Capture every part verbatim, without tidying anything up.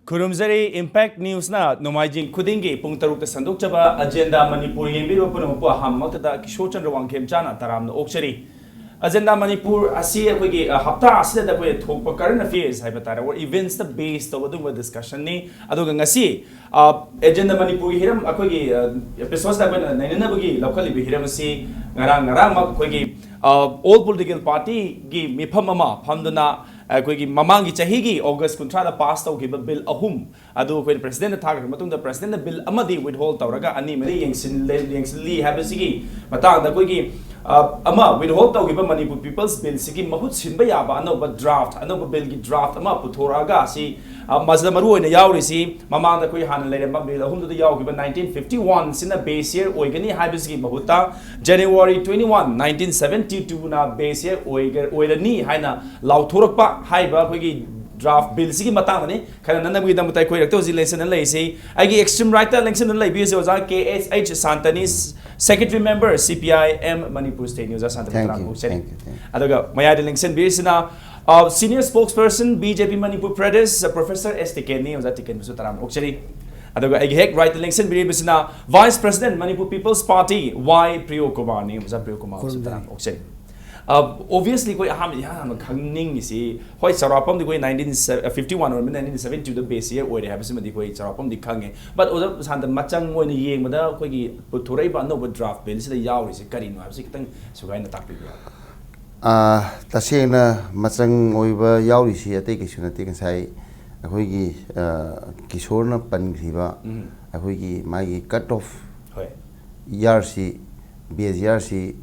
ꯈꯨꯔꯨꯝꯖꯔꯤ꯫ Impact Newsꯅ ꯅꯣꯡꯃꯥꯏꯖꯤꯡ ꯈꯨꯗꯤꯡꯒꯤ ꯄꯨꯡ ꯇꯔꯨꯛꯇ ꯁꯟꯗꯣꯛꯆꯕ ꯑꯖꯦꯟꯗꯥ ꯃꯅꯤꯄꯨꯔ ꯌꯦꯡꯕꯤꯔꯤꯕ ꯄꯨꯝꯅꯃꯛꯄꯨ ꯑꯍꯥꯟꯕꯃꯛꯇꯗ ꯀꯤꯁꯣꯔ ꯆꯟꯗ꯭ꯔ ꯋꯥꯡꯈꯦꯝꯆꯥꯅ ꯇꯔꯥꯝꯅ ꯑꯣꯛꯆꯔꯤ꯫ ꯑꯖꯦꯟꯗꯥ ꯃꯅꯤꯄꯨꯔ ꯑꯁꯤ ꯑꯩꯈꯣꯏꯒꯤ, ꯑ, ꯍꯞꯇꯥ ꯑꯁꯤꯗ ꯑꯩꯈꯣꯏ ꯊꯣꯛꯄ current affairs ꯍꯥꯏꯕ ꯇꯥꯔꯦ, or eventsꯇ base ꯇꯧꯕ ꯑꯗꯨꯒꯨꯝꯕ discussionꯅꯤ꯫ ꯑꯗꯨꯒ ꯉꯁꯤ, ꯑ, ꯑꯖꯦꯟꯗꯥ ꯃꯅꯤꯄꯨꯔꯒꯤ ꯍꯤꯔꯝ ꯑꯩꯈꯣꯏꯒꯤ, ꯑ, episodeꯁꯤꯗ ꯑꯩꯈꯣꯏꯅ ꯅꯩꯅꯅꯕꯒꯤ ꯂꯧꯈꯠꯂꯤꯕ ꯍꯤꯔꯝ ꯑꯁꯤ ꯉꯔꯥꯡ, ꯉꯔꯥꯡꯃꯛ ꯑꯩꯈꯣꯏꯒꯤ, ꯑ, all political partyꯒꯤ ꯃꯤꯐꯝ ꯑꯃ ꯐꯝꯗꯨꯅ ꯑꯩꯈꯣꯏꯒꯤ ꯃꯃꯥꯡꯒꯤ ꯆꯍꯤꯒꯤ August ꯀꯨꯟꯊ꯭ꯔꯥꯗ pass ꯇꯧꯈꯤꯕ bill ꯑꯍꯨꯝ ꯑꯗꯨ ꯑꯩꯈꯣꯏꯅ presidentꯗ ꯊꯥꯈ꯭ꯔꯕ ꯃꯇꯨꯡꯗ, presidentꯅ bill ꯑꯃꯗꯤ withhold ꯇꯧꯔꯒ ꯑꯅꯤ ꯑꯃꯗꯤ ꯌꯦꯡꯁꯤꯜꯂꯦ-, ꯌꯦꯡꯁꯤꯜꯂꯤ ꯍꯥꯏꯕꯁꯤꯒꯤ ꯃꯇꯥꯡꯗ ꯑꯩꯈꯣꯏꯒꯤ, ꯑ, ꯑꯃ withhold ꯇꯧꯈꯤꯕ Manipur People's Billꯁꯤꯒꯤ ꯃꯍꯨꯠ ꯁꯤꯟꯕ ꯌꯥꯕ ꯑꯅꯧꯕ draft, ꯑꯅꯧꯕ billꯒꯤ draft ꯑꯃ ꯄꯨꯊꯣꯔꯛꯑꯒ ꯑꯁꯤ, ꯑ, ꯃꯁꯤꯗ ꯃꯔꯨ ꯑꯣꯏꯅ ꯌꯥꯎꯔꯤꯁꯤ, ꯃꯃꯥꯡꯗ ꯑꯩꯈꯣꯏ ꯍꯥꯟꯅ ꯂꯩꯔꯝꯕ bill ꯑꯍꯨꯝꯗꯨꯗ ꯌꯥꯎꯈꯤꯕ nineteen fifty-oneꯁꯤꯅ base year ꯑꯣꯏꯒꯅꯤ ꯍꯥꯏꯕꯁꯤꯒꯤ ꯃꯍꯨꯠꯇ January twenty-one, nineteen seventy-twoꯅ base year ꯑꯣꯏꯒ-, ꯑꯣꯏꯔꯅꯤ ꯍꯥꯏꯅ ꯂꯥꯎꯊꯣꯔꯛꯄ ꯍꯥꯏꯔꯤꯕ ꯑꯩꯈꯣꯏꯒꯤ draft billꯁꯤꯒꯤ ꯃꯇꯥꯡꯗꯅꯤ꯫ ꯈꯟꯅꯅꯕꯒꯤꯗꯃꯛꯇ ꯑꯩꯈꯣꯏ ꯔꯛꯇ ꯍꯧꯖꯤꯛ ꯂꯦꯡꯁꯤꯟꯅ ꯂꯩꯔꯤꯁꯤ꯫ ꯑꯩꯒꯤ extreme rightꯇ ꯂꯦꯡꯁꯤꯟꯗꯨꯅ ꯂꯩꯕꯤꯔꯤꯁꯤ ꯑꯣꯖꯥ ꯀꯦ ꯑꯩꯆ ꯑꯩꯆ ꯁꯥꯟꯇꯅꯤ, secretary member C P I M Manipur State News꯫ ꯑꯣꯖꯥ ꯁꯥꯟꯇꯅꯤ, Thank ꯇꯔꯥꯝꯅ you, ꯑꯣꯛꯆꯔꯤ꯫ thank you, thank you. ꯑꯗꯨꯒ ꯃꯌꯥꯏꯗ ꯂꯦꯡꯁꯤꯟꯕꯤꯔꯤꯁꯤꯅ, ꯑ, senior spokesperson B J P Manipur Pradesh, Professor S ꯇꯤꯀꯦꯟꯅꯤ꯫ ꯑꯣꯖꯥ ꯇꯤꯀꯦꯟꯕꯨꯁꯨ ꯇꯔꯥꯝꯅ ꯑꯣꯛꯆꯔꯤ꯫ ꯑꯗꯨꯒ ꯑꯩꯒꯤ ꯍꯦꯛ rightꯇ ꯂꯦꯡꯁꯤꯟꯕꯤꯔꯤꯕꯁꯤꯅ Vice President Manipur People's Party Y ꯄ꯭ꯔꯤꯌꯣ ꯀꯨꯃꯥꯔꯅꯤ꯫ ꯑꯣꯖꯥ ꯄ꯭ꯔꯤꯌꯣ ꯀꯨꯃꯥꯔꯕꯨꯁꯨ ꯈꯨꯔꯨꯝꯖꯔꯤ꯫ ꯇꯔꯥꯝꯅ ꯑꯣꯛꯆꯔꯤ꯫ ꯑ, obviously ꯑꯩꯈꯣꯏ ꯑꯍꯥꯟꯕ, ꯏꯍꯥꯟ ꯍꯥꯟꯕ ꯈꯪꯅꯤꯡꯉꯤꯁꯤ, ꯍꯣꯏ, ꯆꯥꯎꯔꯥꯛꯄ ꯑꯃꯗꯤ ꯑꯩꯈꯣꯏ nineteen fifty-one ꯑꯣꯏꯔꯝꯃꯤ, nineteen seventy-twoꯗ base year ꯑꯣꯏꯔꯦ ꯍꯥꯏꯕꯁꯤꯃꯗꯤ ꯑꯩꯈꯣꯏ ꯆꯥꯎꯔꯥꯛꯄ ꯑꯃꯗꯤ ꯈꯪꯉꯦ꯫ But ꯑꯣꯖꯥ ꯁꯥꯟꯇ, ꯃꯆꯪ ꯑꯣꯏꯅ ꯌꯦꯡꯕꯗ ꯑꯩꯈꯣꯏꯒꯤ ꯄꯨꯊꯣꯔꯛꯏꯕ ꯑꯅꯧꯕ draft billꯁꯤꯗ ꯌꯥꯎꯔꯤꯁꯦ ꯀꯔꯤꯅꯣ ꯍꯥꯏꯕꯁꯤ ꯈꯤꯇꯪ ꯁꯨꯒꯥꯏꯅ ꯇꯥꯛꯄꯤꯕ ꯌꯥꯒꯗ꯭ꯔꯥ? ꯑꯥ, ꯇꯁꯦꯡꯅ ꯃꯆꯪ ꯑꯣꯏꯕ ꯌꯥꯎꯔꯤꯁꯤ ꯑꯇꯩ ꯀꯩꯁꯨ ꯅꯠꯇꯦ꯫ ꯉꯁꯥꯏ ꯑꯩꯈꯣꯏꯒꯤ, ꯑꯥ, ꯀꯤꯁꯣꯔꯅ ꯄꯟꯈ꯭ꯔꯤꯕ ꯎꯝ꯫ ꯑꯩꯈꯣꯏꯒꯤ ꯃꯥꯒꯤ cut off ꯍꯣꯏ꯫ yearꯁꯤ, base yearꯁꯤ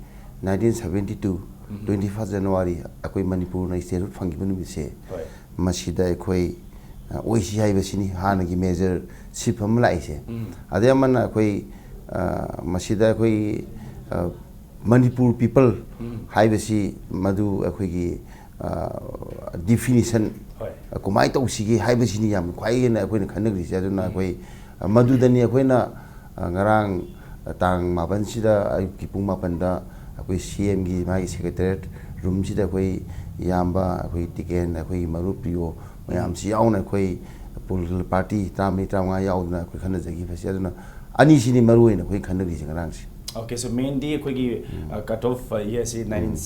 nineteen seventy two, ꯎꯝ꯫ twenty first January ꯑꯩꯈꯣꯏ ꯃꯅꯤꯄꯨꯔꯅ statehood ꯐꯪꯈꯤꯕ ꯅꯨꯃꯤꯠꯁꯦ, ꯍꯣꯏ꯫ ꯃꯁꯤꯗ ꯑꯩꯈꯣꯏ, ꯑ, ꯑꯣꯏꯁꯤ ꯍꯥꯏꯕꯁꯤꯅꯤ ꯍꯥꯟꯅꯒꯤ major shift ꯑꯃ ꯂꯥꯛꯏꯁꯦ꯫ ꯎꯝ꯫ ꯑꯗꯩ ꯑꯃꯅ ꯑꯩꯈꯣꯏ, ꯑ, ꯃꯁꯤꯗ ꯑꯩꯈꯣꯏ, ꯑ, ꯃꯅꯤꯄꯨꯔ people ꯎꯝ꯫ ꯍꯥꯏꯕꯁꯤ ꯃꯗꯨ ꯑꯩꯈꯣꯏꯒꯤ, ꯑ, definition ꯍꯣꯏ꯫ ꯀꯃꯥꯏꯅ ꯇꯧꯁꯤꯒꯦ ꯍꯥꯏꯕꯁꯤꯅꯤ ꯌꯥꯝ ꯈ꯭ꯋꯥꯏ ꯍꯦꯟꯅ ꯑꯩꯈꯣꯏꯅ ꯈꯟꯅꯈ꯭ꯔꯤꯁꯦ꯫ ꯑꯗꯨꯅ ꯎꯝ꯫ ꯑꯩꯈꯣꯏ, ꯑ, ꯃꯗꯨꯗꯅꯤ ꯑꯩꯈꯣꯏꯅ, ꯑ, ꯉꯔꯥꯡ, ꯑ, ꯇꯥꯡ ꯃꯥꯄꯟꯁꯤꯗ ꯑꯌꯨꯛꯀꯤ ꯄꯨꯡ ꯃꯥꯄꯟꯗ ꯑꯩꯈꯣꯏ C M ꯒꯤ ꯃꯥꯒꯤ secretariat roomꯁꯤꯗ ꯑꯩꯈꯣꯏ ꯏꯌꯥꯝꯕ, ꯑꯩꯈꯣꯏ ꯇꯤꯀꯦꯟ, ꯑꯩꯈꯣꯏꯒꯤ ꯃꯔꯨꯞ ꯄ꯭ꯔꯤꯌꯣ ꯃꯌꯥꯝꯁꯤ ꯌꯥꯎꯅ ꯑꯩꯈꯣꯏ ꯄꯣꯂꯤꯇꯤꯀꯦꯜ ꯄꯥꯔꯇꯤ ꯇꯔꯥꯃꯔꯤ ꯇꯔꯥꯃꯉꯥ ꯌꯥꯎꯗꯅ ꯑꯩꯈꯣꯏ ꯈꯟꯅꯖꯈꯤꯕꯁꯦ꯫ ꯑꯗꯨꯅ ꯑꯅꯤꯁꯤꯅꯤ ꯃꯔꯨ ꯑꯣꯏꯅ ꯑꯩꯈꯣꯏ ꯈꯟꯅꯔꯤꯁꯦ ꯉꯔꯥꯡꯁꯦ꯫ Okay, so mainly ꯑꯩꯈꯣꯏꯒꯤ ꯀꯠ ꯑꯣꯐ ꯏꯌꯔꯁꯤ ꯅꯥꯏꯟꯇꯤꯟ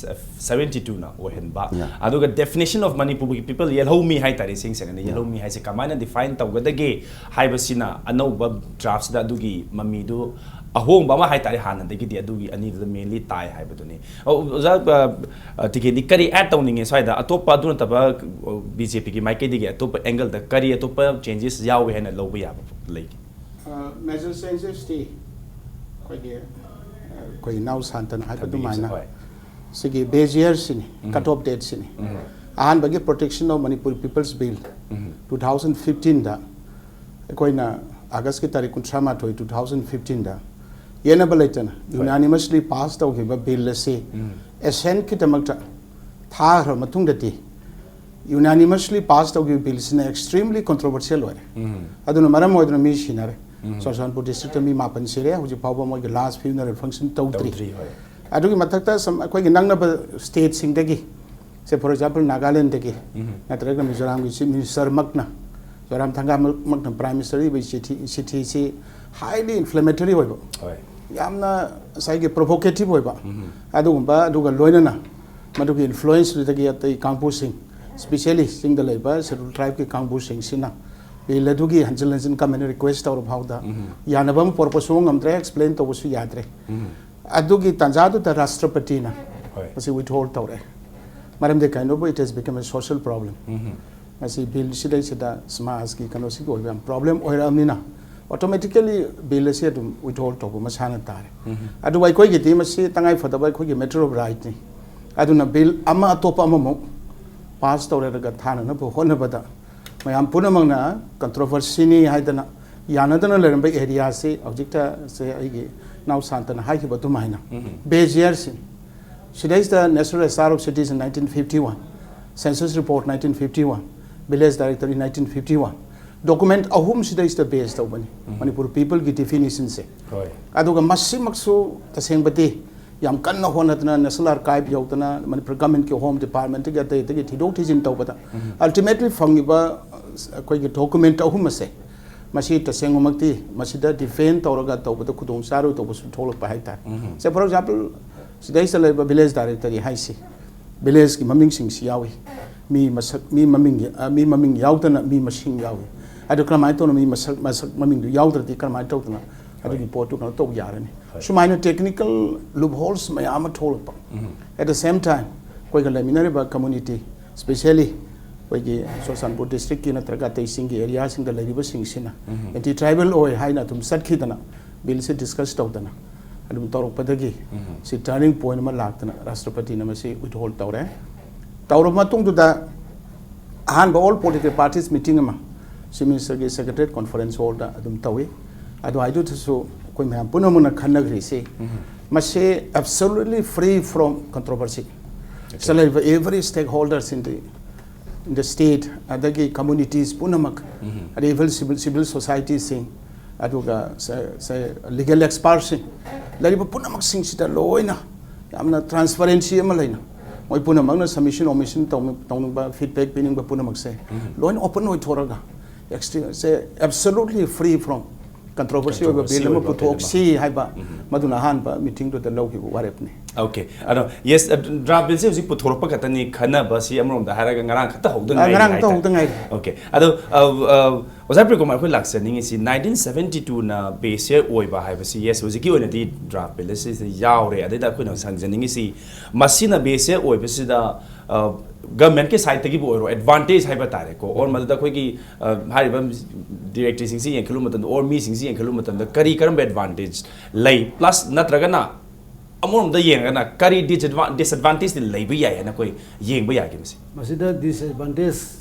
ꯁꯕꯦꯟꯇꯤ ꯇꯨꯅ ꯑꯣꯏꯍꯟꯕ꯫ Yeah. ꯑꯗꯨꯒ definition of Manipurꯒꯤ people, ꯌꯦꯜꯍꯧꯃꯤ ꯍꯥꯏꯇꯥꯔꯦ, ꯏꯁꯦꯡ ꯁꯦꯡꯅ ꯌꯦꯜꯍꯧꯃꯤ ꯍꯥꯏꯁꯦ ꯀꯃꯥꯏꯅ define ꯇꯧꯒꯗꯒꯦ ꯍꯥꯏꯕꯁꯤꯅ ꯑꯅꯧꯕ draftꯁꯤꯗ ꯑꯗꯨꯒꯤ ꯃꯃꯤꯗꯨ ꯑꯍꯣꯡꯕ ꯑꯃ ꯍꯥꯏꯇꯥꯔꯦ, ꯍꯥꯟꯅꯗꯒꯤꯗꯤ ꯑꯗꯨꯒꯤ ꯑꯅꯤꯗꯨꯗ mainly ꯇꯥꯏ ꯍꯥꯏꯕꯗꯨꯅꯤ꯫ ꯑꯣ, ꯑꯣꯖꯥ, ꯑ, ꯑ, ꯇꯤꯀꯦꯟꯗꯤ ꯀꯔꯤ add ꯇꯧꯅꯤꯡꯉꯦ ꯁ꯭ꯋꯥꯏꯗ? ꯑꯇꯣꯞꯄ ꯑꯗꯨ ꯅꯠꯇꯕ, ꯑ, BJPꯒꯤ ꯃꯥꯏꯀꯩꯗꯒꯤ ꯑꯇꯣꯞꯄ angleꯗ ꯀꯔꯤ ꯑꯇꯣꯞꯄ changes ꯌꯥꯎꯋꯦ ꯍꯥꯏꯅ ꯂꯧꯕ ꯌꯥꯕ ꯂꯩꯒꯦ? ꯃꯦꯖꯔ ꯆꯦꯟꯖꯦꯁꯇꯤ ꯑꯩꯈꯣꯏꯒꯤ ꯑꯩꯈꯣꯏ ꯏꯅꯥꯎ ꯁꯥꯟꯇꯅ ꯍꯥꯏꯕ ꯊꯝꯕꯤꯔꯤꯁꯦ, ꯑꯗꯨꯃꯥꯏꯅ ꯍꯣꯏ꯫ ꯁꯤꯒꯤ ꯕꯦꯖ ꯏꯌꯔꯁꯤꯅꯤ, ꯎꯝ꯫ cut off dateꯁꯤꯅꯤ꯫ ꯎꯝ꯫ ꯑꯍꯥꯟꯕꯒꯤ Protection of Manipuri People's Bill um. two thousand fifteenꯗ ꯑꯩꯈꯣꯏꯅ Augustꯀꯤ ꯇꯥꯔꯤꯛ ꯀꯨꯟꯊ꯭ꯔꯥ ꯃꯥꯊꯣꯏ, two thousand fifteenꯗ ꯌꯦꯠꯅꯕ ꯂꯩꯇꯅ ꯍꯣꯏ꯫ unanimously pass ꯇꯧꯈꯤꯕ bill ꯑꯁꯤ ꯎꯝ꯫ Ascentꯀꯤꯗꯃꯛꯇ ꯊꯥꯈ꯭ꯔꯕ ꯃꯇꯨꯡꯗꯗꯤ unanimously pass ꯇꯧꯈꯤꯕ billꯁꯤꯅ extremely controversial ꯑꯣꯏꯔꯦ꯫ ꯎꯝ꯫ ꯑꯗꯨꯅ ꯃꯔꯝ ꯑꯣꯏꯗꯨꯅ ꯃꯤ ꯁꯤꯅꯔꯦ꯫ ꯎꯝ꯫ ꯆꯨꯔꯆꯥꯟꯄꯨꯔ districtꯇ ꯃꯤ ꯃꯥꯄꯟ ꯁꯤꯔꯦ꯫ ꯍꯧꯖꯤꯛ ꯐꯥꯎꯕ ꯃꯣꯏꯒꯤ last funeral function ꯇꯧꯗ꯭ꯔꯤ꯫ ꯇꯧꯗ꯭ꯔꯤ, ꯍꯣꯏ꯫ ꯑꯗꯨꯒꯤ ꯃꯊꯛꯇ ꯁꯨꯝ ꯑꯩꯈꯣꯏꯒꯤ ꯅꯛꯅꯕ stateꯁꯤꯡꯗꯒꯤ, say for example Nagalandꯗꯒꯤ ꯎꯝ꯫ ꯅꯠꯇ꯭ꯔꯒ ꯃꯤꯖꯣꯔꯥꯝꯒꯤ chief ministerꯃꯛꯅ, ꯖꯣꯔꯥꯝ ꯊꯪꯒꯥꯃꯛꯅ prime minister ꯏꯕ ꯆꯤꯊꯤ, ꯆꯤꯊꯤꯁꯤ highly inflammatory ꯑꯣꯏꯕ, ꯍꯣꯏ꯫ ꯌꯥꯝꯅ ꯉꯁꯥꯏꯒꯤ provocative ꯑꯣꯏꯕ ꯎꯝ꯫ ꯑꯗꯨꯒꯨꯝꯕ, ꯑꯗꯨꯒ ꯂꯣꯏꯅꯅ ꯃꯗꯨꯒꯤ influenceꯗꯨꯗꯒꯤ ꯑꯇꯩ ꯀꯥꯡꯕꯨꯁꯤꯡ, specially ꯆꯤꯡꯗ ꯂꯩꯕ scheduled tribeꯀꯤ ꯀꯥꯡꯕꯨꯁꯤꯡꯁꯤꯅ bill ꯑꯗꯨꯒꯤ ꯍꯟꯖꯤꯟ ꯍꯟꯖꯤꯟ comment request ꯇꯧꯔ ꯐꯥꯎꯗ ꯎꯝ꯫ ꯌꯥꯅꯕ ꯑꯃ ꯄꯨꯔꯛꯄꯁꯨ ꯉꯝꯗ꯭ꯔꯦ, explain ꯇꯧꯕꯁꯨ ꯌꯥꯗ꯭ꯔꯦ꯫ ꯎꯝ꯫ ꯑꯗꯨꯒꯤ ꯇꯥꯟꯖꯥꯗꯨꯗ ꯔꯥꯁꯇ꯭ꯔꯄꯇꯤꯅ ꯍꯣꯏ꯫ ꯃꯁꯤ withhold ꯇꯧꯔꯛꯑꯦ꯫ ꯃꯔꯝꯗꯤ ꯀꯩꯅꯣꯕꯨ, it has become a social problem꯫ ꯎꯝ꯫ ꯃꯁꯤ bill ꯁꯤꯗꯩꯁꯤꯗ ꯁꯃꯥꯖꯀꯤ ꯀꯩꯅꯣꯁꯤꯒꯤ ꯑꯣꯏꯕ ꯌꯥꯝ problem ꯑꯣꯏꯔꯛꯑꯕꯅꯤꯅ automatically bill ꯑꯁꯤ ꯑꯗꯨꯝ withhold ꯇꯧꯕ ꯃꯁꯥꯅ ꯇꯥꯔꯦ꯫ ꯎꯝ꯫ ꯑꯗꯨꯕꯨ ꯑꯩꯈꯣꯏꯒꯤꯗꯤ ꯃꯁꯤ ꯇꯉꯥꯏ ꯐꯗꯕ ꯑꯩꯈꯣꯏꯒꯤ matter of rightꯅꯤ꯫ ꯑꯗꯨꯅ bill ꯑꯃ ꯑꯇꯣꯞꯄ ꯑꯃꯃꯨꯛ pass ꯇꯧꯔꯒ ꯊꯥꯅꯅꯕ ꯍꯣꯠꯅꯕꯗ ꯃꯌꯥꯝ ꯄꯨꯝꯅꯃꯛꯅ controversyꯅꯤ ꯍꯥꯏꯗꯅ ꯌꯥꯅꯗꯅ ꯂꯩꯔꯝꯕ areaꯁꯤ ꯍꯧꯖꯤꯛꯇ ꯁꯦ ꯑꯩꯒꯤ ꯏꯅꯥꯎ ꯁꯥꯟꯇꯅ ꯍꯥꯏꯈꯤꯕ ꯑꯗꯨꯃꯥꯏꯅ ꯎꯝ꯫ base yearꯁꯤ, ꯁꯤꯗꯩꯁꯤꯗ National Register of Cities in nineteen fifty one, Census Report nineteen fifty one, Village Directory nineteen fifty one, document ꯑꯍꯨꯝ ꯁꯤꯗꯩꯁꯤꯗ base ꯇꯧꯕꯅꯤ ꯎꯝ꯫ ꯃꯅꯤꯄꯨꯔ peopleꯒꯤ definitionꯁꯦ꯫ ꯍꯣꯏ꯫ ꯑꯗꯨꯒ ꯃꯁꯤꯃꯛꯁꯨ ꯇꯁꯦꯡꯕꯗꯤ ꯌꯥꯝ ꯀꯟꯅ ꯍꯣꯠꯅꯗꯅ National Archive ꯌꯧꯗꯅ ꯃꯅꯤꯄꯨꯔ ꯒꯚꯔꯟꯃꯦꯟꯠꯀꯤ ꯍꯣꯝ ꯗꯤꯄꯥꯔꯠꯃꯦꯟꯠꯇꯒꯤ ꯑꯇꯩ ꯑꯇꯩꯒꯤ ꯊꯤꯗꯣꯛ ꯊꯤꯖꯤꯟ ꯇꯧꯕꯗ, ultimately ꯐꯪꯉꯤꯕ ꯑꯩꯈꯣꯏꯒꯤ ꯗꯣꯀꯨꯃꯦꯟꯠ ꯑꯍꯨꯝ ꯑꯁꯦ, ꯃꯁꯤ ꯇꯁꯦꯡꯕꯃꯛꯇꯤ ꯃꯁꯤꯗ ꯗꯤꯐꯦꯟ ꯇꯧꯔꯒ ꯇꯧꯕꯗ ꯈꯨꯗꯣꯡ ꯆꯥꯔꯣꯏꯗꯧꯕꯁꯨ ꯊꯣꯛꯂꯛꯄ ꯍꯥꯏꯇꯥꯔꯦ꯫ ꯁꯦ, for example, ꯁꯤꯗꯩꯁꯤꯗ ꯂꯩꯔꯤꯕ ꯚꯤꯂꯦꯖ ꯗꯥꯏꯔꯦꯛꯇꯔꯤ ꯍꯥꯏꯁꯤ, ꯚꯤꯂꯦꯖꯀꯤ ꯃꯃꯤꯡꯁꯤꯡꯁꯤ ꯌꯥꯎꯏ, ꯃꯤ ꯃꯁꯛ, ꯃꯤ ꯃꯃꯤꯡ, ꯑ, ꯃꯤ ꯃꯃꯤꯡ ꯌꯥꯎꯗꯅ ꯃꯤ ꯃꯁꯤꯡ ꯌꯥꯎꯏ꯫ ꯑꯗꯨ ꯀꯔꯝꯍꯥꯏꯅ ꯇꯧꯅ ꯃꯤ ꯃꯁꯛ, ꯃꯁꯛ ꯃꯃꯤꯡꯗꯨ ꯌꯥꯎꯗ꯭ꯔꯗꯤ ꯀꯔꯝꯍꯥꯏꯅ ꯇꯧꯗꯅ ꯑꯗꯨꯒꯤ ꯄꯣꯠꯇꯨ ꯀꯩꯅꯣ ꯇꯧꯕ ꯌꯥꯔꯅꯤ? ꯁꯨꯃꯥꯏꯅ technical loopholes ꯃꯌꯥꯝ ꯑꯃ ꯊꯣꯛꯂꯛꯄ꯫ At the same time, ꯑꯩꯈꯣꯏꯒ ꯂꯩꯃꯤꯟꯅꯔꯤꯕ community, specially ꯑꯩꯈꯣꯏꯒꯤ ꯆꯨꯔꯆꯥꯟꯄꯨꯔ ꯗꯤꯁꯇ꯭ꯔꯤꯛꯀꯤ ꯅꯠꯇ꯭ꯔꯒ ꯑꯇꯩꯁꯤꯡꯒꯤ ꯑꯦꯔꯤꯌꯥꯁꯤꯡꯗ ꯂꯩꯔꯤꯕꯁꯤꯡꯁꯤꯅ anti tribal ꯑꯣꯏ ꯍꯥꯏꯅ ꯑꯗꯨꯝ ꯆꯠꯈꯤꯗꯅ, ꯕꯤꯜꯁꯦ ꯗꯤꯁꯀꯁ ꯇꯧꯗꯅ ꯑꯗꯨꯝ ꯇꯧꯔꯛꯄꯗꯒꯤ ꯁꯤ ꯇꯔꯅꯤꯡ ꯄꯣꯏꯟꯠ ꯑꯃ ꯂꯥꯛꯇꯅ ꯔꯥꯁꯇ꯭ꯔꯄꯇꯤꯅ ꯃꯁꯤ ꯋꯤꯊꯍꯣꯜ ꯇꯧꯔꯦ꯫ ꯇꯧꯔꯕ ꯃꯇꯨꯡꯗꯨꯗ ꯑꯍꯥꯟꯕ all political parties meeting ꯑꯃ ꯆꯤꯐ ꯃꯤꯅꯤꯁꯇꯔꯒꯤ ꯁꯦꯀ꯭ꯔꯦꯇꯔꯤꯌꯦꯠ ꯀꯣꯟꯐꯔꯦꯟꯁ ꯍꯣꯜꯗ ꯑꯗꯨꯝ ꯇꯧꯏ꯫ ꯑꯗꯨꯋꯥꯏꯗꯨꯗꯁꯨ ꯑꯩꯈꯣꯏ ꯃꯌꯥꯝ ꯄꯨꯝꯅꯃꯛꯅ ꯈꯟꯅꯈ꯭ꯔꯤꯁꯤ, ꯃꯁꯤ absolutely free from controversy꯫ ꯁꯤꯗ ꯂꯩꯔꯤꯕ every stakeholders in the, in the state, ꯑꯗꯒꯤ communities ꯄꯨꯝꯅꯃꯛ, ꯑꯗꯩ even civil, civil societyꯁꯤꯡ, ꯑꯗꯨꯒ ꯁ-, ꯁ-, ꯂꯤꯒꯦꯜ ꯑꯦꯛꯁꯄꯥꯔꯠꯁꯤꯡ, ꯂꯩꯔꯤꯕ ꯄꯨꯝꯅꯃꯛꯁꯤꯡꯁꯤꯗ ꯂꯣꯏꯅ ꯌꯥꯝꯅ ꯇ꯭ꯔꯥꯟꯁꯄꯔꯦꯟꯁꯤ ꯑꯃ ꯂꯩꯅ, ꯃꯣꯏ ꯄꯨꯝꯅꯃꯛꯅ ꯁꯕꯃꯤꯁꯟ ꯑꯣꯃꯤꯁꯟ ꯇꯧꯅ-, ꯇꯧꯅꯤꯡꯕ, ꯐꯤꯗꯕꯦꯛ ꯄꯤꯅꯤꯡꯕ ꯄꯨꯝꯅꯃꯛꯁꯦ ꯂꯣꯏꯅ ꯑꯣꯄꯟ ꯑꯣꯏꯊꯣꯔꯒ, ꯑꯦꯛꯁꯇ꯭ꯔꯤ-, ꯁꯦ, absolutely free from controversy ꯑꯣꯏꯕ ꯀꯟꯇ꯭ꯔꯣꯚꯔꯁꯤ ꯕꯤꯜ ꯑꯣꯏꯕ ꯑꯃ ꯕꯤꯜ ꯑꯃ꯫ ꯄꯨꯊꯣꯛꯁꯤ ꯍꯥꯏꯕ, ꯃꯗꯨꯅ ꯑꯍꯥꯟꯕ ꯃꯤꯇꯤꯡꯗꯨꯗ ꯂꯧꯈꯤꯕ ꯋꯥꯔꯦꯞꯅꯤ꯫ ꯑꯣꯀꯦ, ꯑꯗꯣ ꯌꯦꯁ, ꯗ꯭ꯔꯥꯐ ꯕꯤꯜꯁꯦ ꯍꯧꯖꯤꯛ ꯄꯨꯊꯣꯔꯛꯄ ꯈꯛꯇꯅꯤ, ꯈꯟꯅꯕꯁꯤ ꯑꯃꯔꯣꯝꯗ ꯍꯥꯏꯔꯒ ꯉꯔꯥꯡ ꯈꯛꯇ ꯍꯧꯗ ꯉꯥꯏꯔꯤ ꯉꯔꯥꯡ ꯈꯛꯇ ꯍꯥꯏꯇꯥꯔꯦ꯫ ꯍꯧꯗ ꯉꯥꯏꯔꯤ꯫ ꯑꯣꯀꯦ, ꯑꯗꯣ ꯑ, ꯑ, ꯑꯣꯖꯥ ꯄ꯭ꯔꯤꯌꯀꯨꯃꯥꯔ, ꯑꯩꯈꯣꯏ ꯂꯥꯛꯆꯅꯤꯡꯉꯤꯁꯤ ꯅꯥꯏꯟꯇꯤꯟ ꯁꯕꯦꯟꯇꯤ ꯇꯨꯅ ꯕꯦꯁ ꯌꯔ ꯑꯣꯏꯕ ꯍꯥꯏꯕꯁꯤ, ꯌꯦꯁ, ꯍꯧꯖꯤꯛꯀꯤ ꯑꯣꯏꯅꯗꯤ ꯗ꯭ꯔꯥꯐ ꯕꯤꯜ ꯑꯁꯤꯗ ꯌꯥꯎꯔꯦ꯫ ꯑꯗꯩꯗ ꯑꯩꯈꯣꯏꯅ ꯍꯪꯖꯅꯤꯡꯉꯤꯁꯤ, ꯃꯁꯤꯅ ꯕꯦꯁ ꯌꯔ ꯑꯣꯏꯕꯁꯤꯗ ꯒꯚꯔꯟꯃꯦꯟꯠꯀꯤ ꯁꯥꯏꯠꯇꯒꯤꯕꯨ ꯑꯣꯏꯔꯣ, ꯑꯦꯗꯚꯥꯟꯇꯦꯖ ꯍꯥꯏꯕ ꯇꯥꯔꯦꯀꯣ, ꯑꯣꯔ ꯃꯗꯨꯗ ꯑꯩꯈꯣꯏꯒꯤ ꯑ, ꯍꯥꯏꯔꯤꯕ ꯗꯤꯔꯦꯛꯇꯔꯤꯁꯤꯡꯁꯤ ꯌꯦꯡꯈꯠꯂꯨꯕ ꯃꯇꯝꯗ, ꯑꯣꯔ ꯃꯤꯁꯤꯡꯁꯤ ꯌꯦꯡꯈꯠꯂꯨꯕ ꯃꯇꯝꯗ ꯀꯔꯤ ꯀꯔꯝꯕ ꯑꯦꯗꯚꯥꯟꯇꯦꯖ ꯂꯩ? ꯄ꯭ꯂꯁ ꯅꯠꯇ꯭ꯔꯒꯅ ꯑꯃꯔꯣꯝꯗ ꯌꯦꯡꯉꯒꯅ ꯀꯔꯤ ꯗꯤꯁꯑꯦꯗꯚꯥꯟꯇꯦꯖꯇꯤ ꯂꯩꯕ ꯌꯥꯏ ꯍꯥꯏꯅ ꯑꯩꯈꯣꯏ ꯌꯦꯡꯕ ꯌꯥꯒꯦ ꯃꯁꯤ? ꯃꯁꯤꯗ ꯗꯤꯁꯑꯦꯗꯚꯥꯟꯇꯦꯖ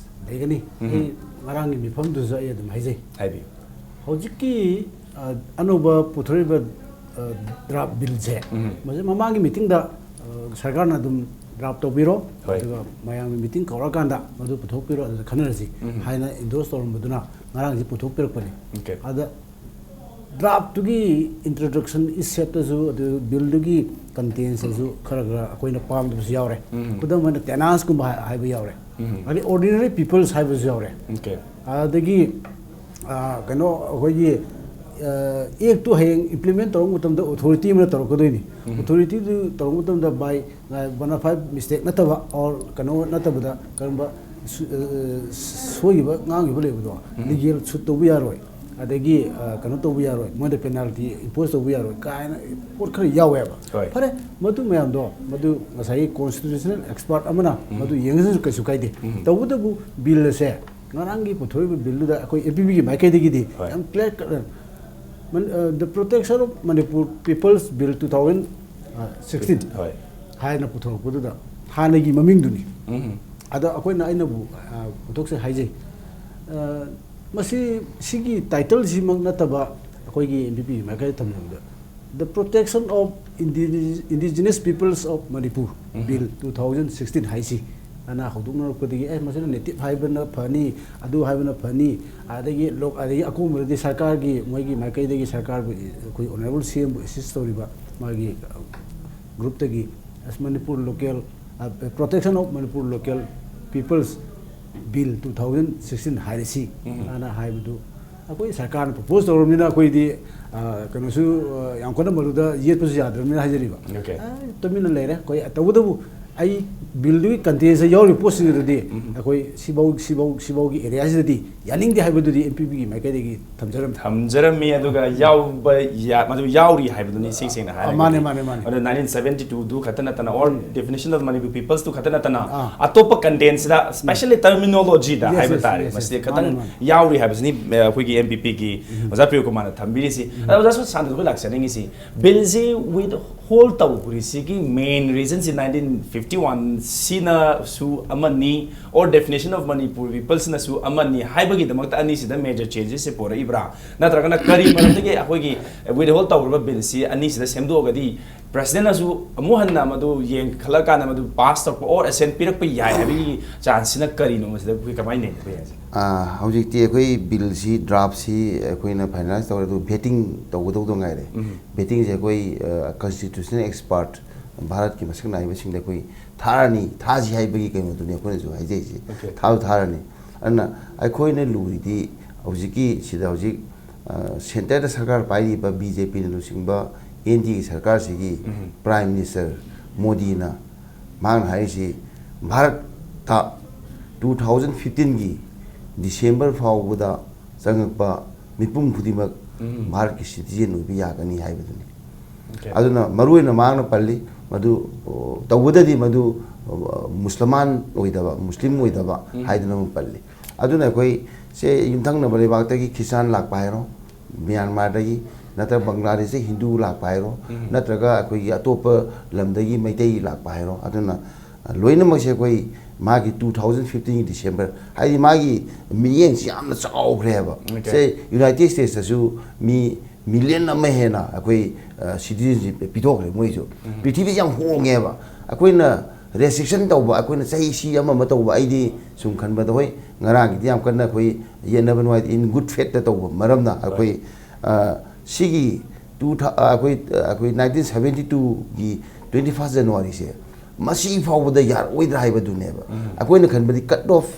ꯂꯩꯒꯅꯤ꯫ ꯑꯩ ꯉꯔꯥꯡꯒꯤ ꯃꯤꯐꯝꯗꯨꯁꯨ ꯑꯩ ꯑꯗꯨꯝ ꯍꯥꯏꯖꯩ꯫ ꯍꯥꯏꯕꯤꯌꯨ꯫ ꯍꯧꯖꯤꯛꯀꯤ ꯑ, ꯑꯅꯧꯕ ꯄꯨꯊꯣꯔꯛꯏꯕ ꯗ꯭ꯔꯥꯐ ꯕꯤꯜꯁꯦ, ꯃꯁꯤ ꯃꯃꯥꯡꯒꯤ ꯃꯤꯇꯤꯡꯗ ꯑ, ꯁꯔꯀꯥꯔꯅ ꯑꯗꯨꯝ ꯗ꯭ꯔꯥꯐ ꯇꯧꯕꯤꯔꯣ, ꯍꯣꯏ꯫ ꯑꯗꯨꯒ ꯃꯌꯥꯝꯒꯤ ꯃꯤꯇꯤꯡ ꯀꯧꯔꯀꯥꯟꯗ ꯃꯗꯨ ꯄꯨꯊꯣꯛꯄꯤꯔꯣ, ꯑꯗꯨꯗ ꯈꯟꯅꯔꯁꯤ ꯍꯥꯏꯅ ꯏꯟꯗꯣꯔꯁ ꯇꯧꯔꯝꯕꯗꯨꯅ ꯉꯔꯥꯡꯁꯤ ꯄꯨꯊꯣꯛꯄꯤꯔꯛꯄꯅꯤ꯫ ꯑꯣꯀꯦ꯫ ꯑꯗ ꯗ꯭ꯔꯥꯐꯇꯨꯒꯤ ꯏꯟꯇ꯭ꯔꯣꯗꯛꯁꯟ ꯏꯁꯦꯠꯇꯁꯨ, ꯑꯗꯨ ꯕꯤꯜꯗꯨꯒꯤ ꯀꯟꯇꯦꯟꯁꯇꯁꯨ ꯈꯔ ꯈꯔ ꯑꯩꯈꯣꯏꯅ ꯄꯥꯝꯗꯕꯁꯨ ꯌꯥꯎꯔꯦ꯫ ꯎꯝ꯫ ꯈꯨꯗꯝ ꯑꯣꯏꯅ ꯇꯦꯅꯥꯟꯁꯀꯨꯝꯕ ꯍꯥꯏ- ꯍꯥꯏꯕ ꯌꯥꯎꯔꯦ꯫ ꯎꯝ꯫ ꯑꯗꯩ ꯑꯣꯔꯗꯤꯅꯔꯤ ꯄꯤꯄꯜꯁ ꯍꯥꯏꯕꯁꯨ ꯌꯥꯎꯔꯦ꯫ ꯑꯣꯀꯦ꯫ ꯑꯗꯒꯤ, ꯑ, ꯀꯩꯅꯣ, ꯑꯩꯈꯣꯏꯒꯤ, ꯑ, ꯑꯦꯛꯇꯨ ꯍꯌꯦꯡ ꯏꯝꯄ꯭ꯂꯤꯃꯦꯟ ꯇꯧꯔꯛꯄ ꯃꯇꯝꯗ ꯑꯣꯊꯣꯔꯤꯇꯤ ꯑꯃꯅ ꯇꯧꯔꯛꯀꯗꯣꯏꯅꯤ꯫ ꯎꯝ꯫ ꯑꯣꯊꯣꯔꯤꯇꯤꯗꯨ ꯇꯧꯔꯛꯄ ꯃꯇꯝꯗ ꯕꯥꯏ ꯕꯣꯅꯥꯐꯥꯏ ꯃꯤꯁꯇꯦꯛ ꯅꯠꯇꯕ, ꯑꯣꯔ ꯀꯩꯅꯣ ꯅꯠꯇꯕꯗ ꯀꯔꯝꯕ ꯁꯨ-, ꯑ, ꯁꯣꯏꯈꯤꯕ ꯉꯥꯡꯈꯤꯕ ꯂꯩꯕꯗꯣ, ꯎꯝ꯫ ꯂꯤꯒꯦꯜ ꯁꯨꯠ ꯇꯧꯕ ꯌꯥꯔꯣꯏ, ꯑꯗꯒꯤ, ꯑ, ꯀꯩꯅꯣ ꯇꯧꯕ ꯌꯥꯔꯣꯏ, ꯃꯣꯏꯗ ꯄꯦꯅꯥꯜꯇꯤ ꯏꯝꯄꯣꯖ ꯇꯧꯕ ꯌꯥꯔꯣꯏ ꯀꯥꯏꯅ ꯄꯣꯠ ꯈꯔ ꯌꯥꯎꯋꯦꯕ꯫ ꯍꯣꯏ꯫ ꯐꯔꯦ, ꯃꯗꯨ ꯃꯌꯥꯝꯗꯣ, ꯃꯗꯨ ꯉꯁꯥꯏꯒꯤ ꯀꯣꯟꯁꯇꯤꯇ꯭ꯌꯨꯁꯅꯦꯜ ꯑꯦꯛꯁꯄꯥꯔꯠ ꯑꯃꯅ ꯎꯝ꯫ ꯃꯗꯨ ꯌꯦꯡꯉꯁꯨ ꯀꯩꯁꯨ ꯀꯥꯏꯗꯦ꯫ ꯎꯝ꯫ ꯇꯧꯕꯇꯕꯨ ꯕꯤꯜ ꯑꯁꯦ, ꯉꯔꯥꯡꯒꯤ ꯄꯨꯊꯣꯔꯛꯏꯕ ꯕꯤꯜꯗꯨꯗ ꯑꯩꯈꯣꯏ ꯑꯦ ꯄꯤ ꯕꯤꯒꯤ ꯃꯥꯏꯀꯩꯗꯒꯤꯗꯤ ꯍꯣꯏ꯫ ꯌꯥꯝ ꯀ꯭ꯂꯤꯌꯥꯔ ꯀꯠ, ꯃꯟ-, ꯑ, The Protection of Manipur People's Bill two thousand sixteen ꯍꯣꯏ꯫ ꯍꯥꯏꯅ ꯄꯨꯊꯣꯔꯛꯄꯗꯨꯗ ꯍꯥꯟꯅꯒꯤ ꯃꯃꯤꯡꯗꯨꯅꯤ꯫ ꯎꯝ꯫ ꯑꯗꯣ ꯑꯩꯈꯣꯏꯅ, ꯑꯩꯅꯕꯨ, ꯑ, ꯄꯨꯊꯣꯛꯆꯩ ꯍꯥꯏꯖꯩ꯫ ꯑ, ꯃꯁꯤ, ꯁꯤꯒꯤ ꯇꯥꯏꯇꯜꯁꯤꯃꯛ ꯅꯠꯇꯕ ꯑꯩꯈꯣꯏꯒꯤ ꯑꯦꯟ ꯄꯤ ꯄꯤ ꯃꯥꯏꯀꯩꯗ ꯊꯝꯖꯕꯗ, The Protection of Indige-, Indigenous Peoples of Manipur um. Bill two thousand sixteen ꯍꯥꯏꯁꯤ ꯑꯅ ꯍꯧꯗꯣꯛꯅꯔꯛꯄꯗꯒꯤ, ꯑꯦ, ꯃꯁꯤꯅ ꯅꯦꯇꯤꯚ ꯍꯥꯏꯕꯅ ꯐꯅꯤ, ꯑꯗꯨ ꯍꯥꯏꯕꯅ ꯐꯅꯤ, ꯑꯗꯒꯤ ꯂꯣꯛ-, ꯑꯗꯒꯤ ꯑꯀꯣꯟꯕꯗꯗꯤ ꯁꯔꯀꯥꯔꯒꯤ, ꯃꯣꯏꯒꯤ ꯃꯥꯏꯀꯩꯗꯒꯤ ꯁꯔꯀꯥꯔꯕꯨ, ꯑꯩꯈꯣꯏ ꯑꯣꯅꯔꯦꯕꯜ ꯁꯤ ꯑꯦꯝꯕꯨ ꯑꯦꯁꯤꯁ ꯇꯧꯔꯤꯕ ꯃꯥꯒꯤ, ꯑ, ꯒ꯭ꯔꯨꯞꯇꯒꯤ, ꯑꯁ, ꯃꯅꯤꯄꯨꯔ ꯂꯣꯀꯦꯜ, ꯑ, Protection of Manipur Local Peoples Bill two thousand sixteen ꯍꯥꯏꯔꯤꯁꯤ ꯎꯝ꯫ ꯑꯅ ꯍꯥꯏꯕꯗꯨ ꯑꯩꯈꯣꯏ ꯁꯔꯀꯥꯔꯅ ꯄ꯭ꯔꯣꯄꯣꯖ ꯇꯧꯔꯕꯅꯤꯅ ꯑꯩꯈꯣꯏꯗꯤ, ꯑ, ꯀꯩꯅꯣꯁꯨ, ꯑ, ꯌꯥꯝ ꯀꯟꯅ ꯃꯗꯨꯗ ꯌꯦꯠꯄꯁꯨ ꯌꯥꯗ꯭ꯔꯕꯅꯤꯅ ꯍꯥꯏꯖꯔꯤꯕ꯫ ꯑꯣꯀꯦ꯫ ꯑ, ꯇꯨꯃꯤꯟꯅ ꯂꯩꯔꯦ ꯑꯩꯈꯣꯏ꯫ ꯇꯧꯕꯇꯕꯨ ꯑꯩ ꯕꯤꯜꯗꯨꯒꯤ ꯀꯟꯇꯦꯟꯁꯇ ꯌꯥꯎꯔꯤꯕ ꯄꯣꯠꯁꯤꯡ ꯑꯗꯨꯗꯤ ꯎꯝ꯫ ꯑꯩꯈꯣꯏ ꯁꯤꯐꯧ, ꯁꯤꯐꯧ, ꯁꯤꯐꯧꯒꯤ ꯑꯦꯔꯤꯌꯥꯁꯤꯗꯗꯤ ꯌꯥꯅꯤꯡꯗꯦ ꯍꯥꯏꯕꯗꯨꯗꯤ ꯑꯦꯟ ꯄꯤ ꯄꯤꯒꯤ ꯃꯥꯏꯀꯩꯗꯒꯤ ꯊꯝꯖꯔꯝꯃꯤ꯫ ꯊꯝꯖꯔꯝꯃꯤ, ꯑꯗꯨꯒ ꯌꯥꯎꯕ ꯌꯥ-, ꯃꯗꯨ ꯌꯥꯎꯔꯤ ꯍꯥꯏꯕꯗꯨꯅꯤ ꯏꯁꯦꯡ ꯁꯦꯡꯅ ꯑ, ꯍꯥꯏꯔꯒꯗꯤ꯫ ꯃꯥꯅꯦ, ꯃꯥꯅꯦ, ꯃꯥꯅꯦ꯫ ꯑꯗꯨ nineteen seventy two ꯗꯨ ꯈꯛꯇ ꯅꯠꯇꯅ, or um. Definition of Manipur Peoples two ꯈꯛꯇ ꯅꯠꯇꯅ, ꯑꯥ꯫ ꯑꯇꯣꯞꯄ ꯀꯟꯇꯦꯟꯁꯤꯗ, especially terminology ꯗ yes, ꯍꯥꯏꯕ yes, ꯇꯥꯔꯦ, yes, yes. ꯃꯁꯤꯗ ꯈꯤꯇꯪ ꯃꯥꯅꯦ, ꯃꯥꯅꯦ꯫ ꯌꯥꯎꯔꯤ ꯍꯥꯏꯕꯁꯤꯅꯤ, ꯑ, ꯑꯩꯈꯣꯏꯒꯤ ꯑꯦꯟ ꯄꯤ ꯄꯤꯒꯤ ꯎꯝ꯫ ꯑꯣꯖꯥ ꯄ꯭ꯔꯤꯌꯣ ꯀꯨꯃꯥꯔꯅ ꯊꯝꯕꯤꯔꯤꯁꯤ꯫ ꯎꯝ꯫ ꯑꯗ ꯑꯣꯖꯥ ꯁꯥꯟꯇꯣꯁ, ꯑꯩꯈꯣꯏ ꯂꯥꯛꯆꯅꯤꯡꯉꯤꯁꯤ, ꯕꯤꯜꯁꯤ ꯋꯤꯠ ꯍꯣꯜ ꯇꯧꯔꯤꯁꯤꯒꯤ main residency nineteen fifty twenty one ꯁꯤꯅꯁꯨ ꯑꯃꯅꯤ, or definition of Manipur peopleꯁꯤꯅꯁꯨ ꯑꯃꯅꯤ ꯍꯥꯏꯕꯒꯤꯗꯃꯛꯇ ꯑꯅꯤꯁꯤꯗ major changesꯁꯦ ꯄꯨꯔꯛꯏꯕ꯭ꯔꯥ? ꯅꯠꯇ꯭ꯔꯒꯅ ꯀꯔꯤ ꯃꯔꯝꯗꯒꯤ ꯑꯩꯈꯣꯏꯒꯤ withhold ꯇꯧꯔꯕ billꯁꯤ ꯑꯅꯤꯁꯤꯗ ꯁꯦꯝꯗꯣꯛꯑꯒꯗꯤ presidentꯅꯁꯨ ꯑꯃꯨꯛ ꯍꯟꯅ ꯃꯗꯨ ꯌꯦꯡꯈꯠꯂꯀꯥꯟꯗ ꯃꯗꯨ pass ꯇꯧꯔꯛꯄ or assent ꯄꯤꯔꯛꯄ ꯌꯥꯏ ꯍꯥꯏꯕꯒꯤ chanceꯁꯤꯅ ꯀꯔꯤꯅꯣ? ꯃꯁꯤꯗ ꯑꯩꯈꯣꯏ ꯀꯃꯥꯏꯅ ꯅꯩꯅꯕ ꯌꯥꯏ? ꯑꯥ, ꯍꯧꯖꯤꯛꯇꯤ ꯑꯩꯈꯣꯏ billꯁꯤ, draftꯁꯤ ꯑꯩꯈꯣꯏꯅ finalize ꯇꯧꯔꯦ, ꯑꯗꯨ vetting ꯇꯧꯒꯗꯧꯗꯣ ꯉꯥꯏꯔꯦ꯫ Vettingꯁꯦ ꯑꯩꯈꯣꯏ, ꯑ, constitutional expert, ꯚꯥꯔꯠꯀꯤ ꯃꯁꯛ ꯅꯥꯏꯕꯁꯤꯡꯗ ꯑꯩꯈꯣꯏ ꯊꯥꯔꯅꯤ, ꯊꯥꯁꯤ ꯍꯥꯏꯕꯒꯤ ꯀꯩꯅꯣꯗꯨꯅꯤ ꯑꯩꯈꯣꯏꯅꯁꯨ ꯍꯥꯏꯖꯩꯁꯦ꯫ Okay. ꯊꯥꯁꯨ ꯊꯥꯔꯅꯤ꯫ ꯑꯗꯨꯅ ꯑꯩꯈꯣꯏꯅ ꯂꯨꯔꯤꯗꯤ ꯍꯧꯖꯤꯛꯀꯤ ꯁꯤꯗ ꯍꯧꯖꯤꯛ, ꯑ, centreꯗ ꯁꯔꯀꯥꯔ ꯄꯥꯏꯔꯤꯕ BJPꯅ ꯂꯨꯆꯤꯡꯕ NDAꯒꯤ ꯁꯔꯀꯥꯔꯁꯤꯒꯤ Prime Minister ꯃꯣꯗꯤꯅ ꯃꯍꯥꯛꯅ ꯍꯥꯏꯔꯤꯁꯤ, ꯚꯥꯔꯠꯇ two thousand fifteenꯒꯤ December ꯐꯥꯎꯕꯗ ꯆꯪꯉꯛꯄ ꯃꯤꯄꯨꯝ ꯈꯨꯗꯤꯡꯃꯛ ꯚꯥꯔꯠꯀꯤ citizen ꯑꯣꯏꯕ ꯌꯥꯒꯅꯤ ꯍꯥꯏꯕꯗꯨꯅꯤ꯫ Okay. ꯑꯗꯨꯅ ꯃꯔꯨꯑꯣꯏꯅ ꯃꯍꯥꯛꯅ ꯄꯜꯂꯤ ꯃꯗꯨ, ꯑꯣ, ꯇꯧꯕꯗꯗꯤ ꯃꯗꯨ, ꯑꯣ, ꯃꯨꯁꯂꯃꯥꯟ ꯑꯣꯏꯗꯕ, ꯃꯨꯁꯂꯤꯝ ꯑꯣꯏꯗꯕ ꯍꯥꯏꯗꯨꯅ ꯑꯃ ꯄꯜꯂꯤ꯫ ꯑꯗꯨꯅ ꯑꯩꯈꯣꯏ ꯁꯦ ꯌꯨꯝꯊꯪꯅꯕ ꯂꯩꯕꯥꯛꯇꯒꯤ ꯈ꯭ꯔꯤꯁꯇꯥꯟ ꯂꯥꯛꯄ ꯍꯥꯏꯔꯣ, ꯃ꯭ꯌꯥꯟꯃꯥꯔꯗꯒꯤ ꯅꯠꯇ꯭ꯔꯒ ꯕꯪꯒ꯭ꯂꯥꯗꯦꯁꯇ ꯍꯤꯟꯗꯨ ꯂꯥꯛꯄ ꯍꯥꯏꯔꯣ, ꯅꯠꯇ꯭ꯔꯒ ꯑꯩꯈꯣꯏꯒꯤ ꯑꯇꯣꯞꯄ ꯂꯝꯗꯒꯤ ꯃꯩꯇꯩ ꯂꯥꯛꯄ ꯍꯥꯏꯔꯣ, ꯑꯗꯨꯅ, ꯑ, ꯂꯣꯏꯅꯃꯛꯁꯦ ꯑꯩꯈꯣꯏ ꯃꯥꯒꯤ two thousand fifteenꯒꯤ December, ꯍꯥꯏꯗꯤ ꯃꯥꯒꯤ ꯃꯤꯠꯌꯦꯡꯁꯤ ꯌꯥꯝꯅ ꯆꯥꯎꯈ꯭ꯔꯦꯕ꯫ Okay. ꯁꯦ United Statesꯇꯁꯨ ꯃꯤ million ꯑꯃ ꯍꯦꯟꯅ ꯑꯩꯈꯣꯏ, ꯑ, citizenship ꯄꯤꯊꯣꯛꯈ꯭ꯔꯦ ꯃꯣꯏꯁꯨ꯫ ꯄ꯭ꯔꯤꯊꯤꯕꯤꯁꯤ ꯌꯥꯝ ꯍꯣꯡꯉꯦꯕ꯫ ꯑꯩꯈꯣꯏꯅ restriction ꯇꯧꯕ, ꯑꯩꯈꯣꯏꯅ ꯆꯍꯤ ꯁꯤ ꯑꯃ ꯑꯃ ꯇꯧꯕ, ꯑꯩꯗꯤ ꯁꯨꯝ ꯈꯟꯕꯗ, ꯍꯣꯏ, ꯉꯔꯥꯡꯒꯤꯗꯤ ꯌꯥꯝ ꯀꯟꯅ ꯑꯩꯈꯣꯏ ꯌꯦꯠꯅꯕ ꯅꯨꯡꯉꯥꯏꯇꯦ, in good faithꯇ ꯇꯧꯕ ꯃꯔꯝꯅ ꯑꯩꯈꯣꯏ, ꯑ, ꯁꯤꯒꯤ two thou-, ꯑ, ꯑꯩꯈꯣꯏ, ꯑ, ꯑꯩꯈꯣꯏ nineteen seventy twoꯒꯤ twenty first Januaryꯁꯦ ꯃꯁꯤ ꯐꯥꯎꯕꯗ ꯌꯥꯔꯛꯑꯣꯏꯗ꯭ꯔꯥ ꯍꯥꯏꯕꯗꯨꯅꯦꯕ꯫ ꯑꯩꯈꯣꯏꯅ ꯈꯟꯕꯗꯤ cut off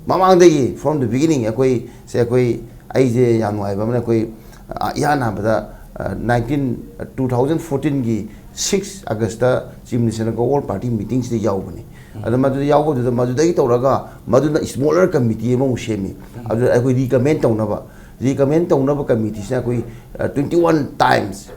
ꯃꯃꯥꯡꯗꯒꯤ, from the beginning, ꯑꯩꯈꯣꯏ ꯁꯦ, ꯑꯩꯈꯣꯏ, ꯑꯩꯁꯦ ꯌꯥꯝ ꯅꯨꯡꯉꯥꯏꯕ ꯑꯃꯅ, ꯑꯩꯈꯣꯏ, ꯑ, ꯏꯍꯥꯟ ꯍꯥꯟꯕꯗ, ꯑ, nineteen, two thousand fourteenꯒꯤ six Augustꯇ Chief Ministerꯅ All Party meetingꯁꯤꯗ ꯌꯥꯎꯕꯅꯤ꯫ ꯑꯗ ꯃꯗꯨꯗ ꯌꯥꯎꯕꯗꯨꯗ, ꯃꯗꯨꯗꯒꯤ ꯇꯧꯔꯒ ꯃꯗꯨꯅ smaller committee ꯑꯃꯃꯨꯛ ꯁꯦꯝꯃꯤ꯫ ꯑꯗꯨꯗ ꯑꯩꯈꯣꯏ recommend ꯇꯧꯅꯕ, recommend ꯇꯧꯅꯕ committeeꯁꯤꯅ ꯑꯩꯈꯣꯏ, ꯑ, twenty one times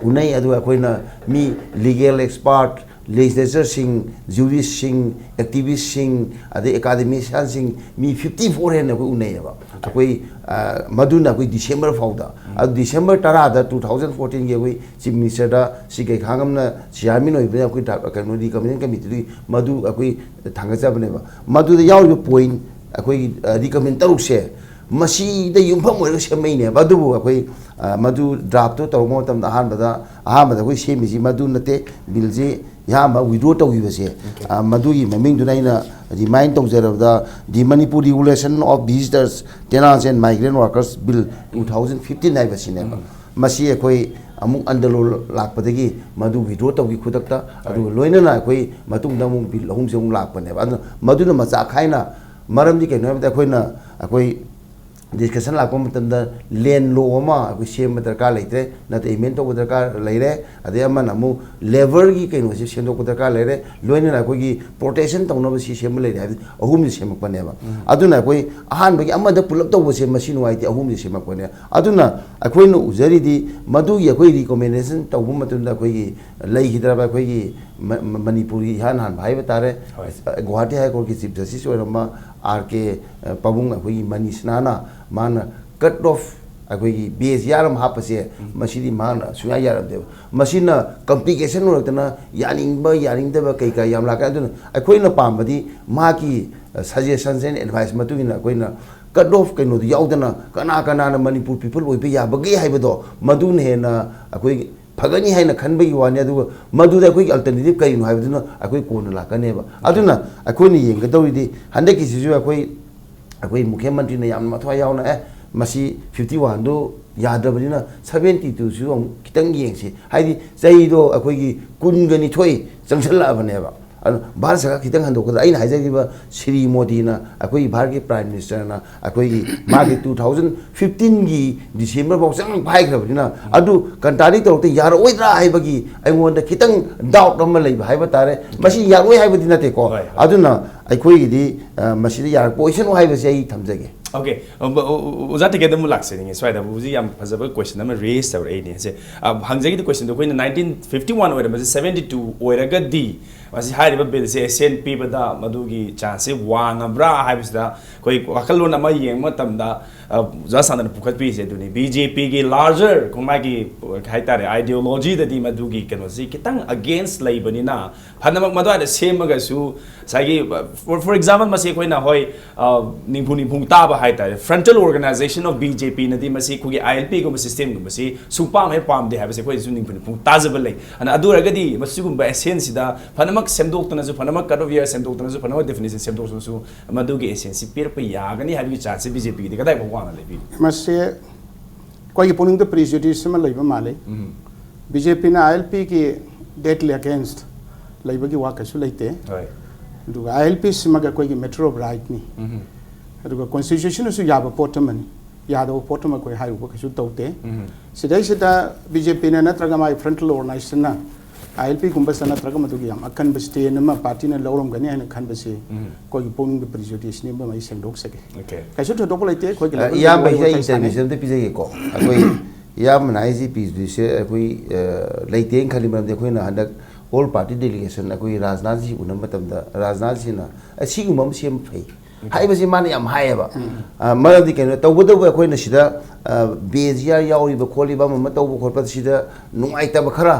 ꯎꯅꯩ꯫ ꯑꯗꯨꯒ ꯑꯩꯈꯣꯏꯅ ꯃꯤ legal expert, ꯂꯦꯖꯤꯁꯂꯦꯆꯔꯁꯤꯡ, ꯖꯨꯔꯤꯁꯁꯤꯡ, ꯑꯦꯛꯇꯤꯚꯤꯁꯁꯤꯡ, ꯑꯗꯩ ꯑꯦꯀꯥꯗꯦꯃꯤꯁꯤꯌꯥꯟꯁꯤꯡ, ꯃꯤ ꯐꯤꯐꯇꯤ ꯐꯣꯔ ꯍꯦꯟꯅ ꯑꯩꯈꯣꯏ ꯎꯅꯩꯌꯦꯕ꯫ ꯑꯩꯈꯣꯏ, ꯑ, ꯃꯗꯨꯅ ꯑꯩꯈꯣꯏ ꯗꯤꯁꯦꯝꯕꯔ ꯐꯥꯎꯗ꯫ ꯑꯗꯨ ꯗꯤꯁꯦꯝꯕꯔ ꯇꯔꯥꯗ ꯇꯨ ꯊꯥꯎꯖꯟ ꯐꯣꯔꯇꯤꯟꯒꯤ ꯑꯩꯈꯣꯏ ꯆꯤꯐ ꯃꯤꯅꯤꯁꯇꯔꯗ ꯁꯤ ꯀꯩꯈꯥꯡꯉꯝꯅ ꯆꯤꯌꯥꯔꯃꯦꯟ ꯑꯣꯏꯕꯅ ꯑꯩꯈꯣꯏ ꯗ꯭ꯔꯥꯐ, ꯀꯩꯅꯣ, ꯔꯤꯀꯃꯦꯟ ꯀꯃꯤꯇꯤꯗꯨꯒꯤ ꯃꯗꯨ ꯑꯩꯈꯣꯏ ꯊꯥꯡꯒꯠꯆꯕꯅꯦꯕ꯫ ꯃꯗꯨꯗ ꯌꯥꯎꯔꯤꯕ ꯄꯣꯏꯟ ꯑꯩꯈꯣꯏꯒꯤ, ꯑ, ꯔꯤꯀꯃꯦꯟ ꯇꯔꯨꯛꯁꯦ ꯃꯁꯤꯗ ꯌꯨꯝꯐꯝ ꯑꯣꯏꯔꯒ ꯁꯦꯝꯃꯛꯏꯅꯦꯕ꯫ ꯑꯗꯨꯕꯨ ꯑꯩꯈꯣꯏ, ꯑ, ꯃꯗꯨ ꯗ꯭ꯔꯥꯐꯇꯨ ꯇꯧꯔꯛꯄ ꯃꯇꯝꯗ ꯑꯍꯥꯟꯕꯗ, ꯑꯍꯥꯟꯕꯗ ꯑꯩꯈꯣꯏ ꯁꯦꯝꯃꯤꯁꯤ ꯃꯗꯨ ꯅꯠꯇꯦ꯫ ꯕꯤꯜꯁꯤ ꯑꯍꯥꯟꯕ ꯋꯤꯗ꯭ꯔꯣ ꯇꯧꯈꯤꯕꯁꯦ, ꯑ, ꯃꯗꯨꯒꯤ ꯃꯃꯤꯡꯗꯨꯅ ꯑꯩꯅ remain ꯇꯧꯖꯔꯕꯗ, The Manipur Regulation of Visitors, Tenants and Migrant Workers Bill two thousand fifteen ꯍꯥꯏꯕꯁꯤꯅꯦꯕ꯫ ꯃꯁꯤ ꯑꯩꯈꯣꯏ ꯑꯃꯨꯛ ꯑꯟꯗꯂꯣꯟ ꯂꯥꯛꯄꯗꯒꯤ ꯃꯗꯨ ꯋꯤꯗ꯭ꯔꯣ ꯇꯧꯈꯤ ꯈꯨꯗꯛꯇ, ꯑꯗꯨꯒ ꯂꯣꯏꯅꯅ ꯑꯩꯈꯣꯏ ꯃꯇꯨꯡꯗ ꯑꯃꯨꯛ ꯕꯤꯜ ꯑꯍꯨꯝꯁꯦ ꯑꯃꯨꯛ ꯂꯥꯛꯄꯅꯦꯕ꯫ ꯑꯗꯨꯅ ꯃꯗꯨꯅ ꯃꯆꯥ ꯈꯥꯏꯅ, ꯃꯔꯝꯗꯤ ꯀꯩꯅꯣ ꯍꯥꯏꯕꯗ ꯑꯩꯈꯣꯏꯅ, ꯑꯩꯈꯣꯏ ꯗꯤꯁꯀꯁꯟ ꯂꯥꯛꯄ ꯃꯇꯝꯗ ꯂꯦꯟ ꯂꯣ ꯑꯃ ꯑꯩꯈꯣꯏ ꯁꯦꯝꯕ ꯗꯔꯀꯥꯔ ꯂꯩꯇ꯭ꯔꯦ, ꯅꯠꯇ꯭ꯔ ꯑꯦꯃꯦꯟ ꯇꯧꯕ ꯗꯔꯀꯥꯔ ꯂꯩꯔꯦ, ꯑꯗꯩ ꯑꯃꯅ ꯑꯃꯨꯛ ꯂꯦꯕꯔꯒꯤ ꯀꯩꯅꯣꯁꯦ ꯁꯦꯝꯗꯣꯛꯄ ꯗꯔꯀꯥꯔ ꯂꯩꯔꯦ, ꯂꯣꯏꯅꯅ ꯑꯩꯈꯣꯏꯒꯤ ꯄ꯭ꯔꯣꯇꯦꯛꯁꯟ ꯇꯧꯅꯕ ꯁꯤ ꯁꯦꯝꯕ ꯂꯩꯔꯦ ꯍꯥꯏꯕꯗꯤ ꯑꯍꯨꯝꯁꯤ ꯁꯦꯝꯃꯛꯄꯅꯦꯕ꯫ ꯑꯗꯨꯅ ꯑꯩꯈꯣꯏ ꯑꯍꯥꯟꯕꯒꯤ ꯑꯃꯗ ꯄꯨꯂꯞ ꯇꯧꯕꯁꯦ ꯃꯁꯤ ꯅꯨꯡꯉꯥꯏꯇꯦ, ꯑꯍꯨꯝꯁꯤ ꯁꯦꯝꯃꯛꯄꯅꯦ꯫ ꯑꯗꯨꯅ ꯑꯩꯈꯣꯏꯅ ꯎꯖꯔꯤꯗꯤ ꯃꯗꯨꯒꯤ ꯑꯩꯈꯣꯏ ꯔꯤꯀꯣꯃꯦꯟꯗꯦꯁꯟ ꯇꯧꯕ ꯃꯇꯝꯗ ꯑꯩꯈꯣꯏꯒꯤ ꯂꯩꯈꯤꯗ꯭ꯔꯕ ꯑꯩꯈꯣꯏꯒꯤ ꯃ-, ꯃ-, ꯃꯅꯤꯄꯨꯔꯒꯤ ꯏꯍꯥꯟ ꯍꯥꯟꯕ ꯍꯥꯏꯕ ꯇꯥꯔꯦ, ꯒꯨꯋꯥꯍꯥꯇꯤ ꯍꯥꯏ ꯀꯣꯔꯠꯀꯤ ꯆꯤꯐ ꯖꯁꯇꯤꯁ ꯑꯣꯏꯔꯝꯕ ꯑꯥꯔ ꯀꯦ ꯄꯥꯕꯨꯡ ꯑꯩꯈꯣꯏꯒꯤ ꯃꯅꯤꯁꯅꯥꯅ ꯃꯥꯅ ꯀꯠ ꯑꯣꯐ ꯑꯩꯈꯣꯏꯒꯤ ꯕꯦꯁ ꯌꯥꯔꯝ ꯍꯥꯞꯄꯁꯦ, ꯃꯁꯤꯗꯤ ꯃꯥꯅ ꯁꯨꯡꯌꯥ ꯌꯥꯔꯝꯗꯦꯕ꯫ ꯃꯁꯤꯅ ꯀꯝꯄ꯭ꯂꯤꯀꯦꯁꯟ ꯑꯣꯏꯔꯛꯇꯅ ꯌꯥꯅꯤꯡꯕ ꯌꯥꯅꯤꯡꯗꯕ ꯀꯩꯀꯥ ꯌꯥꯝ ꯂꯥꯛꯀꯅꯤ꯫ ꯑꯗꯨꯅ ꯑꯩꯈꯣꯏꯅ ꯄꯥꯝꯕꯗꯤ ꯃꯥꯒꯤ ꯁꯖꯦꯁꯟꯁ ꯑꯦꯟ ꯑꯦꯗꯚꯥꯏꯁ ꯃꯇꯨꯡ ꯏꯟꯅ ꯑꯩꯈꯣꯏꯅ ꯀꯠ ꯑꯣꯐ ꯀꯩꯅꯣꯗꯨ ꯌꯥꯎꯗꯅ ꯀꯅꯥ ꯀꯅꯥꯅ ꯃꯅꯤꯄꯨꯔ ꯄꯤꯄꯜ ꯑꯣꯏꯕ ꯌꯥꯕꯒꯦ ꯍꯥꯏꯕꯗꯣ, ꯃꯗꯨꯅ ꯍꯦꯟꯅ ꯑꯩꯈꯣꯏ ꯐꯒꯅꯤ ꯍꯥꯏꯅ ꯈꯟꯕꯒꯤ ꯋꯥꯅꯤ꯫ ꯑꯗꯨꯒ ꯃꯗꯨꯗ ꯑꯩꯈꯣꯏꯒꯤ ꯑꯜꯇꯔꯅꯦꯇꯤꯚ ꯀꯔꯤꯅꯣ ꯍꯥꯏꯕꯗꯨꯅ ꯑꯩꯈꯣꯏ ꯀꯣꯟꯅ ꯂꯥꯛꯀꯅꯦꯕ꯫ ꯑꯗꯨꯅ ꯑꯩꯈꯣꯏꯅ ꯌꯦꯡꯒꯗꯧꯔꯤꯗꯤ ꯍꯟꯗꯛꯀꯤꯁꯤꯁꯨ ꯑꯩꯈꯣꯏ, ꯑꯩꯈꯣꯏ ꯃꯨꯈ꯭ꯌ ꯃꯟꯇ꯭ꯔꯤꯅ ꯌꯥꯝꯅ ꯃꯊ꯭ꯋꯥꯏ ꯌꯥꯎꯅ, "ꯑꯦ, ꯃꯁꯤ ꯐꯤꯐꯇꯤ ꯋꯥꯟꯗꯨ ꯌꯥꯗ꯭ꯔꯕꯅꯤꯅ ꯁꯚꯦꯟꯇꯤ ꯇꯨꯁꯨ ꯑꯃꯨꯛ ꯈꯤꯇꯪ ꯌꯦꯡꯁꯤ", ꯍꯥꯏꯗꯤ ꯆꯍꯤꯗꯣ ꯑꯩꯈꯣꯏꯒꯤ ꯀꯨꯟꯒ ꯅꯤꯊꯣꯏ ꯆꯪꯁꯜꯂꯛꯑꯕꯅꯦꯕ꯫ ꯑꯗꯨ ꯚꯥꯔꯠ ꯁꯔꯀꯥꯔ ꯈꯤꯇꯪ ꯍꯟꯗꯣꯛꯀꯗ꯭ꯔꯥ? ꯑꯩꯅ ꯍꯥꯏꯖꯈꯤꯕ ꯁ꯭ꯔꯤ ꯃꯣꯗꯤꯅ, ꯑꯩꯈꯣꯏꯒꯤ ꯚꯥꯔꯠꯀꯤ ꯄ꯭ꯔꯥꯏꯝ ꯃꯤꯅꯤꯁꯇꯔꯅ ꯑꯩꯈꯣꯏꯒꯤ ꯃꯥꯒꯤ ꯇꯨ ꯊꯥꯎꯖꯟ ꯐꯤꯐꯇꯤꯟꯒꯤ ꯗꯤꯁꯦꯝꯕꯔ ꯐꯥꯎ ꯆꯪꯉꯛꯄ ꯍꯥꯏꯈ꯭ꯔꯕꯅꯤꯅ, ꯑꯗꯨ ꯀꯟꯇ꯭ꯔꯥꯗꯤ ꯇꯧꯔꯛꯇ ꯌꯥꯔꯛꯑꯣꯏꯗ꯭ꯔꯥ ꯍꯥꯏꯕꯒꯤ ꯑꯩꯉꯣꯟꯗ ꯈꯤꯇꯪ ꯗꯥꯎꯠ ꯑꯃ ꯂꯩꯕ ꯍꯥꯏꯕ ꯇꯥꯔꯦ꯫ ꯃꯁꯤ ꯌꯥꯔꯛꯑꯣꯏ ꯍꯥꯏꯕꯗꯤ ꯅꯠꯇꯦꯀꯣ꯫ ꯍꯣꯏ, ꯍꯣꯏ꯫ ꯑꯗꯨꯅ ꯑꯩꯈꯣꯏꯒꯤꯗꯤ, ꯑ, ꯃꯁꯤꯗ ꯌꯥꯔꯛꯄ ꯑꯣꯏꯁꯅꯨ ꯍꯥꯏꯕꯁꯦ ꯑꯩ ꯊꯝꯖꯒꯦ꯫ ꯑꯣꯀꯦ, ꯑꯣꯖꯥ ꯇꯤꯀꯦꯠ ꯑꯃꯨꯛ ꯂꯥꯛꯆꯅꯤꯡꯉꯦ ꯁ꯭ꯋꯥꯏꯗ꯫ ꯍꯧꯖꯤꯛ ꯌꯥꯝ ꯐꯖꯕ ꯀꯣꯏꯁꯟ ꯑꯃ ꯔꯦꯁ ꯇꯧꯔꯛꯏꯅꯦ꯫ ꯁꯦ, ꯑ, ꯍꯪꯖꯒꯦꯗ ꯀꯣꯏꯁꯟꯗꯣ ꯑꯩꯈꯣꯏꯅ ꯅꯥꯏꯟꯇꯤꯟ ꯐꯤꯐꯇꯤ ꯋꯥꯟ ꯑꯣꯏꯔꯝꯕꯁꯦ ꯁꯕꯦꯟꯇꯤ ꯇꯨ ꯑꯣꯏꯔꯒꯗꯤ ꯃꯁꯤ ꯍꯥꯏꯔꯤꯕ ꯕꯤꯜꯁꯦ ꯑꯦꯁꯦꯟ ꯄꯤꯕꯗ ꯃꯗꯨꯒꯤ ꯆꯥꯟꯁꯁꯦ ꯋꯥꯡꯉꯕ꯭ꯔꯥ ꯍꯥꯏꯕꯁꯤꯗ ꯑꯩꯈꯣꯏ ꯋꯥꯈꯜꯂꯣꯟ ꯑꯃ ꯌꯦꯡꯕ ꯃꯇꯝꯗ, ꯑ, ꯑꯣꯖꯥ ꯁꯥꯟꯗꯅ ꯄꯨꯈꯠꯄꯤꯔꯤꯁꯦ ꯑꯗꯨꯅꯤ꯫ ꯕꯤ ꯖꯦ ꯄꯤꯒꯤ ꯂꯥꯔꯖꯔ ꯃꯥꯒꯤ ꯍꯥꯏꯇꯥꯔꯦ ꯑꯥꯏꯗꯤꯌꯣꯂꯣꯖꯤꯗꯗꯤ ꯃꯗꯨꯒꯤ ꯀꯩꯅꯣꯁꯤ ꯈꯤꯇꯪ ꯑꯒꯦꯟꯁ ꯂꯩꯕꯅꯤꯅ ꯐꯅꯃꯛ ꯃꯗꯨꯋꯥꯏꯗ ꯁꯦꯝꯃꯒꯁꯨ ꯉꯁꯥꯏꯒꯤ, for, for example, ꯃꯁꯤ ꯑꯩꯈꯣꯏꯅ ꯍꯣꯏ, ꯑ, ꯅꯤꯡꯐꯨ ꯅꯤꯡꯐꯨ ꯇꯥꯕ ꯍꯥꯏꯇꯥꯔꯦ, frontal organization of B J P ꯅꯗꯤ ꯃꯁꯤ ꯑꯩꯈꯣꯏꯒꯤ I L P ꯒꯨꯝꯕ ꯁꯤꯁꯇꯦꯝꯒꯨꯝꯕꯁꯤ ꯁꯨꯡꯄꯥꯝ ꯍꯦꯛ ꯄꯥꯝꯗꯦ ꯍꯥꯏꯕꯁꯦ ꯑꯩꯈꯣꯏꯁꯨ ꯅꯤꯡꯐꯨ ꯅꯤꯡꯐꯨ ꯇꯥꯖꯕ ꯂꯩ꯫ ꯑꯗꯨꯅ ꯑꯗꯨ ꯑꯣꯏꯔꯒꯗꯤ ꯃꯁꯤꯒꯨꯝꯕ ꯑꯦꯁꯦꯟꯁꯤꯗ ꯐꯅꯃꯛ ꯁꯦꯝꯗꯣꯛꯇꯅꯁꯨ, ꯐꯅꯃꯛ ꯀꯠ ꯑꯣꯐ ꯏꯌꯥꯔ ꯁꯦꯝꯗꯣꯛꯇꯅꯁꯨ, ꯐꯅꯃꯛ ꯗꯦꯐꯤꯅꯤꯁꯟ ꯁꯦꯝꯗꯣꯛꯇꯅꯁꯨ ꯃꯗꯨꯒꯤ ꯑꯦꯁꯦꯟꯁꯤ ꯄꯤꯔꯛꯄ ꯌꯥꯒꯅꯤ ꯍꯥꯏꯕꯒꯤ ꯆꯥꯟꯁꯁꯤ ꯕꯤ ꯖꯦ ꯄꯤꯒꯤꯗꯤ ꯀꯗꯥꯏꯐꯥꯎ ꯋꯥꯡꯅ ꯂꯩꯕꯤꯔꯤ? ꯃꯁꯤ ꯑꯩꯈꯣꯏꯒꯤ ꯄꯨꯛꯅꯤꯡꯗ ꯄ꯭ꯔꯤꯖꯨꯗꯤꯁ ꯑꯃ ꯂꯩꯕ ꯃꯥꯜꯂꯤ꯫ ꯕꯤ ꯖꯦ ꯄꯤꯅ ꯑꯥꯏ ꯑꯦꯜ ꯄꯤꯒꯤ ꯗꯦꯠꯂꯤ ꯑꯒꯦꯟꯁ ꯂꯩꯕꯒꯤ ꯋꯥ ꯀꯩꯁꯨ ꯂꯩꯇꯦ꯫ ꯍꯣꯏ꯫ ꯑꯗꯨꯒ ꯑꯥꯏ ꯑꯦꯜ ꯄꯤ ꯁꯤꯃꯛ ꯑꯩꯈꯣꯏꯒꯤ ꯃꯦꯇꯔ ꯑꯣꯐ ꯔꯥꯏꯠꯅꯤ꯫ ꯑꯗꯨꯒ ꯀꯣꯟꯁꯇꯤꯇ꯭ꯌꯨꯁꯟꯅꯁꯨ ꯌꯥꯕ ꯄꯣꯠ ꯑꯃꯅꯤ꯫ ꯌꯥꯗꯕ ꯄꯣꯠ ꯑꯃ ꯑꯩꯈꯣꯏ ꯍꯥꯏꯔꯨꯕ ꯀꯩꯁꯨ ꯇꯧꯗꯦ꯫ ꯁꯤꯗꯩꯁꯤꯗ ꯕꯤ ꯖꯦ ꯄꯤꯅ ꯅꯠꯇ꯭ꯔꯒ ꯃꯥꯒꯤ ꯐ꯭ꯔꯟꯇꯦꯜ ꯑꯣꯔꯒꯅꯥꯏꯖꯦꯁꯟꯅ ꯑꯥꯏ ꯑꯦꯜ ꯄꯤꯒꯨꯝꯕꯁꯤꯗ ꯅꯠꯇ꯭ꯔꯒ ꯃꯗꯨꯒꯤ ꯌꯥꯝ ꯑꯀꯟꯕ ꯁ꯭ꯇꯦꯟ ꯑꯃ ꯄꯥꯔꯇꯤꯅ ꯂꯧꯔꯝꯒꯅꯤ ꯍꯥꯏꯅ ꯈꯟꯕꯁꯤ ꯑꯩꯈꯣꯏꯒꯤ ꯄꯨꯛꯅꯤꯡꯒꯤ ꯄ꯭ꯔꯤꯖꯨꯗꯤꯁꯅꯤ ꯑꯃ ꯑꯩ ꯁꯦꯡꯗꯣꯛꯆꯒꯦ꯫ ꯑꯣꯀꯦ꯫ ꯀꯩꯁꯨ ꯊꯣꯏꯗꯣꯛꯄ ꯂꯩꯇꯦ ꯑꯩꯈꯣꯏꯒꯤ ꯂꯦꯕꯦꯜꯗ ꯏꯌꯥꯝꯕ ꯋꯥꯔꯤ ꯍꯤꯗ ꯋꯥꯇꯥꯏ ꯁꯥꯟꯅꯩ꯫ ꯏꯟꯇꯔꯚꯦꯟꯁꯟ ꯑꯝꯇ ꯄꯤꯖꯒꯦꯀꯣ꯫ ꯑꯩꯈꯣꯏ ꯏꯌꯥꯝꯕꯅ ꯍꯥꯏꯁꯤ ꯄꯤꯗꯣꯏꯁꯦ ꯑꯩꯈꯣꯏ ꯑ, ꯂꯩꯇꯦꯅ ꯈꯜꯂꯤ꯫ ꯃꯔꯝꯗꯤ ꯑꯩꯈꯣꯏꯅ ꯍꯟꯗꯛ ꯑꯣꯜ ꯄꯥꯔꯇꯤ ꯗꯦꯂꯤꯒꯦꯁꯟ ꯑꯩꯈꯣꯏ ꯔꯥꯖꯅꯥꯊꯁꯤ ꯎꯅꯕ ꯃꯇꯝꯗ ꯔꯥꯖꯅꯥꯊꯁꯤꯅ ꯑꯁꯤꯒꯨꯝꯕ ꯑꯃ ꯁꯦꯝꯕ ꯐꯩ ꯍꯥꯏꯕꯁꯤ ꯃꯥꯅ ꯌꯥꯝ ꯍꯥꯏꯌꯦꯕ꯫ ꯑ, ꯃꯔꯝꯗꯤ ꯀꯩꯅꯣ ꯇꯧꯕꯇꯕꯨ ꯑꯩꯈꯣꯏꯅ ꯁꯤꯗ ꯕꯦꯟꯆ ꯌꯥꯎꯔꯤꯕ ꯈꯣꯠꯂꯤꯕ ꯑꯃ ꯑꯃ ꯇꯧꯕ ꯈꯣꯠꯄ ꯁꯤꯗ ꯅꯨꯡꯉꯥꯏꯇꯕ ꯈꯔ,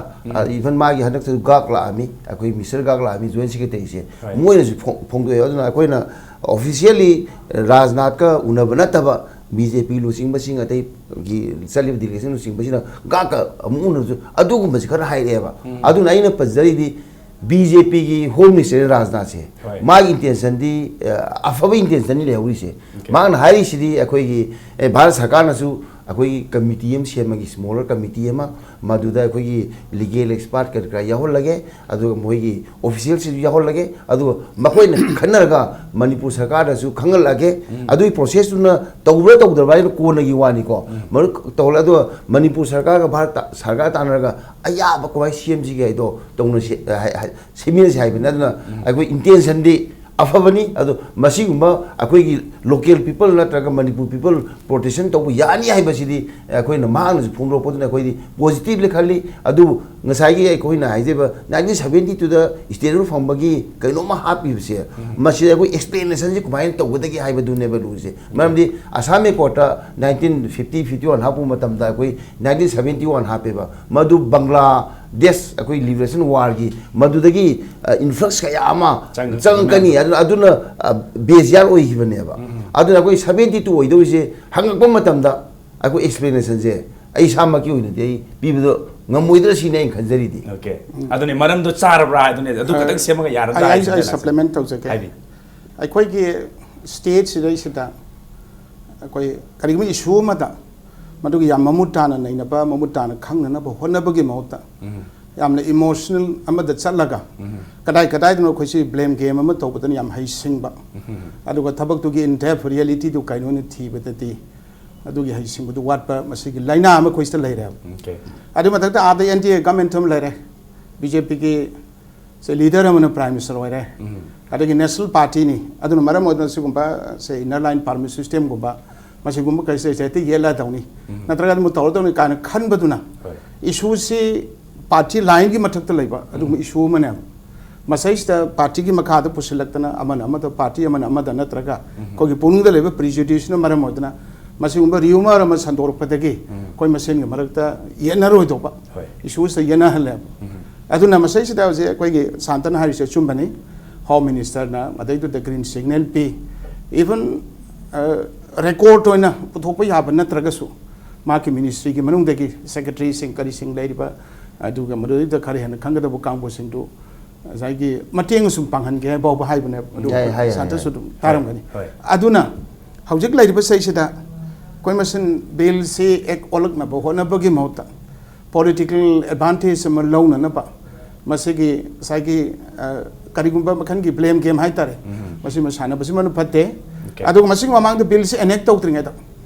ꯏꯚꯟ ꯃꯥꯒꯤ ꯍꯟꯗꯛꯇꯁꯨ ꯒꯥꯛ ꯂꯥꯛꯑꯝꯃꯤ, ꯑꯩꯈꯣꯏ ꯃꯤꯁꯇꯔ ꯒꯥꯛ ꯂꯥꯛꯑꯝꯃꯤ, ꯖꯣꯏꯟ ꯁꯦꯀ꯭ꯔꯦꯇꯔꯤꯁꯦ꯫ ꯍꯣꯏ꯫ ꯃꯣꯏꯅꯁꯨ ꯐꯣꯡ- ꯐꯣꯡꯗꯣꯛꯑꯦ꯫ ꯑꯗꯨꯅ ꯑꯩꯈꯣꯏꯅ ꯑꯣꯐꯤꯁꯤꯌꯦꯜꯂꯤ ꯔꯥꯖꯅꯥꯊꯀ ꯎꯅꯕ ꯅꯠꯇꯕ ꯕꯤ ꯖꯦ ꯄꯤ ꯂꯨꯆꯤꯡꯕꯁꯤꯡ ꯑꯇꯩꯒꯤ ꯆꯠꯂꯤꯕ ꯗꯤꯂꯤꯒꯦꯁꯟ ꯂꯨꯆꯤꯡꯕꯁꯤꯅ ꯒꯥꯛꯀ ꯑꯃꯨꯛ ꯎꯅꯕꯁꯨ ꯑꯗꯨꯒꯨꯝꯕꯁꯤ ꯈꯔ ꯍꯥꯏꯔꯛꯑꯦꯕ꯫ ꯑꯗꯨꯅ ꯑꯩꯅ ꯄꯟꯖꯔꯤꯗꯤ ꯕꯤ ꯖꯦ ꯄꯤꯒꯤ ꯍꯣꯝ ꯃꯤꯅꯤꯁꯇꯔ ꯔꯥꯖꯅꯥꯊꯁꯦ, ꯍꯣꯏ꯫ ꯃꯥꯒꯤ ꯏꯟꯇꯦꯟꯁꯟꯗꯤ ꯑ, ꯑꯐꯕ ꯏꯟꯇꯦꯟꯁꯟꯗꯤ ꯂꯩꯍꯧꯔꯤꯁꯦ꯫ Okay꯫ ꯃꯥꯅ ꯍꯥꯏꯔꯤꯁꯤꯗꯤ ꯑꯩꯈꯣꯏꯒꯤ ꯑꯦ, ꯚꯥꯔꯠ ꯁꯔꯀꯥꯔꯅꯁꯨ ꯑꯩꯈꯣꯏꯒꯤ ꯀꯃꯤꯇꯤ ꯑꯃ ꯁꯦꯝꯃꯒꯤ, ꯁ꯭ꯃꯣꯂꯔ ꯀꯃꯤꯇꯤ ꯑꯃ, ꯃꯗꯨꯗ ꯑꯩꯈꯣꯏꯒꯤ ꯂꯤꯒꯦꯜ ꯑꯦꯛꯁꯄꯥꯔꯠ ꯀꯔꯤ ꯀꯔꯥ ꯌꯥꯎꯍꯜꯂꯒꯦ, ꯑꯗꯨꯒ ꯃꯣꯏꯒꯤ ꯑꯣꯐꯤꯁꯤꯌꯦꯜꯁꯤꯡꯁꯨ ꯌꯥꯎꯍꯜꯂꯒꯦ, ꯑꯗꯨꯒ ꯃꯈꯣꯏꯅ ꯈꯟꯅꯔꯒ ꯃꯅꯤꯄꯨꯔ ꯁꯔꯀꯥꯔꯗꯁꯨ ꯈꯪꯍꯜꯂꯛꯑꯒꯦ꯫ ꯑꯗꯨꯒꯤ ꯄ꯭ꯔꯣꯁꯦꯁꯇꯨꯅ ꯇꯧꯕ꯭ꯔꯥ ꯇꯧꯗꯕ꯭ꯔꯥ ꯍꯥꯏꯅ ꯀꯣꯟꯅꯒꯤ ꯋꯥꯅꯤꯀꯣ꯫ ꯃꯔꯨꯞ ꯇꯧꯍꯜꯂꯦ꯫ ꯑꯗꯨꯒ ꯃꯅꯤꯄꯨꯔ ꯁꯔꯀꯥꯔꯒ ꯚꯥꯔꯠ ꯁꯔꯀꯥꯔ ꯇꯥꯟꯅꯔꯒ ꯑꯌꯥꯕ ꯀꯃꯥꯏꯅ ꯁꯦꯝꯁꯤꯒꯦ ꯍꯥꯏꯗꯣ ꯇꯧꯅꯁꯤ, ꯍꯥꯏ- ꯍꯥꯏ- ꯁꯦꯝꯃꯤꯟꯅꯁꯤ ꯍꯥꯏꯕꯅꯤ꯫ ꯑꯗꯨꯅ ꯑꯩꯈꯣꯏ ꯏꯟꯇꯦꯟꯁꯟꯗꯤ ꯑꯐꯕꯅꯤ꯫ ꯑꯗꯣ ꯃꯁꯤꯒꯨꯝꯕ ꯑꯩꯈꯣꯏꯒꯤ local people ꯅꯠꯇ꯭ꯔꯒ ꯃꯅꯤꯄꯨꯔ people protection ꯇꯧꯕ ꯌꯥꯅꯤ ꯍꯥꯏꯕꯁꯤꯗꯤ ꯑꯩꯈꯣꯏꯅ ꯃꯍꯥꯛꯅꯁꯨ ꯐꯣꯡꯗꯣꯔꯛꯄꯗꯨꯅ ꯑꯩꯈꯣꯏꯗꯤ positively ꯈꯜꯂꯤ꯫ ꯑꯗꯨꯕꯨ ꯉꯁꯥꯏꯒꯤ ꯑꯩꯈꯣꯏꯅ ꯍꯥꯏꯖꯔꯤꯕ nineteen seventy two ꯗ state rule ꯐꯪꯕꯒꯤ ꯀꯩꯅꯣꯝꯃ ꯍꯥꯞꯄꯤꯕꯁꯦ, ꯃꯁꯤꯗ ꯑꯩꯈꯣꯏ explanation ꯁꯤ ꯀꯃꯥꯏꯅ ꯇꯧꯒꯗꯒꯦ ꯍꯥꯏꯕꯗꯨꯅꯦꯕ ꯂꯨꯔꯤꯁꯦ꯫ ꯃꯔꯝꯗꯤ ꯑꯁꯥꯝ accord ꯇ nineteen fifty fifty one ꯍꯥꯞꯄ ꯃꯇꯝꯗ ꯑꯩꯈꯣꯏ nineteen seventy one ꯍꯥꯞꯄꯦꯕ, ꯃꯗꯨ ꯕꯪꯒ꯭ꯂꯥꯗꯦꯁ ꯑꯩꯈꯣꯏ liberation war ꯒꯤ ꯃꯗꯨꯗꯒꯤ influx ꯀꯌꯥ ꯑꯃ ꯆꯪꯉꯛꯀꯅꯤ꯫ ꯑꯗꯨꯅ ꯑꯗꯨꯅ base year ꯑꯣꯏꯈꯤꯕꯅꯦꯕ꯫ ꯑꯗꯨꯅ ꯑꯩꯈꯣꯏ seventy two ꯑꯣꯏꯗꯧꯔꯤꯁꯦ ꯍꯪꯉꯛꯄ ꯃꯇꯝꯗ ꯑꯩꯈꯣꯏ explanation ꯁꯦ ꯑꯩ ꯏꯁꯥꯃꯛꯀꯤ ꯑꯣꯏꯅꯗꯤ ꯑꯩ ꯄꯤꯕꯗꯣ ꯉꯝꯃꯣꯏꯗ꯭ꯔꯥ ꯁꯤꯅꯤ ꯑꯩꯅ ꯈꯟꯖꯔꯤꯗꯤ꯫ Okay꯫ ꯑꯗꯨꯅꯦ, ꯃꯔꯝꯗꯣ ꯆꯥꯔꯕ꯭ꯔꯥ ꯍꯥꯏꯗꯨꯅꯦ, ꯑꯗꯨ ꯈꯛꯇꯪ ꯁꯦꯝꯃꯒ ꯌꯥꯔꯕ꯭ꯔꯥ? ꯑꯩ ꯑꯩ ꯑꯩ supplement ꯇꯧꯖꯒꯦ꯫ ꯍꯥꯏꯕꯤ꯫ ꯑꯩꯈꯣꯏꯒꯤ state ꯁꯤꯗꯩꯁꯤꯗ ꯑꯩꯈꯣꯏ ꯀꯔꯤꯒꯨꯝꯕ issue ꯑꯃꯗ ꯃꯗꯨꯒꯤ ꯌꯥꯝ ꯃꯃꯨꯠ ꯇꯥꯅ ꯅꯩꯅꯕ, ꯃꯃꯨꯠ ꯇꯥꯅ ꯈꯪꯅꯅꯕ ꯍꯣꯠꯅꯕꯒꯤ ꯃꯍꯨꯠꯇ ꯌꯥꯝꯅ emotional ꯑꯃꯗ ꯆꯠꯂꯒ ꯀꯗꯥꯏ ꯀꯗꯥꯏꯗꯅꯣ ꯑꯩꯈꯣꯏꯁꯤ blame game ꯑꯃ ꯇꯧꯕꯗꯅ ꯌꯥꯝ ꯍꯩꯁꯤꯡꯕ, ꯑꯗꯨꯒ ꯊꯕꯛꯇꯨꯒꯤ in depth reality ꯗꯨ ꯀꯩꯅꯣꯅ ꯊꯤꯕꯗꯗꯤ ꯑꯗꯨꯒꯤ ꯍꯩꯁꯤꯡꯕꯗꯨ ꯋꯥꯠꯄ, ꯃꯁꯤꯒꯤ ꯂꯥꯏꯅꯥ ꯑꯃ ꯑꯩꯈꯣꯏꯁꯤꯗ ꯂꯩꯔꯦꯕ꯫ Okay꯫ ꯑꯗꯨ ꯃꯊꯛꯇ ꯑꯥꯗ N D A government ꯑꯃ ꯂꯩꯔꯦ, B J P ꯒꯤ ꯁꯦ leader ꯑꯃꯅ prime minister ꯑꯣꯏꯔꯦ, ꯑꯗꯒꯤ national party ꯅꯤ꯫ ꯑꯗꯨꯅ ꯃꯔꯝ ꯑꯣꯏꯗꯨꯅ ꯁꯤꯒꯨꯝꯕ ꯁꯦ inner line permit system ꯒꯨꯝꯕ ꯃꯁꯤꯒꯨꯝꯕ ꯀꯩꯁꯦ ꯍꯦꯛꯇ ꯌꯦꯠꯂꯗꯧꯅꯤ, ꯅꯠꯇ꯭ꯔꯒ ꯑꯗꯨꯝ ꯇꯧꯔꯗꯧꯅꯤ ꯀꯥꯏꯅ ꯈꯟꯕꯗꯨꯅ ꯍꯣꯏ꯫ Issue ꯁꯤ party line ꯒꯤ ꯃꯊꯛꯇ ꯂꯩꯕ ꯑꯗꯨꯒꯨꯝꯕ issue ꯑꯃꯅꯦꯕ꯫ ꯃꯁꯩꯁꯤꯗ party ꯒꯤ ꯃꯈꯥꯗ ꯄꯨꯁꯤꯜꯂꯛꯇꯅ ꯑꯃꯅ ꯑꯃꯗ, party ꯑꯃꯅ ꯑꯃꯗ, ꯅꯠꯇ꯭ꯔꯒ ꯑꯩꯈꯣꯏꯒꯤ ꯄꯨꯛꯅꯤꯡꯗ ꯂꯩꯕ prejudice ꯅ ꯃꯔꯝ ꯑꯣꯏꯗꯨꯅ ꯃꯁꯤꯒꯨꯝꯕ rumor ꯑꯃ ꯁꯟꯗꯣꯔꯛꯄꯗꯒꯤ ꯑꯩꯈꯣꯏ ꯃꯁꯦꯟꯒꯤ ꯃꯔꯛꯇ ꯌꯦꯠꯅꯔꯣꯏꯗꯧꯕ ꯍꯣꯏ꯫ issue ꯁꯤꯗ ꯌꯦꯠꯅꯍꯜꯂꯦꯕ꯫ ꯑꯗꯨꯅ ꯃꯁꯩꯁꯤꯗ ꯍꯧꯖꯤꯛ ꯑꯩꯈꯣꯏꯒꯤ ꯁꯥꯟꯇꯅ ꯍꯥꯏꯔꯤꯁꯦ ꯑꯆꯨꯝꯕꯅꯤ꯫ Home Minister ꯅ ꯃꯗꯩꯗꯨꯗ green signal ꯄꯤ꯫ Even record ꯑꯣꯏꯅ ꯄꯨꯊꯣꯛꯄ ꯌꯥꯕ ꯅꯠꯇ꯭ꯔꯒꯁꯨ ꯃꯍꯥꯛꯀꯤ ministry ꯒꯤ ꯃꯅꯨꯡꯗꯒꯤ secretary ꯁꯤꯡ ꯀꯔꯤꯁꯤꯡ ꯂꯩꯔꯤꯕ, ꯑꯗꯨꯒ ꯃꯗꯨꯗꯩꯗ ꯈꯔ ꯍꯦꯟꯅ ꯈꯪꯒꯗꯕ ꯀꯥꯡꯕꯨꯁꯤꯡꯗꯨ ꯉꯁꯥꯏꯒꯤ ꯃꯇꯦꯡ ꯑꯁꯨꯝ ꯄꯥꯡꯍꯟꯒꯦ ꯍꯥꯏ ꯐꯥꯎꯕ ꯍꯥꯏꯕꯅꯦꯕ꯫ ꯑꯗꯨ ꯌꯥꯏ, ꯍꯥꯏ, ꯍꯥꯏ, ꯁꯥꯟꯇꯁꯨ ꯍꯥꯏ꯫ ꯑꯗꯨꯝ ꯇꯥꯔꯝꯒꯅꯤ꯫ ꯍꯣꯏ꯫ ꯑꯗꯨꯅ ꯍꯧꯖꯤꯛ ꯂꯩꯔꯤꯕ ꯆꯍꯤꯁꯤꯗ ꯑꯩꯈꯣꯏ ꯃꯁꯦꯟ bill ꯁꯤ act ꯑꯣꯜꯂꯛꯅꯕ ꯍꯣꯠꯅꯕꯒꯤ ꯃꯍꯨꯠꯇ political advantage ꯑꯃ ꯂꯧꯅꯅꯕ ꯃꯁꯤꯒꯤ ꯉꯁꯥꯏꯒꯤ, ꯑ, ꯀꯔꯤꯒꯨꯝꯕ ꯃꯈꯜꯒꯤ blame game ꯍꯥꯏꯇꯥꯔꯦ, ꯃꯁꯤꯃ ꯁꯥꯟꯅꯕꯁꯤꯃꯅ ꯐꯠꯇꯦ꯫ Okay꯫ ꯑꯗꯨꯒ ꯃꯁꯤꯒꯤ ꯃꯃꯥꯡꯗ bill ꯁꯤ enact ꯇꯧꯗ꯭ꯔꯤꯉꯩꯗ,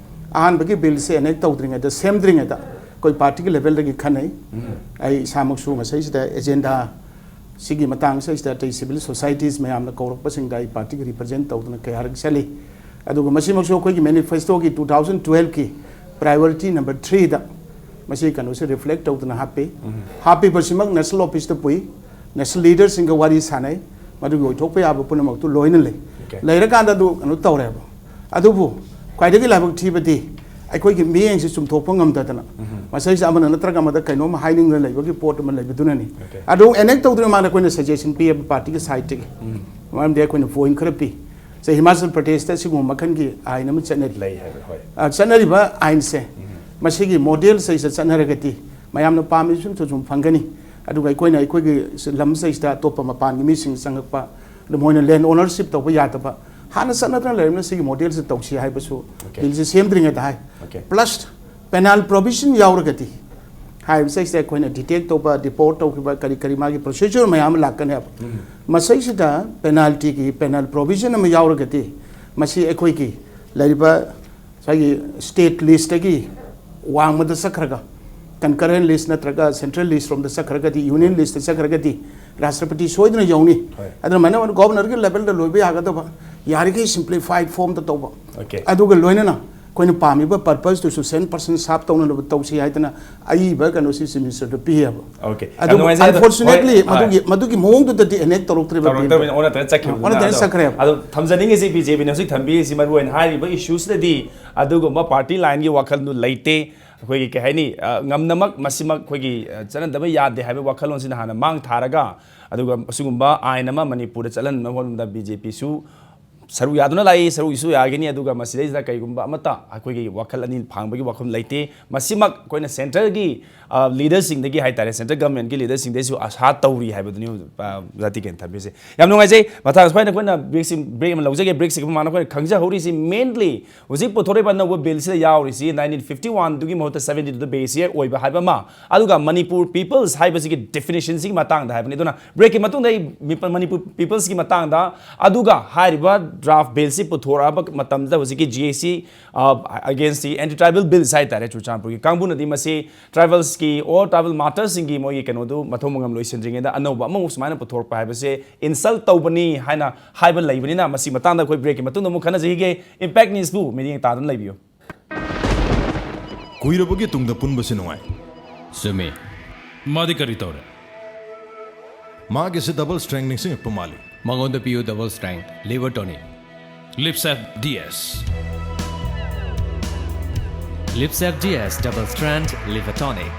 ꯑꯍꯥꯟꯕꯒꯤ bill ꯁꯤ enact ꯇꯧꯗ꯭ꯔꯤꯉꯩꯗ, ꯁꯦꯝꯗ꯭ꯔꯤꯉꯩꯗ ꯑꯩꯈꯣꯏ party ꯒꯤ level ꯗꯒꯤ ꯈꯟꯅꯩ꯫ ꯑꯩ ꯏꯁꯥꯃꯛꯁꯨ ꯃꯁꯤꯁꯤꯗ agenda ꯁꯤꯒꯤ ꯃꯇꯥꯡꯁꯤꯗ ꯑꯇꯩ civil societies ꯃꯌꯥꯝꯅ ꯀꯧꯔꯛꯄꯁꯤꯡꯗ ꯑꯩ party ꯒꯤ represent ꯇꯧꯗꯨꯅ ꯀꯌꯥꯔꯛ ꯆꯠꯂꯤ꯫ ꯑꯗꯨꯒ ꯃꯁꯤꯃꯛꯁꯨ ꯑꯩꯈꯣꯏꯒꯤ manifesto ꯒꯤ two thousand twelve ꯀꯤ priority number three ꯗ ꯃꯁꯤ ꯀꯩꯅꯣꯁꯦ reflect ꯇꯧꯗꯨꯅ ꯍꯥꯞꯄꯤ꯫ ꯍꯥꯞꯄꯤꯕꯁꯤꯃꯛ national office ꯇ ꯄꯨꯏ, national leader ꯁꯤꯡꯒ ꯋꯥꯔꯤ ꯁꯥꯟꯅꯩ, ꯃꯗꯨꯒꯤ ꯑꯣꯏꯊꯣꯛꯄ ꯌꯥꯕ ꯄꯨꯝꯅꯃꯛꯇꯨ ꯂꯣꯏꯅ ꯂꯩ꯫ Okay. ꯂꯩꯔꯀꯥꯟꯗ ꯑꯗꯨ ꯀꯩꯅꯣ ꯇꯧꯔꯦꯕ꯫ ꯑꯗꯨꯕꯨ ꯈ꯭ꯋꯥꯏꯗꯒꯤ ꯂꯥꯏꯕꯛ ꯊꯤꯕꯗꯤ ꯑꯩꯈꯣꯏꯒꯤ ꯃꯤꯠꯌꯦꯡꯁꯤ ꯆꯨꯝꯊꯣꯛꯄ ꯉꯝꯗꯗꯅ ꯃꯁꯩꯁꯦ ꯑꯃꯅ ꯅꯠꯇ꯭ꯔꯒ ꯑꯃꯗ ꯀꯩꯅꯣꯝ ꯍꯥꯏꯅꯤꯡꯗꯅ ꯂꯩꯕꯒꯤ ꯄꯣꯠ ꯑꯃ ꯂꯩꯕꯗꯨꯅꯅꯤ꯫ Okay. ꯑꯗꯨ enact ꯇꯧꯗ꯭ꯔꯤꯉꯩ ꯃꯃꯥꯡꯗ ꯑꯩꯈꯣꯏꯅ suggestion ꯄꯤꯌꯦꯕ party ꯒꯤ side ꯇꯒꯤ꯫ ꯃꯔꯝꯗꯤ ꯑꯩꯈꯣꯏꯅ point ꯈꯔ ꯄꯤ꯫ ꯁꯦ, ꯍꯤꯃꯥꯆꯜ ꯄ꯭ꯔꯗꯦꯁꯇ ꯁꯤꯒꯨꯝꯕ ꯃꯈꯜꯒꯤ ꯑꯥꯏꯟ ꯑꯃ ꯆꯠꯅꯔꯤ꯫ ꯂꯩ ꯍꯥꯏꯕ, ꯍꯣꯏ꯫ ꯑ, ꯆꯠꯅꯔꯤꯕ ꯑꯥꯏꯟꯁꯦ ꯃꯁꯤꯒꯤ model ꯁꯤꯗ ꯆꯠꯅꯔꯒꯗꯤ ꯃꯌꯥꯝꯅ ꯄꯥꯝꯃꯤꯁꯨ ꯊꯨꯅ ꯐꯪꯒꯅꯤ꯫ ꯑꯗꯨꯒ ꯑꯩꯈꯣꯏꯅ ꯑꯩꯈꯣꯏꯒꯤ ꯂꯝ ꯁꯤꯗ ꯑꯇꯣꯞꯄ ꯃꯄꯥꯟꯒꯤ ꯃꯤꯁꯤꯡ ꯆꯪꯉꯛꯄ, ꯑꯗꯨ ꯃꯣꯏꯅ land ownership ꯇꯧꯕ ꯌꯥꯗꯕ, ꯍꯥꯟꯅ ꯆꯠꯅꯗꯅ ꯂꯩꯔꯕꯅꯤꯅ ꯁꯤꯒꯤ model ꯁꯤ ꯇꯧꯁꯤ ꯍꯥꯏꯕꯁꯨ Okay. bill ꯁꯤ ꯁꯦꯝꯗ꯭ꯔꯤꯉꯩꯗ ꯍꯥꯏ꯫ Okay. Plus penal provision ꯌꯥꯎꯔꯒꯗꯤ ꯍꯥꯏꯔꯤꯕ ꯁꯤꯗꯩꯁꯤꯗ ꯑꯩꯈꯣꯏꯅ detect ꯇꯧꯕ, deport ꯇꯧꯈꯤꯕ, ꯀꯔꯤ ꯀꯔꯤ ꯃꯥꯒꯤ procedure ꯃꯌꯥꯝ ꯑꯃ ꯂꯥꯛꯀꯅꯦꯕ꯫ ꯃꯁꯤꯁꯤꯗ penalty ꯒꯤ penal provision ꯑꯃ ꯌꯥꯎꯔꯒꯗꯤ ꯃꯁꯤ ꯑꯩꯈꯣꯏꯒꯤ ꯂꯩꯔꯤꯕ ꯉꯁꯥꯏꯒꯤ state list ꯇꯒꯤ ꯋꯥꯡꯃꯗ ꯆꯠꯈ꯭ꯔꯒ, concurrent list ꯅꯠꯇ꯭ꯔꯒ central list ꯔꯣꯝꯗ ꯆꯠꯈ꯭ꯔꯒꯗꯤ, union list ꯇ ꯆꯠꯈ꯭ꯔꯒꯗꯤ ꯔꯥꯁꯇ꯭ꯔꯄꯇꯤ ꯁꯣꯏꯗꯅ ꯌꯧꯅꯤ꯫ ꯍꯣꯏ꯫ ꯑꯗꯨꯃꯥꯏꯅ governor ꯒꯤ level ꯗ ꯂꯣꯏꯕ ꯌꯥꯒꯗꯕ, ꯌꯥꯔꯤꯈꯩ simplified form ꯗ ꯇꯧꯕ꯫ Okay. ꯑꯗꯨꯒ ꯂꯣꯏꯅꯅ ꯑꯩꯈꯣꯏꯅ ꯄꯥꯝꯃꯤꯕ purpose ꯇꯨꯁꯨ cent percent save ꯇꯧꯅꯅꯕ ꯇꯧꯁꯤ ꯍꯥꯏꯗꯅ ꯑꯏꯕ ꯀꯩꯅꯣꯁꯤ Chief Minister ꯗ ꯄꯤꯌꯦꯕ꯫ Okay. ꯌꯥꯝ ꯑꯗꯨꯕꯨ ꯅꯨꯡꯉꯥꯏꯖꯩ꯫ ꯑꯗꯣ, unfortunately ꯍꯣꯏ, ꯍꯣꯏ꯫ ꯃꯗꯨꯒꯤ, ꯃꯗꯨꯒꯤ ꯃꯑꯣꯡꯗꯨꯗꯗꯤ enact ꯇꯧꯔꯛꯇ꯭ꯔꯤꯕ bill ꯗꯣ꯫ ꯇꯧꯔꯛꯇꯕꯅꯤꯅ ꯑꯣꯟꯅ ꯇꯩꯅ ꯆꯠꯈꯤꯕꯅꯤꯅ꯫ ꯑꯣꯟꯅ ꯇꯩꯅ ꯑꯗꯣ, ꯆꯠꯈ꯭ꯔꯦꯕ꯫ ꯑꯗꯣ ꯊꯝꯖꯅꯤꯡꯉꯤꯁꯤ BJP ꯅ ꯍꯧꯖꯤꯛ ꯊꯝꯕꯤꯔꯤꯁꯤ ꯃꯔꯨ ꯑꯣꯏꯅ ꯍꯥꯏꯔꯤꯕ issue ꯁꯤꯗꯗꯤ ꯑꯗꯨꯒꯨꯝꯕ party line ꯒꯤ ꯋꯥꯈꯜꯗꯨ ꯂꯩꯇꯦ꯫ ꯑꯩꯈꯣꯏꯒꯤ ꯀꯩ ꯍꯥꯏꯅꯤ, ꯑ, ꯉꯝꯅꯃꯛ ꯃꯁꯤꯃꯛ ꯑꯩꯈꯣꯏꯒꯤ, ꯑ, ꯆꯠꯅꯗꯕ ꯌꯥꯗꯦ ꯍꯥꯏꯕ ꯋꯥꯈꯜꯂꯣꯟꯁꯤꯅ ꯍꯥꯟꯅ ꯃꯥꯡ ꯊꯥꯔꯒ, ꯑꯗꯨꯒ ꯑꯁꯤꯒꯨꯝꯕ ꯑꯥꯏꯟ ꯑꯃ ꯃꯅꯤꯄꯨꯔꯗ ꯆꯠꯍꯟꯅꯕ ꯍꯣꯠꯅꯕꯗ BJP ꯁꯨ ꯁꯔꯨꯛ ꯌꯥꯗꯨꯅ ꯂꯥꯛꯏ, ꯁꯔꯨꯛ ꯏꯁꯨ ꯌꯥꯒꯅꯤ꯫ ꯑꯗꯨꯒ ꯃꯁꯤꯗꯩꯁꯤꯗ ꯀꯩꯒꯨꯝꯕ ꯑꯃꯠꯇ ꯑꯩꯈꯣꯏꯒꯤ ꯋꯥꯈꯜ ꯑꯅꯤ ꯐꯥꯡꯕꯒꯤ ꯋꯥꯐꯝ ꯂꯩꯇꯦ꯫ ꯃꯁꯤꯃꯛ ꯑꯩꯈꯣꯏꯅ centre ꯒꯤ, ꯑ, leader ꯁꯤꯡꯗꯒꯤ ꯍꯥꯏꯇꯥꯔꯦ, central government ꯀꯤ leader ꯁꯤꯡꯗꯩꯁꯨ ꯑꯁꯥ ꯇꯧꯔꯤ ꯍꯥꯏꯕꯗꯨꯅꯤ, ꯑ, ꯖꯥꯇꯤꯀꯦꯟ ꯊꯝꯕꯤꯁꯦ꯫ ꯌꯥꯝ ꯅꯨꯡꯉꯥꯏꯖꯩ꯫ ꯃꯊꯪ ꯁꯨꯃꯥꯏꯅ ꯑꯩꯈꯣꯏꯅ break ꯁꯤ, break ꯑꯃ ꯂꯧꯖꯒꯦ꯫ Break ꯁꯤꯒꯤ ꯃꯃꯥꯡꯗ ꯑꯩꯈꯣꯏꯅ ꯈꯪꯖꯍꯧꯔꯤꯁꯤ mainly ꯍꯧꯖꯤꯛ ꯄꯨꯊꯣꯔꯛꯏꯕ ꯑꯅꯧꯕ bill ꯁꯤꯗ ꯌꯥꯎꯔꯤꯁꯤ nineteen fifty one ꯗꯨꯒꯤ ꯃꯍꯨꯠꯇ seventy two ꯗ base year ꯑꯣꯏꯕ ꯍꯥꯏꯕ ꯑꯃ, ꯑꯗꯨꯒ ꯃꯅꯤꯄꯨꯔ peoples ꯍꯥꯏꯕꯁꯤꯒꯤ definition ꯁꯤꯒꯤ ꯃꯇꯥꯡꯗ ꯍꯥꯏꯕꯅꯤ꯫ ꯑꯗꯨꯅ break ꯀꯤ ꯃꯇꯨꯡꯗ ꯑꯩ ꯃꯤꯄ-, ꯃꯅꯤꯄꯨꯔ peoples ꯀꯤ ꯃꯇꯥꯡꯗ, ꯑꯗꯨꯒ ꯍꯥꯏꯔꯤꯕ ꯗ꯭ꯔꯥꯐ ꯕꯤꯜꯁꯤ ꯄꯨꯊꯣꯔꯛꯑꯕ ꯃꯇꯝꯗ ꯍꯧꯖꯤꯛꯀꯤ G S C ꯑꯒꯦꯟꯁꯇꯤ anti tribal bills ꯍꯥꯏꯇꯥꯔꯦ, ꯆꯨꯔꯆꯥꯟꯄꯨꯔꯒꯤ ꯀꯥꯡꯕꯨꯅꯗꯤ ꯃꯁꯤ ꯇ꯭ꯔꯥꯏꯕꯦꯜꯁꯀꯤ ꯑꯣꯔ ꯇ꯭ꯔꯥꯏꯕꯦꯜ ꯃꯥꯔꯇꯔꯁꯤꯡꯒꯤ ꯃꯣꯏꯒꯤ ꯀꯩꯅꯣꯗꯨ ꯃꯊꯧ ꯃꯉꯝ ꯂꯣꯏꯁꯤꯟꯗ꯭ꯔꯤꯉꯩꯗ ꯑꯅꯧꯕ ꯑꯃꯃꯨꯛ ꯁꯨꯃꯥꯏꯅ ꯄꯨꯊꯣꯔꯛꯄ ꯍꯥꯏꯕꯁꯦ ꯏꯟꯁꯜꯠ ꯇꯧꯕꯅꯤ ꯍꯥꯏꯅ ꯍꯥꯏꯕ ꯂꯩꯕꯅꯤꯅ, ꯃꯁꯤ ꯃꯇꯥꯡꯗ ꯑꯩꯈꯣꯏ ꯕ꯭ꯔꯦꯛꯀꯤ ꯃꯇꯨꯡꯗ ꯑꯃꯨꯛ ꯈꯟꯅꯖꯈꯤꯒꯦ꯫ ꯏꯝꯄꯦꯛ ꯅ꯭ꯌꯨꯁꯄꯨ ꯃꯤꯠꯌꯦꯡ ꯇꯥꯗꯨꯅ ꯂꯩꯕꯤꯌꯨ꯫ ꯀꯨꯏꯔꯕꯒꯤ ꯇꯨꯡꯗ ꯄꯨꯟꯕꯁꯤ ꯅꯨꯡꯉꯥꯏ꯫ ꯆꯨꯝꯃꯤ꯫ ꯃꯥꯗꯤ ꯀꯔꯤ ꯇꯧꯔꯦ? ꯃꯥꯒꯤꯁꯦ ꯗꯕꯜ ꯁ꯭ꯇ꯭ꯔꯦꯡ ꯅꯤꯡꯁꯤꯡꯉꯛꯄ ꯃꯥꯜꯂꯤ꯫ ꯃꯉꯣꯟꯗ ꯄꯤꯌꯨ double strength liver tonic. Lipsep D S. Lipsep D S double strength liver tonic.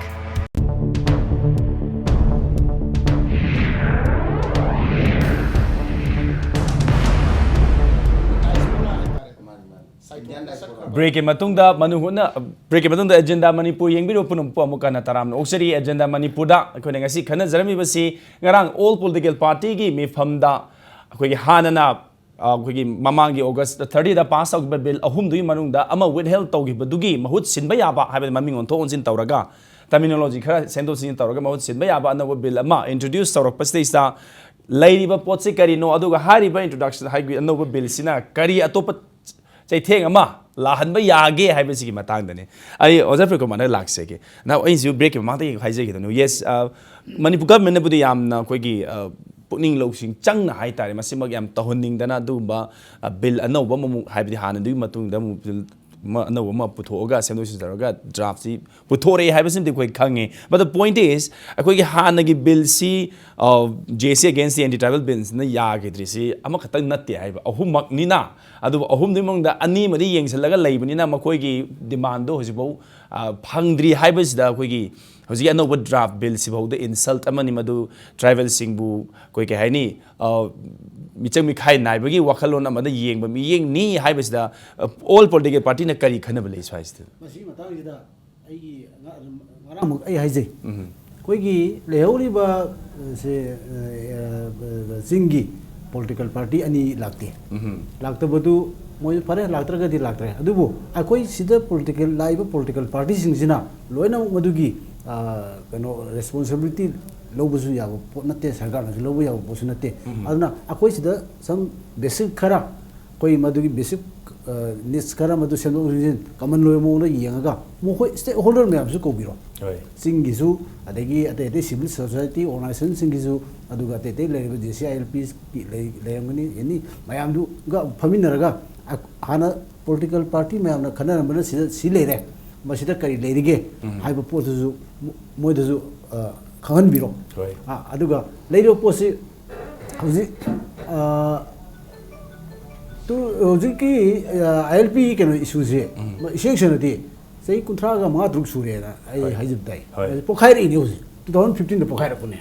ꯕ꯭ꯔꯦꯛꯀꯤ ꯃꯇꯨꯡꯗ ꯃꯅꯨ ꯍꯨꯠꯅ ꯕ꯭ꯔꯦꯛꯀꯤ ꯃꯇꯨꯡꯗ ꯑꯦꯖꯦꯟꯗꯥ ꯃꯅꯤꯄꯨꯔ ꯌꯦꯡꯕꯤꯔꯤꯕ ꯄꯨꯝꯅꯃꯛꯄꯨ ꯑꯃꯨꯛ ꯍꯟꯅ ꯇꯔꯥꯝꯅ ꯑꯣꯛꯆꯔꯤ꯫ ꯑꯦꯖꯦꯟꯗꯥ ꯃꯅꯤꯄꯨꯔꯗ ꯑꯩꯈꯣꯏꯅ ꯉꯁꯤ ꯈꯟꯅꯖꯔꯝꯃꯤꯕꯁꯤ ꯉꯔꯥꯡ ꯑꯣꯜ ꯄꯣꯂꯤꯇꯤꯀꯦꯜ ꯄꯥꯔꯇꯤꯒꯤ ꯃꯤꯐꯝꯗ ꯑꯩꯈꯣꯏꯒꯤ ꯍꯥꯟꯅꯅ ꯑ, ꯑꯩꯈꯣꯏꯒꯤ ꯃꯃꯥꯡꯒꯤ ꯑꯣꯒꯁ ꯊꯥꯔꯇꯤꯗ ꯄꯥꯁ ꯇꯧꯈꯤꯕ ꯕꯤꯜ ꯑꯍꯨꯝꯗꯨꯒꯤ ꯃꯅꯨꯡꯗ ꯑꯃ ꯋꯤꯠꯍꯦꯜ ꯇꯧꯈꯤꯕꯗꯨꯒꯤ ꯃꯍꯨꯠ ꯁꯤꯟꯕ ꯌꯥꯕ, ꯍꯥꯏꯕꯗꯤ ꯃꯃꯤꯡ ꯑꯣꯟꯊꯣꯛ ꯑꯣꯟꯁꯤꯟ ꯇꯧꯔꯒ ꯇꯔꯃꯤꯅꯣꯂꯣꯖꯤ ꯈꯔ ꯁꯦꯝꯗꯣꯛ ꯁꯦꯝꯖꯤꯟ ꯇꯧꯔꯒ ꯃꯍꯨꯠ ꯁꯤꯟꯕ ꯌꯥꯕ ꯑꯅꯧꯕ ꯕꯤꯜ ꯑꯃ ꯏꯟꯇ꯭ꯔꯣꯗ꯭ꯌꯨꯁ ꯇꯧꯔꯛꯄꯁꯤꯗꯩꯁꯤꯗ ꯂꯩꯔꯤꯕ ꯄꯣꯠꯁꯤ ꯀꯔꯤꯅꯣ, ꯑꯗꯨꯒ ꯍꯥꯏꯔꯤꯕ ꯏꯟꯇ꯭ꯔꯣꯗꯛꯁꯟ, ꯍꯥꯏꯕꯗꯤ ꯑꯅꯧꯕ ꯕꯤꯜꯁꯤꯅ ꯀꯔꯤ ꯑꯇꯣꯞꯄ ꯆꯩꯊꯦꯡ ꯑꯃ ꯂꯥꯛꯍꯟꯕ ꯌꯥꯒꯦ ꯍꯥꯏꯕꯁꯤꯒꯤ ꯃꯇꯥꯡꯗꯅꯤ꯫ ꯑꯩ ꯑꯣꯖꯥ ꯄ꯭ꯔꯦꯝꯀꯨꯃꯥꯔꯗ ꯂꯥꯛꯆꯒꯦ꯫ ꯅꯍꯥꯟ ꯑꯩꯁꯨ ꯕ꯭ꯔꯦꯛꯀꯤ ꯃꯃꯥꯡꯗꯒꯤ ꯍꯥꯏꯖꯈꯤꯗꯕꯅꯤ꯫ ꯌꯦꯁ, ꯃꯅꯤꯄꯨꯔ ꯒꯚꯔꯟꯃꯦꯟꯠꯅꯕꯨꯗꯤ ꯌꯥꯝꯅ ꯑꯩꯈꯣꯏꯒꯤ, ꯑ, ꯄꯨꯛꯅꯤꯡ ꯂꯧꯁꯤꯡ ꯆꯪꯅ ꯍꯥꯏꯇꯥꯔꯦ, ꯃꯁꯤꯃꯛ ꯌꯥꯝ ꯇꯧꯍꯟꯅꯤꯡꯗꯅ ꯑꯗꯨꯒꯨꯝꯕ, ꯑ, ꯕꯤꯜ ꯑꯅꯧꯕ ꯑꯃꯃꯨꯛ, ꯍꯥꯏꯕꯗꯤ ꯍꯥꯟꯅꯗꯨꯒꯤ ꯃꯇꯨꯡꯗ ꯑꯃꯨꯛ ꯕꯤꯜ ꯑꯃ, ꯑꯅꯧꯕ ꯑꯃ ꯄꯨꯊꯣꯛꯑꯒ ꯁꯦꯝꯗꯣꯛ ꯁꯦꯝꯖꯤꯟ ꯇꯧꯔꯒ ꯗ꯭ꯔꯥꯐꯁꯤ ꯄꯨꯊꯣꯔꯛꯑꯦ ꯍꯥꯏꯕꯁꯤꯃꯗꯤ ꯑꯩꯈꯣꯏ ꯈꯪꯉꯦ꯫ But the point is, ꯑꯩꯈꯣꯏꯒꯤ ꯍꯥꯟꯅꯒꯤ ꯕꯤꯜꯁꯤ, ꯖꯦ ꯁꯤ ꯑꯦꯒꯦꯟꯁ ꯑꯦꯟꯇꯤ ꯇ꯭ꯔꯥꯏꯕꯦꯜ ꯕꯤꯜꯁꯤꯅ ꯌꯥꯈꯤꯗ꯭ꯔꯤꯁꯤ ꯑꯃꯈꯛꯇꯪ ꯅꯠꯇꯦ ꯍꯥꯏꯕ, ꯑꯍꯨꯝꯃꯛꯅꯤꯅ꯫ ꯑꯗꯨꯕꯨ ꯑꯍꯨꯝꯗꯨꯒꯤ ꯃꯅꯨꯡꯗ ꯑꯅꯤ ꯑꯃꯗꯤ ꯌꯦꯡꯁꯤꯜꯂꯒ ꯂꯩꯕꯅꯤꯅ ꯃꯈꯣꯏꯒꯤ ꯗꯤꯃꯥꯟꯗꯣ ꯍꯧꯖꯤꯛꯐꯥꯎ, ꯑ, ꯐꯪꯗ꯭ꯔꯤ ꯍꯥꯏꯕꯁꯤꯗ ꯑꯩꯈꯣꯏꯒꯤ ꯍꯧꯖꯤꯛꯀꯤ ꯑꯅꯧꯕ ꯗ꯭ꯔꯥꯐ ꯕꯤꯜꯁꯤꯐꯥꯎꯗ ꯏꯟꯁꯜꯠ ꯑꯃꯅꯤ꯫ ꯃꯗꯨ ꯇ꯭ꯔꯥꯏꯕꯦꯜꯁꯤꯡꯕꯨ ꯑꯩꯈꯣꯏ ꯀꯩ ꯍꯥꯏꯅꯤ, ꯑ, ꯃꯤꯆꯪ ꯃꯤꯈꯥꯏ ꯅꯥꯏꯕꯒꯤ ꯋꯥꯈꯜꯂꯣꯟ ꯑꯃꯗ ꯌꯦꯡꯕ ꯃꯤꯠꯌꯦꯡꯅꯤ ꯍꯥꯏꯕꯁꯤꯗ, ꯑ, ꯑꯣꯜ ꯄꯣꯂꯤꯇꯤꯀꯦꯜ ꯄꯥꯔꯇꯤꯅ ꯀꯔꯤ ꯈꯟꯅꯕ ꯂꯩ ꯁ꯭ꯋꯥꯏꯁꯤꯗ? ꯃꯁꯤꯒꯤ ꯃꯇꯥꯡꯁꯤꯗ ꯑꯩꯒꯤ ꯉ-, ꯉꯔꯥꯡꯃꯨꯛ ꯑꯩ ꯍꯥꯏꯖꯩ, ꯑꯩꯈꯣꯏꯒꯤ ꯂꯩꯍꯧꯔꯤꯕ, ꯑ, ꯁꯦ, ꯑ, ꯑ, ꯆꯤꯡꯒꯤ ꯄꯣꯂꯤꯇꯤꯀꯦꯜ ꯄꯥꯔꯇꯤ ꯑꯅꯤ ꯂꯥꯛꯇꯦ꯫ ꯂꯥꯛꯇꯕꯗꯨ ꯃꯣꯏ ꯐꯔꯦ, ꯂꯥꯛꯇ꯭ꯔꯒꯗꯤ ꯂꯥꯛꯇ꯭ꯔꯦ꯫ ꯑꯗꯨꯕꯨ ꯑꯩꯈꯣꯏ ꯁꯤꯗ ꯄꯣꯂꯤꯇꯤꯀꯦꯜ, ꯂꯥꯛꯏꯕ ꯄꯣꯂꯤꯇꯤꯀꯦꯜ ꯄꯥꯔꯇꯤꯁꯤꯡꯁꯤꯅ ꯂꯣꯏꯅꯃꯛ ꯃꯗꯨꯒꯤ, ꯑ, ꯀꯩꯅꯣ, ꯔꯦꯁꯄꯣꯟꯁꯤꯕꯤꯂꯤꯇꯤ ꯂꯧꯕꯁꯨ ꯌꯥꯕ ꯄꯣꯠ ꯅꯠꯇꯦ, ꯁꯔꯀꯥꯔꯅꯁꯨ ꯂꯧꯕ ꯌꯥꯕ ꯄꯣꯠꯁꯨ ꯅꯠꯇꯦ꯫ ꯑꯗꯨꯅ ꯑꯩꯈꯣꯏ ꯁꯤꯗ some basic ꯈꯔ ꯑꯩꯈꯣꯏ ꯃꯗꯨꯒꯤ ꯕꯦꯁꯤꯛ ꯅꯤꯠꯁ ꯈꯔ ꯃꯗꯨ ꯁꯦꯝꯗꯣꯛ ꯁꯦꯝꯖꯤꯟ ꯀꯃꯟ ꯂꯣꯏꯕ ꯃꯑꯣꯡꯗ ꯌꯦꯡꯉꯒ ꯃꯈꯣꯏ ꯁ꯭ꯇꯦꯛ ꯍꯣꯜꯗꯔ ꯃꯌꯥꯝꯁꯨ ꯀꯧꯕꯤꯔꯣ꯫ ꯍꯣꯏ꯫ ꯆꯤꯡꯒꯤꯁꯨ, ꯑꯗꯒꯤ ꯑꯇꯩ ꯑꯇꯩ ꯁꯤꯚꯤꯜ ꯁꯣꯁꯥꯏꯇꯤ ꯑꯣꯔꯒꯅꯥꯏꯖꯦꯁꯟꯁꯤꯡꯒꯤꯁꯨ, ꯑꯗꯨꯒ ꯑꯇꯩ ꯑꯇꯩ ꯂꯩꯔꯤꯕ J C I L P ꯂꯩꯔꯝꯒꯅꯤ, ꯑꯦꯅꯤ ꯃꯌꯥꯝꯗꯨꯒ ꯐꯝꯃꯤꯟꯅꯔꯒ ꯑ-, ꯍꯥꯟꯅ ꯄꯣꯂꯤꯇꯤꯀꯦꯜ ꯄꯥꯔꯇꯤ ꯃꯌꯥꯝꯅ ꯈꯟꯅꯔꯝꯕꯅ ꯁꯤꯗ ꯁꯤ ꯂꯩꯔꯦ, ꯃꯁꯤꯗ ꯀꯔꯤ ꯂꯩꯔꯤꯒꯦ ꯍꯥꯏꯕ ꯄꯣꯠꯇꯨꯁꯨ ꯃꯣ-, ꯃꯣꯏꯗꯁꯨ ꯑ, ꯈꯪꯍꯟꯕꯤꯔꯣ꯫ ꯍꯣꯏ꯫ ꯑ, ꯑꯗꯨꯒ ꯂꯩꯔꯤꯕ ꯄꯣꯠꯁꯤ ꯍꯧꯖꯤꯛ ꯑ, ꯇꯨ-, ꯍꯧꯖꯤꯛꯀꯤ ꯑꯥꯏ ꯑꯦꯜ ꯄꯤ ꯀꯩꯅꯣ ꯏꯁꯨꯁꯦ ꯏꯁꯦꯡ ꯁꯦꯡꯅꯗꯤ ꯆꯍꯤ ꯀꯨꯟꯊ꯭ꯔꯥꯒ ꯃꯉꯥ ꯇꯔꯨꯛ ꯁꯨꯔꯦꯅ ꯑꯩ ꯍꯣꯏ꯫ ꯍꯥꯏꯖꯕ ꯇꯥꯏ꯫ ꯍꯣꯏ꯫ ꯍꯧꯖꯤꯛ ꯄꯣꯛꯈꯥꯏꯔꯛꯏꯅꯦ ꯍꯧꯖꯤꯛ, ꯇꯨ ꯊꯥꯎꯖꯟ ꯐꯤꯐꯇꯤꯟꯗ ꯄꯣꯛꯈꯥꯏꯔꯛꯄꯅꯦ꯫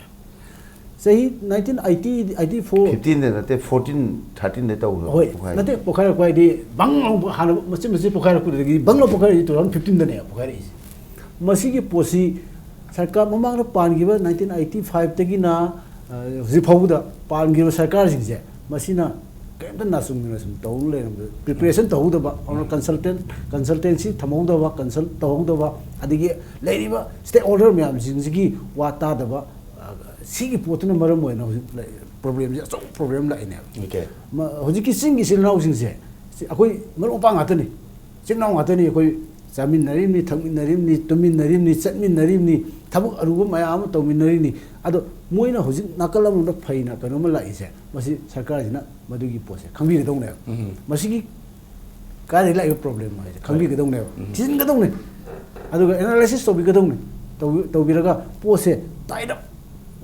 ꯆꯍꯤ ꯅꯥꯏꯟꯇꯤꯟ ꯑꯩꯠꯇꯤ, ꯑꯩꯠꯇꯤ ꯐꯣꯔ ꯐꯤꯐꯇꯤꯟꯗ ꯅꯠꯇꯦ, ꯐꯣꯔꯇꯤꯟ ꯊꯥꯔꯇꯤꯟꯗ ꯇꯧꯈ꯭ꯔꯕ ꯍꯣꯏ, ꯄꯣꯛꯈꯥꯏ꯫ ꯅꯠꯇꯦ, ꯄꯣꯛꯈꯥꯏꯔꯛꯄ ꯍꯥꯏꯗꯤ ꯕꯪ ꯂꯥꯎ ꯍꯥꯟꯅ ꯃꯆꯤꯟ ꯃꯆꯤꯟ ꯄꯣꯛꯈꯥꯏꯔꯛꯄꯗꯨꯗꯒꯤ ꯕꯪ ꯂꯥꯎ ꯄꯣꯛꯈꯥꯏꯔꯛꯏꯁꯦ ꯇꯨ ꯊꯥꯎꯖꯟ ꯐꯤꯐꯇꯤꯟꯗꯅꯦ ꯄꯣꯛꯈꯥꯏꯔꯛꯏꯁꯦ꯫ ꯃꯁꯤꯒꯤ ꯄꯣꯠꯁꯤ ꯁꯔꯀꯥꯔ ꯃꯃꯥꯡꯗ ꯄꯥꯟꯈꯤꯕ ꯅꯥꯏꯟꯇꯤꯟ ꯑꯩꯠꯇꯤ ꯐꯥꯏꯚꯇꯒꯤꯅ ꯍꯧꯖꯤꯛ ꯐꯥꯎꯕꯗ ꯄꯥꯟꯈꯤꯕ ꯁꯔꯀꯥꯔꯁꯤꯡꯁꯦ ꯃꯁꯤꯅ ꯀꯔꯤꯝꯇ ꯅꯥꯆꯨꯡꯗꯅ ꯁꯨꯝ ꯇꯧꯗꯨꯅ ꯂꯩꯔꯝꯕꯗ, ꯄ꯭ꯔꯤꯄꯦꯔꯦꯁꯟ ꯇꯧꯍꯧꯗꯕ, ꯑꯗꯨꯅ ꯀꯟꯁꯜꯇꯦꯟ ꯀꯟꯁꯜꯇꯦꯟꯁꯤ ꯊꯝꯍꯧꯗꯕ, ꯀꯟꯁꯜ ꯇꯧꯍꯧꯗꯕ, ꯑꯗꯒꯤ ꯂꯩꯔꯤꯕ ꯁ꯭ꯇꯦꯛ ꯍꯣꯜꯗꯔ ꯃꯌꯥꯝꯁꯤꯡꯁꯤꯒꯤ ꯋꯥ ꯇꯥꯗꯕ, ꯑ, ꯁꯤꯒꯤ ꯄꯣꯠꯇꯨꯅ ꯃꯔꯝ ꯑꯣꯏꯅ ꯍꯧꯖꯤꯛ ꯂꯩ-, ꯄ꯭ꯔꯣꯕ꯭ꯂꯦꯝꯁꯦ, ꯑꯆꯧꯕ ꯄ꯭ꯔꯣꯕ꯭ꯂꯦꯝ ꯂꯥꯛꯏꯅꯦꯕ꯫ ꯑꯣꯀꯦ꯫ ꯃ-, ꯍꯧꯖꯤꯛꯀꯤ ꯆꯤꯡꯒꯤ ꯏꯆꯤꯜ ꯏꯅꯥꯎꯁꯤꯡꯁꯦ ꯁꯤ ꯑꯩꯈꯣꯏ ꯃꯔꯨꯞ ꯃꯄꯥꯡ ꯉꯥꯛꯇꯅꯤ, ꯏꯆꯤꯜ ꯏꯅꯥꯎ ꯉꯥꯛꯇꯅꯤ꯫ ꯑꯩꯈꯣꯏ ꯆꯥꯃꯤꯟꯅꯔꯤꯕꯅꯤ, ꯊꯛꯃꯤꯟꯅꯔꯤꯕꯅꯤ, ꯇꯨꯝꯃꯤꯟꯅꯔꯤꯕꯅꯤ, ꯆꯠꯃꯤꯟꯅꯔꯤꯕꯅꯤ, ꯊꯕꯛ ꯑꯔꯨꯕ ꯃꯌꯥꯝ ꯑꯃ ꯇꯧꯃꯤꯟꯅꯔꯤꯕꯅꯤ꯫ ꯑꯗꯣ ꯃꯣꯏꯅ ꯍꯧꯖꯤꯛ ꯅꯥꯀꯜ ꯑꯃꯗ ꯐꯩꯅ ꯀꯩꯅꯣꯝꯃ ꯂꯥꯛꯏꯁꯦ, ꯃꯁꯤ ꯁꯔꯀꯥꯔꯁꯤꯅ ꯃꯗꯨꯒꯤ ꯄꯣꯠꯁꯦ ꯈꯪꯕꯤꯒꯗꯧꯅꯦꯕ꯫ ꯃꯁꯤꯒꯤ ꯀꯥꯏꯗꯒꯤ ꯂꯥꯛꯏꯕ ꯄ꯭ꯔꯣꯕ꯭ꯂꯦꯝ ꯍꯥꯏꯁꯦ ꯈꯪꯕꯤꯒꯗꯧꯅꯦꯕ, ꯊꯤꯖꯤꯟꯒꯗꯧꯅꯦ꯫ ꯑꯗꯨꯒ ꯑꯦꯅꯥꯂꯥꯏꯁꯤꯁ ꯇꯧꯕꯤꯒꯗꯧꯅꯦ꯫ ꯇꯧꯕꯤ-, ꯇꯧꯕꯤꯔꯒ ꯄꯣꯠꯁꯦ ꯇꯥꯏꯠ ꯑꯞ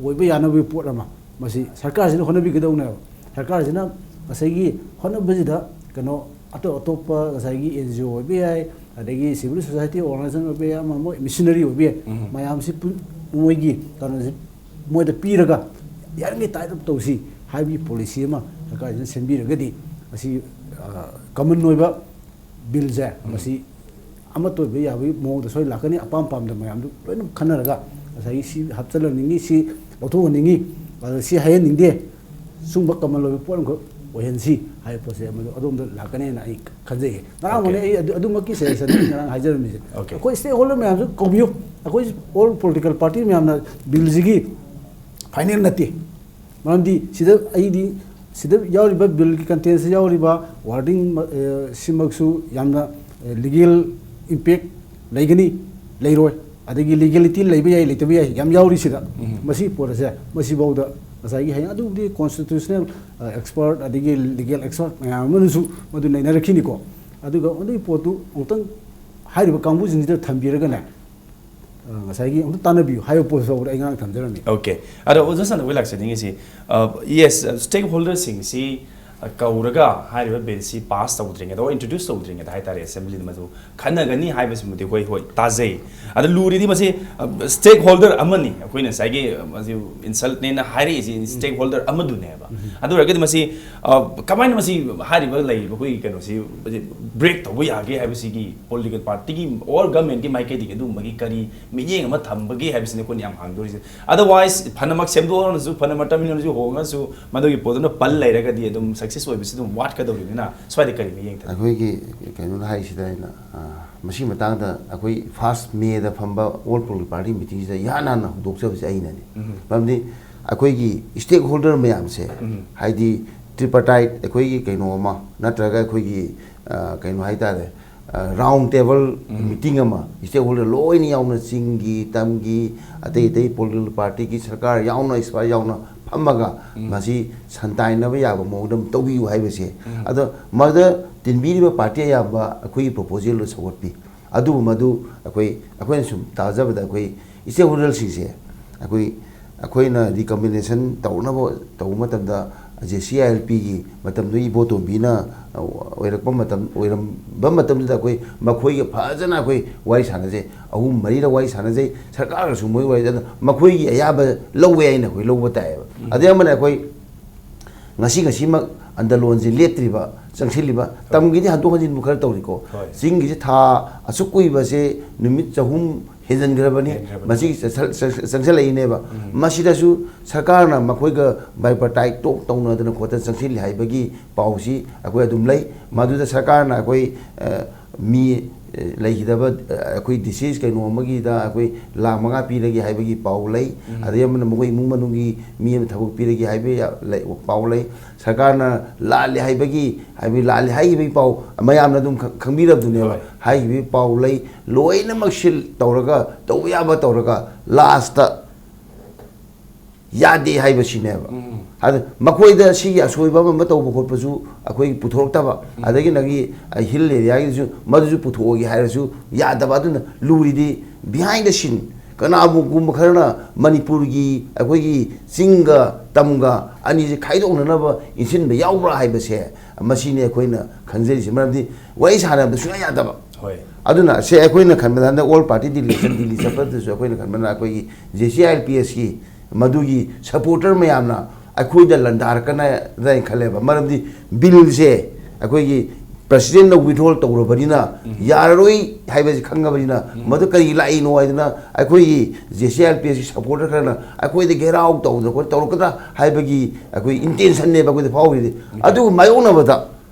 ꯑꯣꯏꯕ ꯌꯥꯅꯕꯒꯤ ꯄꯣꯠ ꯑꯃ ꯃꯁꯤ ꯁꯔꯀꯥꯔꯁꯤꯅ ꯍꯣꯠꯅꯕꯤꯒꯗꯧꯅꯦꯕ꯫ ꯁꯔꯀꯥꯔꯁꯤꯅ ꯉꯁꯥꯏꯒꯤ ꯍꯣꯠꯅꯕꯁꯤꯗ ꯀꯩꯅꯣ ꯑꯇꯣꯞ ꯑꯇꯣꯞꯄ ꯉꯁꯥꯏꯒꯤ ꯑꯦꯟ ꯖꯤ ꯑꯣ ꯑꯣꯏꯕ ꯌꯥꯏ, ꯑꯗꯒꯤ ꯁꯤꯚꯤꯜ ꯁꯣꯁꯥꯏꯇꯤ ꯑꯣꯔꯒꯅꯥꯏꯖꯦꯁꯟ ꯑꯣꯏꯕ ꯌꯥꯏ, ꯑꯃ ꯑꯃ ꯃꯤꯁꯅꯔꯤ ꯑꯣꯏꯕ ꯌꯥꯏ, ꯃꯌꯥꯝꯁꯤ ꯄꯨꯟ-, ꯃꯣꯏꯒꯤ ꯀꯩꯅꯣꯁꯦ ꯃꯣꯏꯗ ꯄꯤꯔꯒ ꯌꯥꯔꯤꯉꯩ ꯇꯥꯏꯠ ꯑꯞ ꯇꯧꯁꯤ ꯍꯥꯏꯕꯒꯤ ꯄꯣꯂꯤꯁꯤ ꯑꯃ ꯁꯔꯀꯥꯔꯁꯤꯅ ꯁꯦꯝꯕꯤꯔꯒꯗꯤ ꯃꯁꯤ, ꯑ, ꯀꯃꯟ ꯑꯣꯏꯕ ꯕꯤꯜꯁꯦ ꯃꯁꯤ ꯑꯃꯠꯇ ꯑꯣꯏꯕ ꯌꯥꯕꯒꯤ ꯃꯑꯣꯡꯗ ꯁꯣꯏ ꯂꯥꯛꯀꯅꯤ꯫ ꯑꯄꯥꯝ ꯄꯥꯝꯗ ꯃꯌꯥꯝꯗꯨ ꯂꯣꯏꯅ ꯈꯟꯅꯔꯒ ꯉꯁꯥꯏꯒꯤ ꯁꯤ ꯍꯥꯞꯆꯤꯜꯍꯟꯅꯤꯡꯉꯤ, ꯁꯤ ꯂꯧꯊꯣꯛꯍꯟꯅꯤꯡꯉꯤ, ꯑꯗ ꯁꯤ ꯍꯥꯏꯍꯟꯅꯤꯡꯗꯦ, ꯁꯨꯝꯕ ꯀꯃꯟ ꯑꯣꯏꯕ ꯄꯣꯠ ꯑꯃꯈꯛ ꯑꯣꯏꯍꯟꯁꯤ ꯍꯥꯏꯕ ꯄꯣꯠꯁꯦ ꯃꯗꯨ ꯑꯗꯣꯝꯗ ꯂꯥꯛꯀꯅꯦꯅ ꯑꯩ ꯈꯟꯖꯩꯌꯦ꯫ ꯉꯔꯥꯡ Okay. ꯑꯩ ꯑꯗꯨ-, ꯑꯗꯨꯃꯛꯀꯤ ꯁꯖꯦꯁꯟ ꯉꯔꯥꯡ ꯍꯥꯏꯖꯔꯝꯃꯤꯁꯦ꯫ Okay. ꯑꯩꯈꯣꯏ ꯁ꯭ꯇꯦꯛ ꯍꯣꯜꯗꯔ ꯃꯌꯥꯝꯁꯨ ꯀꯧꯕꯤꯌꯨ꯫ ꯑꯩꯈꯣꯏ ꯑꯣꯜ ꯄꯣꯂꯤꯇꯤꯀꯦꯜ ꯄꯥꯔꯇꯤ ꯃꯌꯥꯝꯅ ꯕꯤꯜꯁꯤꯒꯤ ꯐꯥꯏꯅꯦꯜ ꯅꯠꯇꯦ꯫ ꯃꯔꯝꯗꯤ ꯁꯤꯗ ꯑꯩꯗꯤ ꯁꯤꯗ ꯌꯥꯎꯔꯤꯕ ꯕꯤꯜꯒꯤ ꯀꯟꯇꯦꯟꯁꯇ ꯌꯥꯎꯔꯤꯕ ꯋꯥꯔꯗꯤꯡ ꯁꯤꯃꯛꯁꯨ ꯌꯥꯝꯅ ꯂꯤꯒꯦꯜ ꯏꯝꯄꯦꯛ ꯂꯩꯒꯅꯤ, ꯂꯩꯔꯣꯏ, ꯑꯗꯒꯤ ꯂꯤꯒꯦꯂꯤꯇꯤ ꯂꯩꯕ ꯌꯥꯏ, ꯂꯩꯇꯕ ꯌꯥꯏ, ꯌꯥꯝ ꯌꯥꯎꯔꯤꯁꯤꯗ꯫ ꯎꯝ꯫ ꯃꯁꯤ ꯄꯣꯠ ꯑꯁꯦ ꯃꯁꯤꯐꯥꯎꯗ ꯉꯁꯥꯏꯒꯤ ꯍꯌꯦꯡ ꯑꯗꯨꯕꯨꯗꯤ ꯀꯣꯟꯁꯇꯤꯇ꯭ꯌꯨꯁꯅꯦꯜ ꯑꯦꯛꯁꯄꯔꯠ ꯑꯗꯒꯤ ꯂꯤꯒꯦꯜ ꯑꯦꯛꯁꯄꯔꯠ ꯃꯌꯥꯝ ꯑꯃꯅꯁꯨ ꯃꯗꯨ ꯅꯩꯅꯔꯛꯈꯤꯅꯤꯀꯣ꯫ ꯑꯗꯨꯒ ꯑꯗꯨꯒꯤ ꯄꯣꯠꯇꯨ ꯑꯃꯨꯛꯇꯪ ꯍꯥꯏꯔꯤꯕ ꯀꯥꯡꯕꯨꯁꯤꯡꯁꯤꯗ ꯊꯝꯕꯤꯔꯒꯅꯦ, ꯑ, ꯉꯁꯥꯏꯒꯤ ꯑꯃꯨꯛꯇ ꯇꯥꯟꯅꯕꯤꯌꯨ ꯍꯥꯏꯕ ꯄꯣꯠ ꯐꯥꯎꯕꯗ ꯑꯩ ꯉꯔꯥꯡ ꯊꯝꯖꯔꯝꯃꯤ꯫ ꯑꯣꯀꯦ꯫ ꯑꯗꯣ ꯑꯣꯖꯥ ꯁꯟ, ꯑꯩꯈꯣꯏ ꯂꯥꯛꯆꯅꯤꯡꯉꯤꯁꯤ, ꯌꯦꯁ, ꯁ꯭ꯇꯦꯛ ꯍꯣꯜꯗꯔꯁꯤꯡꯁꯤ ꯀꯧꯔꯒ ꯍꯥꯏꯔꯤꯕ ꯕꯤꯜꯁꯤ ꯄꯥꯁ ꯇꯧꯗ꯭ꯔꯤꯉꯩꯗ, ꯑꯣꯔ ꯏꯟꯇ꯭ꯔꯣꯗ꯭ꯌꯨꯁ ꯇꯧꯗ꯭ꯔꯤꯉꯩꯗ ꯍꯥꯏꯇꯥꯔꯦ, ꯑꯦꯁꯦꯝꯕ꯭ꯂꯤꯗ ꯃꯗꯨ ꯈꯟꯅꯒꯅꯤ ꯍꯥꯏꯕꯁꯤꯃꯗꯤ ꯑꯩꯈꯣꯏ, ꯍꯣꯏ, ꯇꯥꯖꯩ꯫ ꯑꯗ ꯂꯨꯔꯤꯗꯤ ꯃꯁꯤ ꯁ꯭ꯇꯦꯛ ꯍꯣꯜꯗꯔ ꯑꯃꯅꯤ, ꯑꯩꯈꯣꯏꯅ ꯉꯁꯥꯏꯒꯤ, ꯑ, ꯃꯁꯤ ꯏꯟꯁꯜꯠꯅꯦꯅ ꯍꯥꯏꯔꯛꯏꯁꯤ ꯁ꯭ꯇꯦꯛ ꯍꯣꯜꯗꯔ ꯑꯃꯗꯨꯅꯦꯕ꯫ ꯑꯗꯨ ꯑꯣꯏꯔꯒꯗꯤ ꯃꯁꯤ, ꯑ, ꯀꯃꯥꯏꯅ ꯃꯁꯤ ꯍꯥꯏꯔꯤꯕ ꯂꯩꯔꯤꯕ ꯑꯩꯈꯣꯏꯒꯤ ꯀꯩꯅꯣꯁꯤ ꯕ꯭ꯔꯦꯛ ꯇꯧꯕ ꯌꯥꯒꯦ ꯍꯥꯏꯕꯁꯤꯒꯤ ꯄꯣꯂꯤꯇꯤꯀꯦꯜ ꯄꯥꯔꯇꯤꯒꯤ ꯑꯣꯔ ꯒꯃꯦꯟꯒꯤ ꯃꯥꯏꯀꯩꯗꯒꯤ ꯑꯗꯨꯒꯨꯝꯕꯒꯤ ꯀꯔꯤ ꯃꯤꯠꯌꯦꯡ ꯑꯃ ꯊꯝꯕꯒꯦ ꯍꯥꯏꯕꯁꯤꯅꯤ ꯑꯩꯈꯣꯏꯅ ꯌꯥꯝ ꯍꯪꯗꯣꯔꯤꯁꯦ꯫ ꯑꯗꯔꯋꯥꯏꯁ ꯐꯅꯃꯛ ꯁꯦꯝꯗꯣꯛꯑꯅꯁꯨ, ꯐꯅꯃꯛ ꯇꯔꯃꯤꯅꯣꯂꯣꯖꯤ ꯍꯣꯡꯉꯁꯨ, ꯃꯗꯨꯒꯤ ꯄꯣꯠꯇꯨꯅ ꯄꯜ ꯂꯩꯔꯒꯗꯤ ꯑꯗꯨꯝ ꯁꯛꯁꯦꯁ ꯑꯣꯏꯕꯁꯤ ꯑꯗꯨꯝ ꯋꯥꯠꯀꯗꯧꯔꯤꯕꯅꯤꯅ, ꯁ꯭ꯋꯥꯏꯗ ꯀꯔꯤ ꯃꯤꯠꯌꯦꯡ ꯊꯝꯕꯤ? ꯑꯩꯈꯣꯏꯒꯤ ꯀꯩꯅꯣꯅ ꯍꯥꯏꯔꯤꯁꯤꯗ ꯑꯩꯅ, ꯑ, ꯃꯁꯤ ꯃꯇꯥꯡꯗ ꯑꯩꯈꯣꯏ ꯐꯥꯔꯁ ꯃꯦꯗ ꯐꯝꯕ ꯑꯣꯜ ꯄꯣꯂꯤꯇꯤꯀꯦꯜ ꯄꯥꯔꯇꯤ ꯃꯤꯇꯤꯡꯁꯤꯗ ꯏꯍꯥꯟ ꯍꯥꯟꯅ ꯍꯧꯗꯣꯛꯆꯕꯁꯦ ꯑꯩꯅꯅꯤ꯫ ꯎꯝ꯫ ꯃꯔꯝꯗꯤ ꯑꯩꯈꯣꯏꯒꯤ ꯁ꯭ꯇꯦꯛ ꯍꯣꯜꯗꯔ ꯃꯌꯥꯝꯁꯦ, ꯎꯝ꯫ ꯍꯥꯏꯗꯤ ꯇ꯭ꯔꯤꯄꯥꯔꯇꯥꯏꯠ ꯑꯩꯈꯣꯏꯒꯤ ꯀꯩꯅꯣ ꯑꯃ ꯅꯠꯇ꯭ꯔꯒ ꯑꯩꯈꯣꯏꯒꯤ, ꯑ, ꯀꯩꯅꯣ ꯍꯥꯏꯇꯥꯔꯦ, ꯔꯥꯎꯟ ꯇꯦꯕꯜ ꯎꯝ꯫ ꯃꯤꯇꯤꯡ ꯑꯃ ꯁ꯭ꯇꯦꯛ ꯍꯣꯜꯗꯔ ꯂꯣꯏꯅ ꯌꯥꯎꯅ, ꯆꯤꯡꯒꯤ, ꯇꯝꯒꯤ, ꯑꯇꯩ ꯑꯇꯩ ꯄꯣꯂꯤꯇꯤꯀꯦꯜ ꯄꯥꯔꯇꯤꯒꯤ, ꯁꯔꯀꯥꯔ ꯌꯥꯎꯅ, ꯑꯦꯛꯁꯄꯥꯔꯠ ꯌꯥꯎꯅ ꯐꯝꯃꯒ ꯎꯝ꯫ ꯃꯁꯤ ꯁꯟꯇꯥꯏꯅꯕ ꯌꯥꯕ ꯃꯑꯣꯡꯗ ꯑꯃ ꯇꯧꯕꯤꯌꯨ ꯍꯥꯏꯕꯁꯦ꯫ ꯎꯝ꯫ ꯑꯗꯣ ꯃꯗꯨꯗ ꯇꯤꯟꯕꯤꯔꯤꯕ ꯄꯥꯔꯇꯤ ꯑꯌꯥꯝꯕ ꯑꯩꯈꯣꯏꯒꯤ ꯄ꯭ꯔꯣꯄꯣꯖꯦꯜꯗꯣ ꯁꯧꯒꯠꯄꯤ꯫ ꯑꯗꯨꯕꯨ ꯃꯗꯨ ꯑꯩꯈꯣꯏ, ꯑꯩꯈꯣꯏꯅ ꯁꯨꯝ ꯇꯥꯖꯕꯗ ꯑꯩꯈꯣꯏ ꯁ꯭ꯇꯦꯛ ꯍꯣꯜꯗꯔꯁꯤꯡꯁꯦ ꯑꯩꯈꯣꯏ, ꯑꯩꯈꯣꯏꯅ ꯔꯤꯀꯃꯦꯟꯗꯦꯁꯟ ꯇꯧꯅꯕ ꯇꯧꯕ ꯃꯇꯝꯗ ꯖꯦ ꯁꯤ ꯑꯥꯏ ꯑꯦꯜ ꯄꯤꯒꯤ ꯃꯇꯝꯗꯨꯒꯤ ꯏꯕꯣꯇꯣꯝꯕꯤꯅ ꯑꯣꯏꯔꯛꯄ ꯃꯇꯝ, ꯑꯣꯏꯔꯝꯕ ꯃꯇꯝꯗꯨꯗ ꯑꯩꯈꯣꯏ ꯃꯈꯣꯏꯒ ꯐꯖꯅ ꯑꯩꯈꯣꯏ ꯋꯥꯔꯤ ꯁꯥꯟꯅꯖꯩ, ꯑꯍꯨꯝ ꯃꯔꯤꯔꯛ ꯋꯥꯔꯤ ꯁꯥꯟꯅꯖꯩ, ꯁꯔꯀꯥꯔꯒꯁꯨ ꯃꯣꯏ ꯋꯥꯔꯤ, ꯑꯗꯨꯅ ꯃꯈꯣꯏꯒꯤ ꯑꯌꯥꯕ ꯂꯧꯋꯦ ꯍꯥꯏꯅ ꯑꯩꯈꯣꯏ ꯂꯧꯕ ꯇꯥꯏꯌꯦꯕ꯫ ꯑꯗꯩ ꯑꯃꯅ ꯑꯩꯈꯣꯏ ꯉꯁꯤ ꯉꯁꯤꯃꯛ ꯑꯟꯗꯂꯣꯟꯁꯦ ꯂꯦꯞꯇ꯭ꯔꯤꯕ, ꯆꯪꯁꯤꯜꯂꯤꯕ, ꯇꯝꯒꯤꯗꯤ ꯍꯟꯗꯣꯛ ꯍꯟꯖꯤꯟꯕꯨ ꯈꯔ ꯇꯧꯔꯤꯀꯣ꯫ ꯍꯣꯏ꯫ ꯆꯤꯡꯒꯤꯁꯦ ꯊꯥ ꯑꯁꯨꯛ ꯀꯨꯏꯕꯁꯦ ꯅꯨꯃꯤꯠ ꯆꯍꯨꯝ ꯍꯦꯟꯖꯟꯈ꯭ꯔꯕꯅꯤ꯫ ꯍꯦꯟꯈ꯭ꯔꯕꯅꯤ꯫ ꯃꯁꯤꯒꯤ ꯆꯪꯁꯜ-, ꯆꯪꯁꯜ-, ꯆꯪꯁꯜꯂꯛꯏꯅꯦꯕ꯫ ꯃꯁꯤꯗꯁꯨ ꯁꯔꯀꯥꯔꯅ ꯃꯈꯣꯏꯒ ꯕꯥꯏꯄꯔꯇꯥꯏꯠ ꯇꯣꯛ ꯇꯧꯅꯗꯅ ꯈꯣꯠꯇꯅ ꯆꯪꯁꯤꯜꯂꯤ ꯍꯥꯏꯕꯒꯤ ꯄꯥꯎꯁꯤ ꯑꯩꯈꯣꯏ ꯑꯗꯨꯝ ꯂꯩ꯫ ꯃꯗꯨꯗ ꯁꯔꯀꯥꯔꯅ ꯑꯩꯈꯣꯏ, ꯑ, ꯃꯤ ꯂꯩꯈꯤꯗꯕ, ꯑ, ꯑꯩꯈꯣꯏ ꯗꯤꯁꯤꯁ ꯀꯩꯅꯣ ꯑꯃꯒꯤꯗ ꯑꯩꯈꯣꯏ ꯂꯥꯈ ꯃꯉꯥ ꯄꯤꯔꯒꯦ ꯍꯥꯏꯕꯒꯤ ꯄꯥꯎ ꯂꯩ꯫ ꯑꯗꯩ ꯑꯃꯅ ꯃꯈꯣꯏ ꯏꯃꯨꯡ ꯃꯅꯨꯡꯒꯤ ꯃꯤ ꯑꯃ ꯊꯕꯛ ꯄꯤꯔꯒꯦ ꯍꯥꯏꯕ ꯌꯥ-, ꯂꯩ-, ꯄꯥꯎ ꯂꯩ꯫ ꯁꯔꯀꯥꯔꯅ ꯂꯥꯜꯂꯦ ꯍꯥꯏꯕꯒꯤ, ꯍꯥꯏꯕꯗꯤ ꯂꯥꯜꯂꯦ ꯍꯥꯏꯈꯤꯕꯒꯤ ꯄꯥꯎ ꯃꯌꯥꯝꯅ ꯑꯗꯨꯝ ꯈꯪ-, ꯈꯪꯕꯤꯔꯕꯗꯨꯅꯦꯕ꯫ ꯍꯣꯏ꯫ ꯍꯥꯏꯈꯤꯕꯒꯤ ꯄꯥꯎ ꯂꯩ꯫ ꯂꯣꯏꯅꯃꯛ ꯁꯤꯜ ꯇꯧꯔꯒ, ꯇꯧꯕ ꯌꯥꯕ ꯇꯧꯔꯒ, ꯂꯥꯁꯇ ꯌꯥꯗꯦ ꯍꯥꯏꯕꯁꯤꯅꯦꯕ꯫ ꯑꯗ ꯃꯈꯣꯏꯗ ꯁꯤꯒꯤ ꯑꯁꯣꯏꯕ ꯑꯃ ꯑꯃ ꯇꯧꯕ ꯈꯣꯠꯄꯁꯨ ꯑꯩꯈꯣꯏ ꯄꯨꯊꯣꯔꯛꯇꯕ, ꯑꯗꯒꯤ ꯅꯪꯒꯤ, ꯑ, ꯍꯤꯜ ꯑꯦꯔꯤꯌꯥꯒꯤꯗꯨꯁꯨ ꯃꯗꯨꯁꯨ ꯄꯨꯊꯣꯛꯑꯒꯦ ꯍꯥꯏꯔꯁꯨ ꯌꯥꯗꯕ꯫ ꯑꯗꯨꯅ ꯂꯨꯔꯤꯗꯤ behind the scene, ꯀꯅꯥꯒꯨꯝꯕ ꯈꯔꯅ ꯃꯅꯤꯄꯨꯔꯒꯤ ꯑꯩꯈꯣꯏꯒꯤ ꯆꯤꯡꯒ ꯇꯝꯒ ꯑꯅꯤꯁꯦ ꯈꯥꯏꯗꯣꯛꯅꯅꯕ ꯏꯟꯁꯤꯟꯕ ꯌꯥꯎꯕ꯭ꯔꯥ ꯍꯥꯏꯕꯁꯦ, ꯃꯁꯤꯅꯤ ꯑꯩꯈꯣꯏꯅ ꯈꯪꯖꯔꯤꯁꯦ꯫ ꯃꯔꯝꯗꯤ ꯋꯥꯔꯤ ꯁꯥꯟꯅꯕꯗ ꯁꯨꯡꯌꯥ ꯌꯥꯗꯕ꯫ ꯍꯣꯏ꯫ ꯑꯗꯨꯅ ꯁꯦ, ꯑꯩꯈꯣꯏꯅ ꯈꯟꯕꯗ ꯍꯟꯗꯛ all party deletion ꯗꯤꯜꯂꯤ ꯆꯠꯄꯗꯁꯨ ꯑꯩꯈꯣꯏꯅ ꯈꯟꯕꯅ ꯑꯩꯈꯣꯏꯒꯤ J C I L P ꯑꯦꯁꯀꯤ ꯃꯗꯨꯒꯤ ꯁꯄꯣꯔꯇꯔ ꯃꯌꯥꯝꯅ ꯑꯩꯈꯣꯏꯗ ꯂꯥꯟꯗꯥꯔꯛꯀꯅꯤꯅ ꯈꯜꯂꯦꯕ꯫ ꯃꯔꯝꯗꯤ ꯕꯤꯜꯁꯦ ꯑꯩꯈꯣꯏꯒꯤ ꯄ꯭ꯔꯁꯤꯗꯦꯟꯅ ꯋꯤꯊꯣꯜ ꯇꯧꯔꯕꯅꯤꯅ ꯌꯥꯔꯔꯣꯏ ꯍꯥꯏꯕꯁꯤ ꯈꯪꯉꯕꯅꯤꯅ, ꯃꯗꯨ ꯀꯔꯤ ꯂꯥꯛꯏꯅꯣ ꯍꯥꯏꯗꯅ ꯑꯩꯈꯣꯏꯒꯤ J C I L P ꯑꯦꯁꯀꯤ supporter ꯈꯔꯅ ꯑꯩꯈꯣꯏꯗ ꯘꯦꯔꯥꯎ ꯇꯧꯗꯅ ꯈꯣꯠꯇꯅ ꯇꯧꯔꯛꯀꯗ꯭ꯔꯥ ꯍꯥꯏꯕꯒꯤ ꯑꯩꯈꯣꯏ ꯏꯟꯇꯦꯟꯁꯟꯅꯦꯕ ꯑꯩꯈꯣꯏꯗ ꯐꯥꯎꯔꯤꯗꯤ꯫ ꯑꯗꯨꯒ ꯃꯥꯌꯣꯛꯅꯕꯗ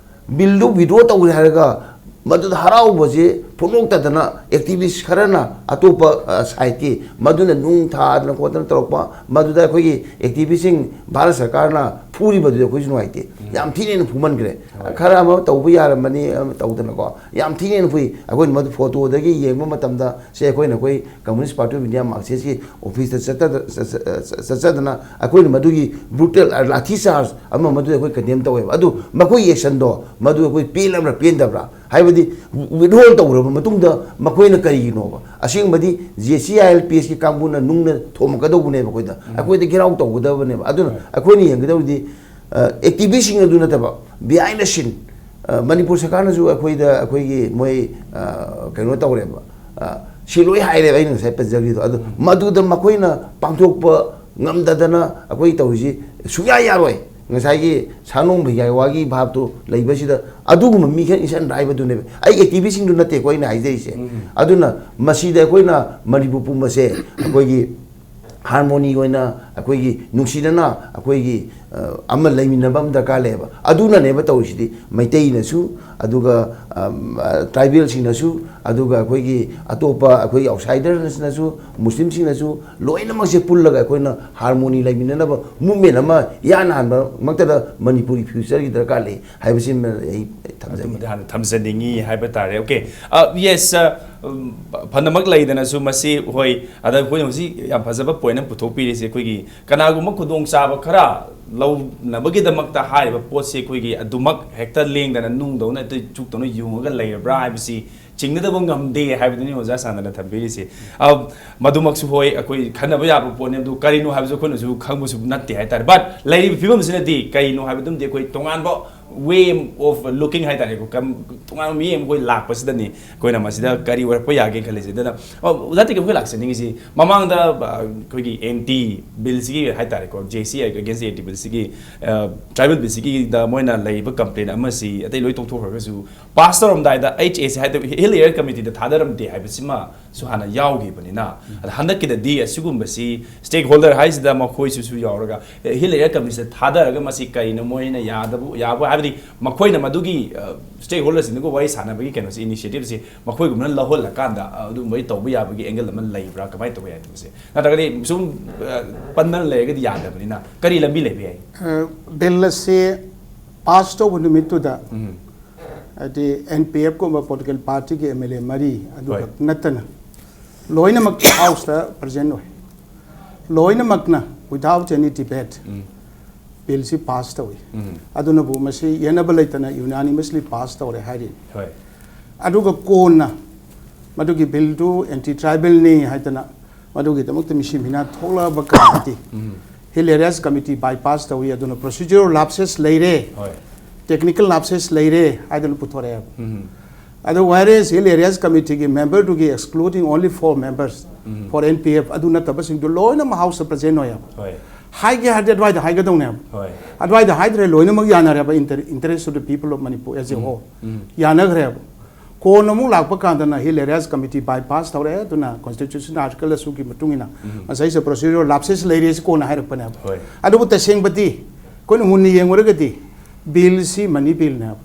ꯕꯤꯜꯗꯨ ꯋꯤꯗ꯭ꯔꯣ ꯇꯧꯔꯦ ꯍꯥꯏꯔꯒ ꯃꯗꯨꯗ ꯍꯔꯥꯎꯕꯁꯦ ꯐꯣꯡꯗꯣꯛꯇꯗꯅ ꯑꯦꯛꯇꯤꯚꯤꯁ ꯈꯔꯅ ꯑꯇꯣꯞꯄ, ꯑ, ꯁꯥꯏꯠꯀꯤ ꯃꯗꯨꯅ ꯅꯨꯡ ꯊꯥꯗꯅ ꯈꯣꯠꯇꯅ ꯇꯧꯔꯛꯄ, ꯃꯗꯨꯗ ꯑꯩꯈꯣꯏꯒꯤ ꯑꯦꯛꯇꯤꯚꯤꯁꯁꯤꯡ ꯚꯥꯔꯠ ꯁꯔꯀꯥꯔꯅ ꯐꯨꯔꯤꯕꯗꯨꯗꯤ ꯑꯩꯈꯣꯏꯁꯨ ꯅꯨꯡꯉꯥꯏꯇꯦ꯫ ꯌꯥꯝ ꯊꯤꯅ ꯍꯦꯟꯅ ꯐꯨꯃꯟꯈ꯭ꯔꯦ꯫ ꯈꯔ ꯑꯃ ꯇꯧꯕ ꯌꯥꯔꯝꯕꯅꯤ, ꯑꯃ ꯇꯧꯗꯅꯀꯣ, ꯌꯥꯝ ꯊꯤꯅ ꯍꯦꯟꯅ ꯐꯨꯏ꯫ ꯑꯩꯈꯣꯏꯅ ꯃꯗꯨ ꯐꯣꯇꯣꯗꯒꯤ ꯌꯦꯡꯕ ꯃꯇꯝꯗ ꯁꯦ, ꯑꯩꯈꯣꯏꯅ, ꯑꯩꯈꯣꯏ Communist Party of India Marxist ꯀꯤ ꯑꯣꯐꯤꯁꯇ ꯆꯠꯆꯗ-, ꯆꯠ-, ꯆꯠ-, ꯆꯠꯆꯗꯅ ꯑꯩꯈꯣꯏꯅ ꯃꯗꯨꯒꯤ ꯕ꯭ꯔꯨꯇꯦꯜ ꯂꯥꯊꯤ ꯆꯥꯔꯖ ꯑꯃ ꯃꯗꯨꯗ ꯑꯩꯈꯣꯏ ꯀꯟꯗꯦꯝ ꯇꯧꯋꯦꯕ꯫ ꯑꯗꯨ ꯃꯈꯣꯏꯒꯤ ꯑꯦꯛꯁꯟꯗꯣ ꯃꯗꯨ ꯑꯩꯈꯣꯏ ꯄꯦꯜꯂꯕ꯭ꯔꯥ ꯄꯦꯟꯗꯕ꯭ꯔꯥ ꯍꯥꯏꯕꯗꯤ, ꯋꯤꯗ꯭ꯔꯣꯜ ꯇꯧꯔꯕ ꯃꯇꯨꯡꯗ ꯃꯈꯣꯏꯅ ꯀꯔꯤꯒꯤꯅꯣꯕ? ꯑꯁꯦꯡꯕꯗꯤ J C I L P ꯑꯦꯁꯀꯤ ꯀꯥꯡꯕꯨꯅ ꯅꯨꯡꯅ ꯊꯣꯝꯃꯛꯀꯗꯧꯕꯅꯦꯕ ꯑꯩꯈꯣꯏꯗ, ꯑꯩꯈꯣꯏꯗ ꯘꯦꯔꯥꯎ ꯇꯧꯒꯗꯕꯅꯦꯕ꯫ ꯑꯗꯨꯅ ꯑꯩꯈꯣꯏꯅ ꯌꯦꯡꯒꯗꯕꯗꯤ, ꯑ, ꯑꯦꯛꯇꯤꯚꯤꯁꯁꯤꯡ ꯑꯗꯨ ꯅꯠꯇꯕ, behind the scene, ꯑ, ꯃꯅꯤꯄꯨꯔ ꯁꯔꯀꯥꯔꯅꯁꯨ ꯑꯩꯈꯣꯏꯗ, ꯑꯩꯈꯣꯏꯒꯤ ꯃꯣꯏ, ꯑ, ꯀꯩꯅꯣ ꯇꯧꯔꯦꯕ, ꯑ, ꯁꯤ ꯂꯣꯏ ꯍꯥꯏꯔꯦꯕ ꯑꯩꯅ ꯉꯁꯥꯏ ꯄꯟꯖꯈ꯭ꯔꯤꯗꯣ꯫ ꯑꯗꯨ ꯃꯗꯨꯗ ꯃꯈꯣꯏꯅ ꯄꯥꯡꯊꯣꯛꯄ ꯉꯝꯗꯗꯅ ꯑꯩꯈꯣꯏ ꯇꯧꯔꯤꯁꯤ ꯁꯨꯡꯌꯥ ꯌꯥꯔꯣꯏ꯫ ꯉꯁꯥꯏꯒꯤ ꯁꯥꯅꯣꯡ ꯚꯩꯌꯥꯋꯥꯒꯤ ꯚꯥꯞꯇꯨ ꯂꯩꯕꯁꯤꯗ ꯑꯗꯨꯒꯨꯝꯕ ꯃꯤ ꯈꯔ ꯏꯟꯁꯟ ꯍꯥꯏꯕꯗꯨꯅꯦꯕ꯫ ꯑꯩ ꯑꯦꯛꯇꯤꯚꯤꯁꯁꯤꯡꯗꯨ ꯅꯠꯇꯦꯀꯣ ꯑꯩꯅ ꯍꯥꯏꯖꯔꯤꯁꯦ꯫ ꯑꯗꯨꯅ ꯃꯁꯤꯗ ꯑꯩꯈꯣꯏꯅ ꯃꯅꯤꯄꯨꯔ ꯄꯨꯝꯕꯁꯦ ꯑꯩꯈꯣꯏꯒꯤ ꯍꯥꯔꯃꯣꯅꯤ ꯑꯣꯏꯅ ꯑꯩꯈꯣꯏꯒꯤ ꯅꯨꯡꯁꯤꯅꯅ ꯑꯩꯈꯣꯏꯒꯤ ꯑ, ꯑꯃ ꯂꯩꯃꯤꯟꯅꯕ ꯑꯃ ꯗꯔꯀꯥꯔ ꯂꯩꯌꯦꯕ꯫ ꯑꯗꯨꯅꯅꯦꯕ ꯇꯧꯔꯤꯁꯤꯗꯤ, ꯃꯩꯇꯩꯅꯁꯨ, ꯑꯗꯨꯒ ꯑꯝ, ꯑ, ꯇ꯭ꯔꯥꯏꯕꯦꯜꯁꯤꯡꯅꯁꯨ, ꯑꯗꯨꯒ ꯑꯩꯈꯣꯏꯒꯤ ꯑꯇꯣꯞꯄ ꯑꯩꯈꯣꯏꯒꯤ ꯑꯥꯎꯠꯁꯥꯏꯗꯔꯁꯤꯡꯅꯁꯨ, ꯃꯨꯁꯂꯤꯝꯁꯤꯡꯅꯁꯨ ꯂꯣꯏꯅꯃꯛꯁꯦ ꯄꯨꯜꯂꯒ ꯑꯩꯈꯣꯏꯅ ꯍꯥꯔꯃꯣꯅꯤ ꯂꯩꯃꯤꯟꯅꯅꯕ ꯃꯨꯞꯃꯦꯟ ꯑꯃ ꯏꯍꯥꯟ ꯍꯥꯟꯕꯃꯛꯇꯗ ꯃꯅꯤꯄꯨꯔꯒꯤ ꯐ꯭ꯌꯨꯆꯔꯒꯤ ꯗꯔꯀꯥꯔ ꯂꯩ ꯍꯥꯏꯕꯁꯤꯃ ꯑꯩ ꯊꯝꯖꯒꯦ꯫ ꯑꯗꯨꯃꯗꯤ ꯍꯥꯟꯅ ꯊꯝꯖꯅꯤꯡꯉꯤ ꯍꯥꯏꯕ ꯇꯥꯔꯦ꯫ ꯑꯣꯀꯦ, ꯌꯦꯁ, ꯐꯅꯃꯛ ꯂꯩꯗꯅꯁꯨ ꯃꯁꯤ ꯍꯣꯏ, ꯑꯗ ꯑꯩꯈꯣꯏꯅ ꯍꯧꯖꯤꯛ ꯌꯥꯝ ꯐꯖꯕ ꯄꯣꯏꯟ ꯑꯃ ꯄꯨꯊꯣꯛꯄꯤꯔꯤꯁꯦ, ꯑꯩꯈꯣꯏꯒꯤ ꯀꯅꯥꯒꯨꯝꯕ ꯈꯨꯗꯣꯡꯆꯥꯕ ꯈꯔ ꯂꯧꯅꯕꯒꯤꯗꯃꯛꯇ ꯍꯥꯏꯔꯤꯕ ꯄꯣꯠꯁꯦ ꯑꯩꯈꯣꯏꯒꯤ ꯑꯗꯨꯃꯛ ꯍꯦꯛꯇ ꯂꯦꯡꯗꯅ ꯅꯨꯡꯗꯧꯅ ꯍꯦꯛꯇ ꯆꯨꯛꯇꯧꯅ ꯌꯨꯡꯉꯒ ꯂꯩꯔꯕ꯭ꯔꯥ ꯍꯥꯏꯕꯁꯤ ꯆꯤꯡꯅꯗꯕ ꯉꯝꯗꯦ ꯍꯥꯏꯕꯗꯨꯅꯤ ꯑꯣꯖꯥ ꯁꯥꯟꯗꯅ ꯊꯝꯕꯤꯔꯤꯁꯦ꯫ ꯑ, ꯃꯗꯨꯃꯛꯁꯨ ꯍꯣꯏ, ꯑꯩꯈꯣꯏ ꯈꯟꯅꯕ ꯌꯥꯕ ꯄꯣꯠꯅꯤ, ꯑꯗꯨ ꯀꯔꯤꯅꯣ ꯍꯥꯏꯕꯁꯨ ꯑꯩꯈꯣꯏꯅꯁꯨ ꯈꯪꯕꯁꯨ ꯅꯠꯇꯦ ꯍꯥꯏꯇꯥꯔꯦ꯫ ꯕꯠ ꯂꯩꯔꯤꯕ ꯐꯤꯕꯝꯁꯤꯅꯗꯤ ꯀꯔꯤꯅꯣ ꯍꯥꯏꯕꯗꯨꯃꯗꯤ ꯑꯩꯈꯣꯏ ꯇꯣꯉꯥꯟꯕ ꯋꯦ ꯑꯣꯐ ꯂꯨꯀꯤꯡ ꯍꯥꯏꯇꯥꯔꯦꯀꯣ, ꯀꯝ-, ꯇꯣꯉꯥꯟꯕ ꯃꯤꯠꯌꯦꯡ ꯑꯃ ꯑꯩꯈꯣꯏ ꯂꯥꯛꯄꯁꯤꯗꯅꯤ ꯑꯩꯈꯣꯏꯅ ꯃꯁꯤꯗ ꯀꯔꯤ ꯑꯣꯏꯔꯛꯄ ꯌꯥꯒꯦ ꯈꯜꯂꯤꯁꯦ꯫ ꯑꯗꯨꯅ, ꯑ, ꯑꯣꯖꯥ ꯇꯤꯀꯦꯟ, ꯑꯩꯈꯣꯏ ꯂꯥꯛꯆꯅꯤꯡꯉꯤꯁꯤ ꯃꯃꯥꯡꯗ, ꯑ, ꯑꯩꯈꯣꯏꯒꯤ ꯑꯦꯟꯇꯤ ꯕꯤꯜꯁꯤꯒꯤ ꯍꯥꯏꯇꯥꯔꯦꯀꯣ, ꯖꯦ ꯁꯤ ꯑꯦꯒꯦꯟꯁ ꯑꯦꯟꯇꯤ ꯕꯤꯜꯁꯤꯒꯤ, ꯇ꯭ꯔꯥꯏꯕꯦꯜ ꯕꯤꯜꯁꯤꯒꯤꯗ ꯃꯣꯏꯅ ꯂꯩꯔꯤꯕ ꯀꯝꯄ꯭ꯂꯦꯟ ꯑꯃꯁꯤ ꯑꯇꯩ ꯂꯣꯏ ꯇꯣꯛꯊꯣꯛꯈ꯭ꯔꯒꯁꯨ, ꯄꯥꯁ ꯇꯧꯔꯝꯗꯥꯏꯗ ꯑꯩꯆ ꯑꯦ ꯁꯤ ꯍꯥꯏꯗꯤ ꯍꯤꯜ ꯑꯦꯔꯤꯌꯥ ꯀꯃꯤꯇꯤꯗ ꯊꯥꯗꯔꯝꯗꯦ ꯍꯥꯏꯕꯁꯤꯃꯁꯨ ꯍꯥꯟꯅ ꯌꯥꯎꯈꯤꯕꯅꯤꯅ, ꯑꯗ ꯍꯟꯗꯛꯀꯤꯗꯗꯤ ꯑꯁꯤꯒꯨꯝꯕꯁꯤ ꯁ꯭ꯇꯦꯛ ꯍꯣꯜꯗꯔ ꯍꯥꯏꯁꯤꯗ ꯃꯈꯣꯏꯁꯨꯁꯨ ꯌꯥꯎꯔꯒ, ꯑꯦ, ꯍꯤꯜ ꯑꯦꯔꯤꯌꯥ ꯀꯃꯤꯇꯤꯗ ꯊꯥꯗꯔꯒ ꯃꯁꯤ ꯀꯔꯤꯅꯣ ꯃꯣꯏꯅ ꯌꯥꯗꯕ, ꯌꯥꯕ ꯍꯥꯏꯕꯗꯤ ꯃꯈꯣꯏꯅ ꯃꯗꯨꯒꯤ, ꯑ, ꯁ꯭ꯇꯦꯛ ꯍꯣꯜꯗꯔꯁꯤꯡꯗꯨꯒ ꯋꯥꯔꯤ ꯁꯥꯟꯅꯕꯒꯤ ꯀꯩꯅꯣꯁꯤ, ꯏꯅꯤꯁꯤꯌꯦꯇꯤꯞꯁꯤ ꯃꯈꯣꯏꯒꯨꯝꯕꯅ ꯂꯧꯍꯜꯂꯀꯥꯟꯗ, ꯑ, ꯑꯗꯨꯒꯨꯝꯕꯒꯤ ꯇꯧꯕ ꯌꯥꯕꯒꯤ ꯑꯦꯡꯒꯜ ꯑꯃ ꯂꯩꯕ꯭ꯔꯥ, ꯀꯃꯥꯏꯅ ꯇꯧꯕ ꯌꯥꯏ ꯃꯁꯦ? ꯅꯠꯇ꯭ꯔꯒꯗꯤ ꯁꯨꯝ, ꯑ, ꯄꯟꯗꯅ ꯂꯩꯔꯒꯗꯤ ꯌꯥꯗꯕꯅꯤꯅ ꯀꯔꯤ ꯂꯝꯕꯤ ꯂꯩꯕ ꯌꯥꯏ? ꯕꯤꯜ ꯑꯁꯤ ꯄꯥꯁ ꯇꯧꯕ ꯅꯨꯃꯤꯠꯇꯨꯗ ꯎꯝ꯫ ꯍꯥꯏꯗꯤ ꯑꯦꯟ ꯄꯤ ꯑꯦꯐ ꯀꯨꯝꯕ ꯄꯣꯂꯤꯇꯤꯀꯦꯜ ꯄꯥꯔꯇꯤꯒꯤ ꯑꯦꯝ ꯑꯦꯜ ꯑꯦ ꯃꯔꯤ ꯑꯗꯨꯈꯛ ꯍꯣꯏ꯫ ꯅꯠꯇꯅ ꯂꯣꯏꯅꯃꯛ ꯍꯥꯎꯁꯇ ꯄ꯭ꯔꯖꯦꯟ ꯑꯣꯏ꯫ ꯂꯣꯏꯅꯃꯛꯅ without any debate ꯎꯝ꯫ ꯕꯤꯜꯁꯤ ꯄꯥꯁ ꯇꯧꯏ꯫ ꯎꯝ꯫ ꯑꯗꯨꯅꯕꯨ ꯃꯁꯤ ꯌꯦꯠꯅꯕ ꯂꯩꯇꯅ unanimously ꯄꯥꯁ ꯇꯧꯔꯦ ꯍꯥꯏꯔꯤ꯫ ꯍꯣꯏ꯫ ꯑꯗꯨꯒ ꯀꯣꯟꯅ ꯃꯗꯨꯒꯤ ꯕꯤꯜꯗꯨ ꯑꯦꯟꯇꯤ ꯇ꯭ꯔꯥꯏꯕꯦꯜꯅꯤ ꯍꯥꯏꯗꯅ ꯃꯗꯨꯒꯤꯗꯃꯛꯇ ꯃꯤꯁꯤ ꯃꯤꯅꯥ ꯊꯣꯛꯂꯛꯑꯕ ꯀꯥꯟꯗꯗꯤ ꯎꯝ꯫ ꯍꯤꯜ ꯑꯦꯔꯤꯌꯥꯁ ꯀꯃꯤꯇꯤ ꯕꯥꯏꯄꯥꯁ ꯇꯧꯏ, ꯑꯗꯨꯅ ꯄ꯭ꯔꯣꯁꯤꯖꯔꯦꯜ ꯂꯥꯞꯁꯦꯁ ꯂꯩꯔꯦ, ꯍꯣꯏ꯫ ꯇꯦꯛꯅꯤꯀꯦꯜ ꯂꯥꯞꯁꯦꯁ ꯂꯩꯔꯦ ꯍꯥꯏꯗꯅ ꯄꯨꯊꯣꯔꯛꯑꯦꯕ꯫ ꯎꯝ꯫ ꯑꯗꯣ ꯋꯥꯏꯔꯦꯁ ꯍꯤꯜ ꯑꯦꯔꯤꯌꯥꯁ ꯀꯃꯤꯇꯤꯒꯤ ꯃꯦꯝꯕꯔꯗꯨꯒꯤ excluding only four members um. for N P F ꯑꯗꯨ ꯅꯠꯇꯕꯁꯤꯡꯗꯨ ꯂꯣꯏꯅꯃꯛ ꯍꯥꯎꯁꯇ ꯄ꯭ꯔꯖꯦꯟ ꯑꯣꯏꯌꯦꯕ꯫ ꯍꯣꯏ꯫ ꯍꯥꯏꯒꯦ ꯍꯥꯏꯔꯗꯤ ꯑꯗꯨꯋꯥꯏꯗ ꯍꯥꯏꯒꯗꯧꯅꯦꯕ꯫ ꯍꯣꯏ꯫ ꯑꯗꯨꯋꯥꯏꯗ ꯍꯥꯏꯗ꯭ꯔꯦ, ꯂꯣꯏꯅꯃꯛ ꯌꯥꯅꯔꯦꯕ, inter-, interest of the people of Manipur as a whole꯫ ꯎꯝ꯫ ꯌꯥꯅꯈ꯭ꯔꯦꯕ꯫ ꯀꯣꯟꯅ ꯑꯃꯨꯛ ꯂꯥꯛꯄ ꯀꯥꯟꯗꯅ Hill Areas Committee bypass ꯇꯧꯔꯛꯑꯦ, ꯑꯗꯨꯅ constitutional article ꯑꯁꯨꯒꯤ ꯃꯇꯨꯡ ꯏꯟꯅ ꯉꯁꯥꯏꯁꯦ procedural lapses ꯂꯩꯔꯦ, ꯁꯤ ꯀꯣꯟꯅ ꯍꯥꯏꯔꯛꯄꯅꯦꯕ꯫ ꯍꯣꯏ꯫ ꯑꯗꯨꯕꯨ ꯇꯁꯦꯡꯕꯗꯤ ꯑꯩꯈꯣꯏꯅ ꯃꯨꯟꯅ ꯌꯦꯡꯉꯨꯔꯒꯗꯤ ꯕꯤꯜꯁꯤ ꯃꯅꯤ ꯕꯤꯜꯅꯦꯕ꯫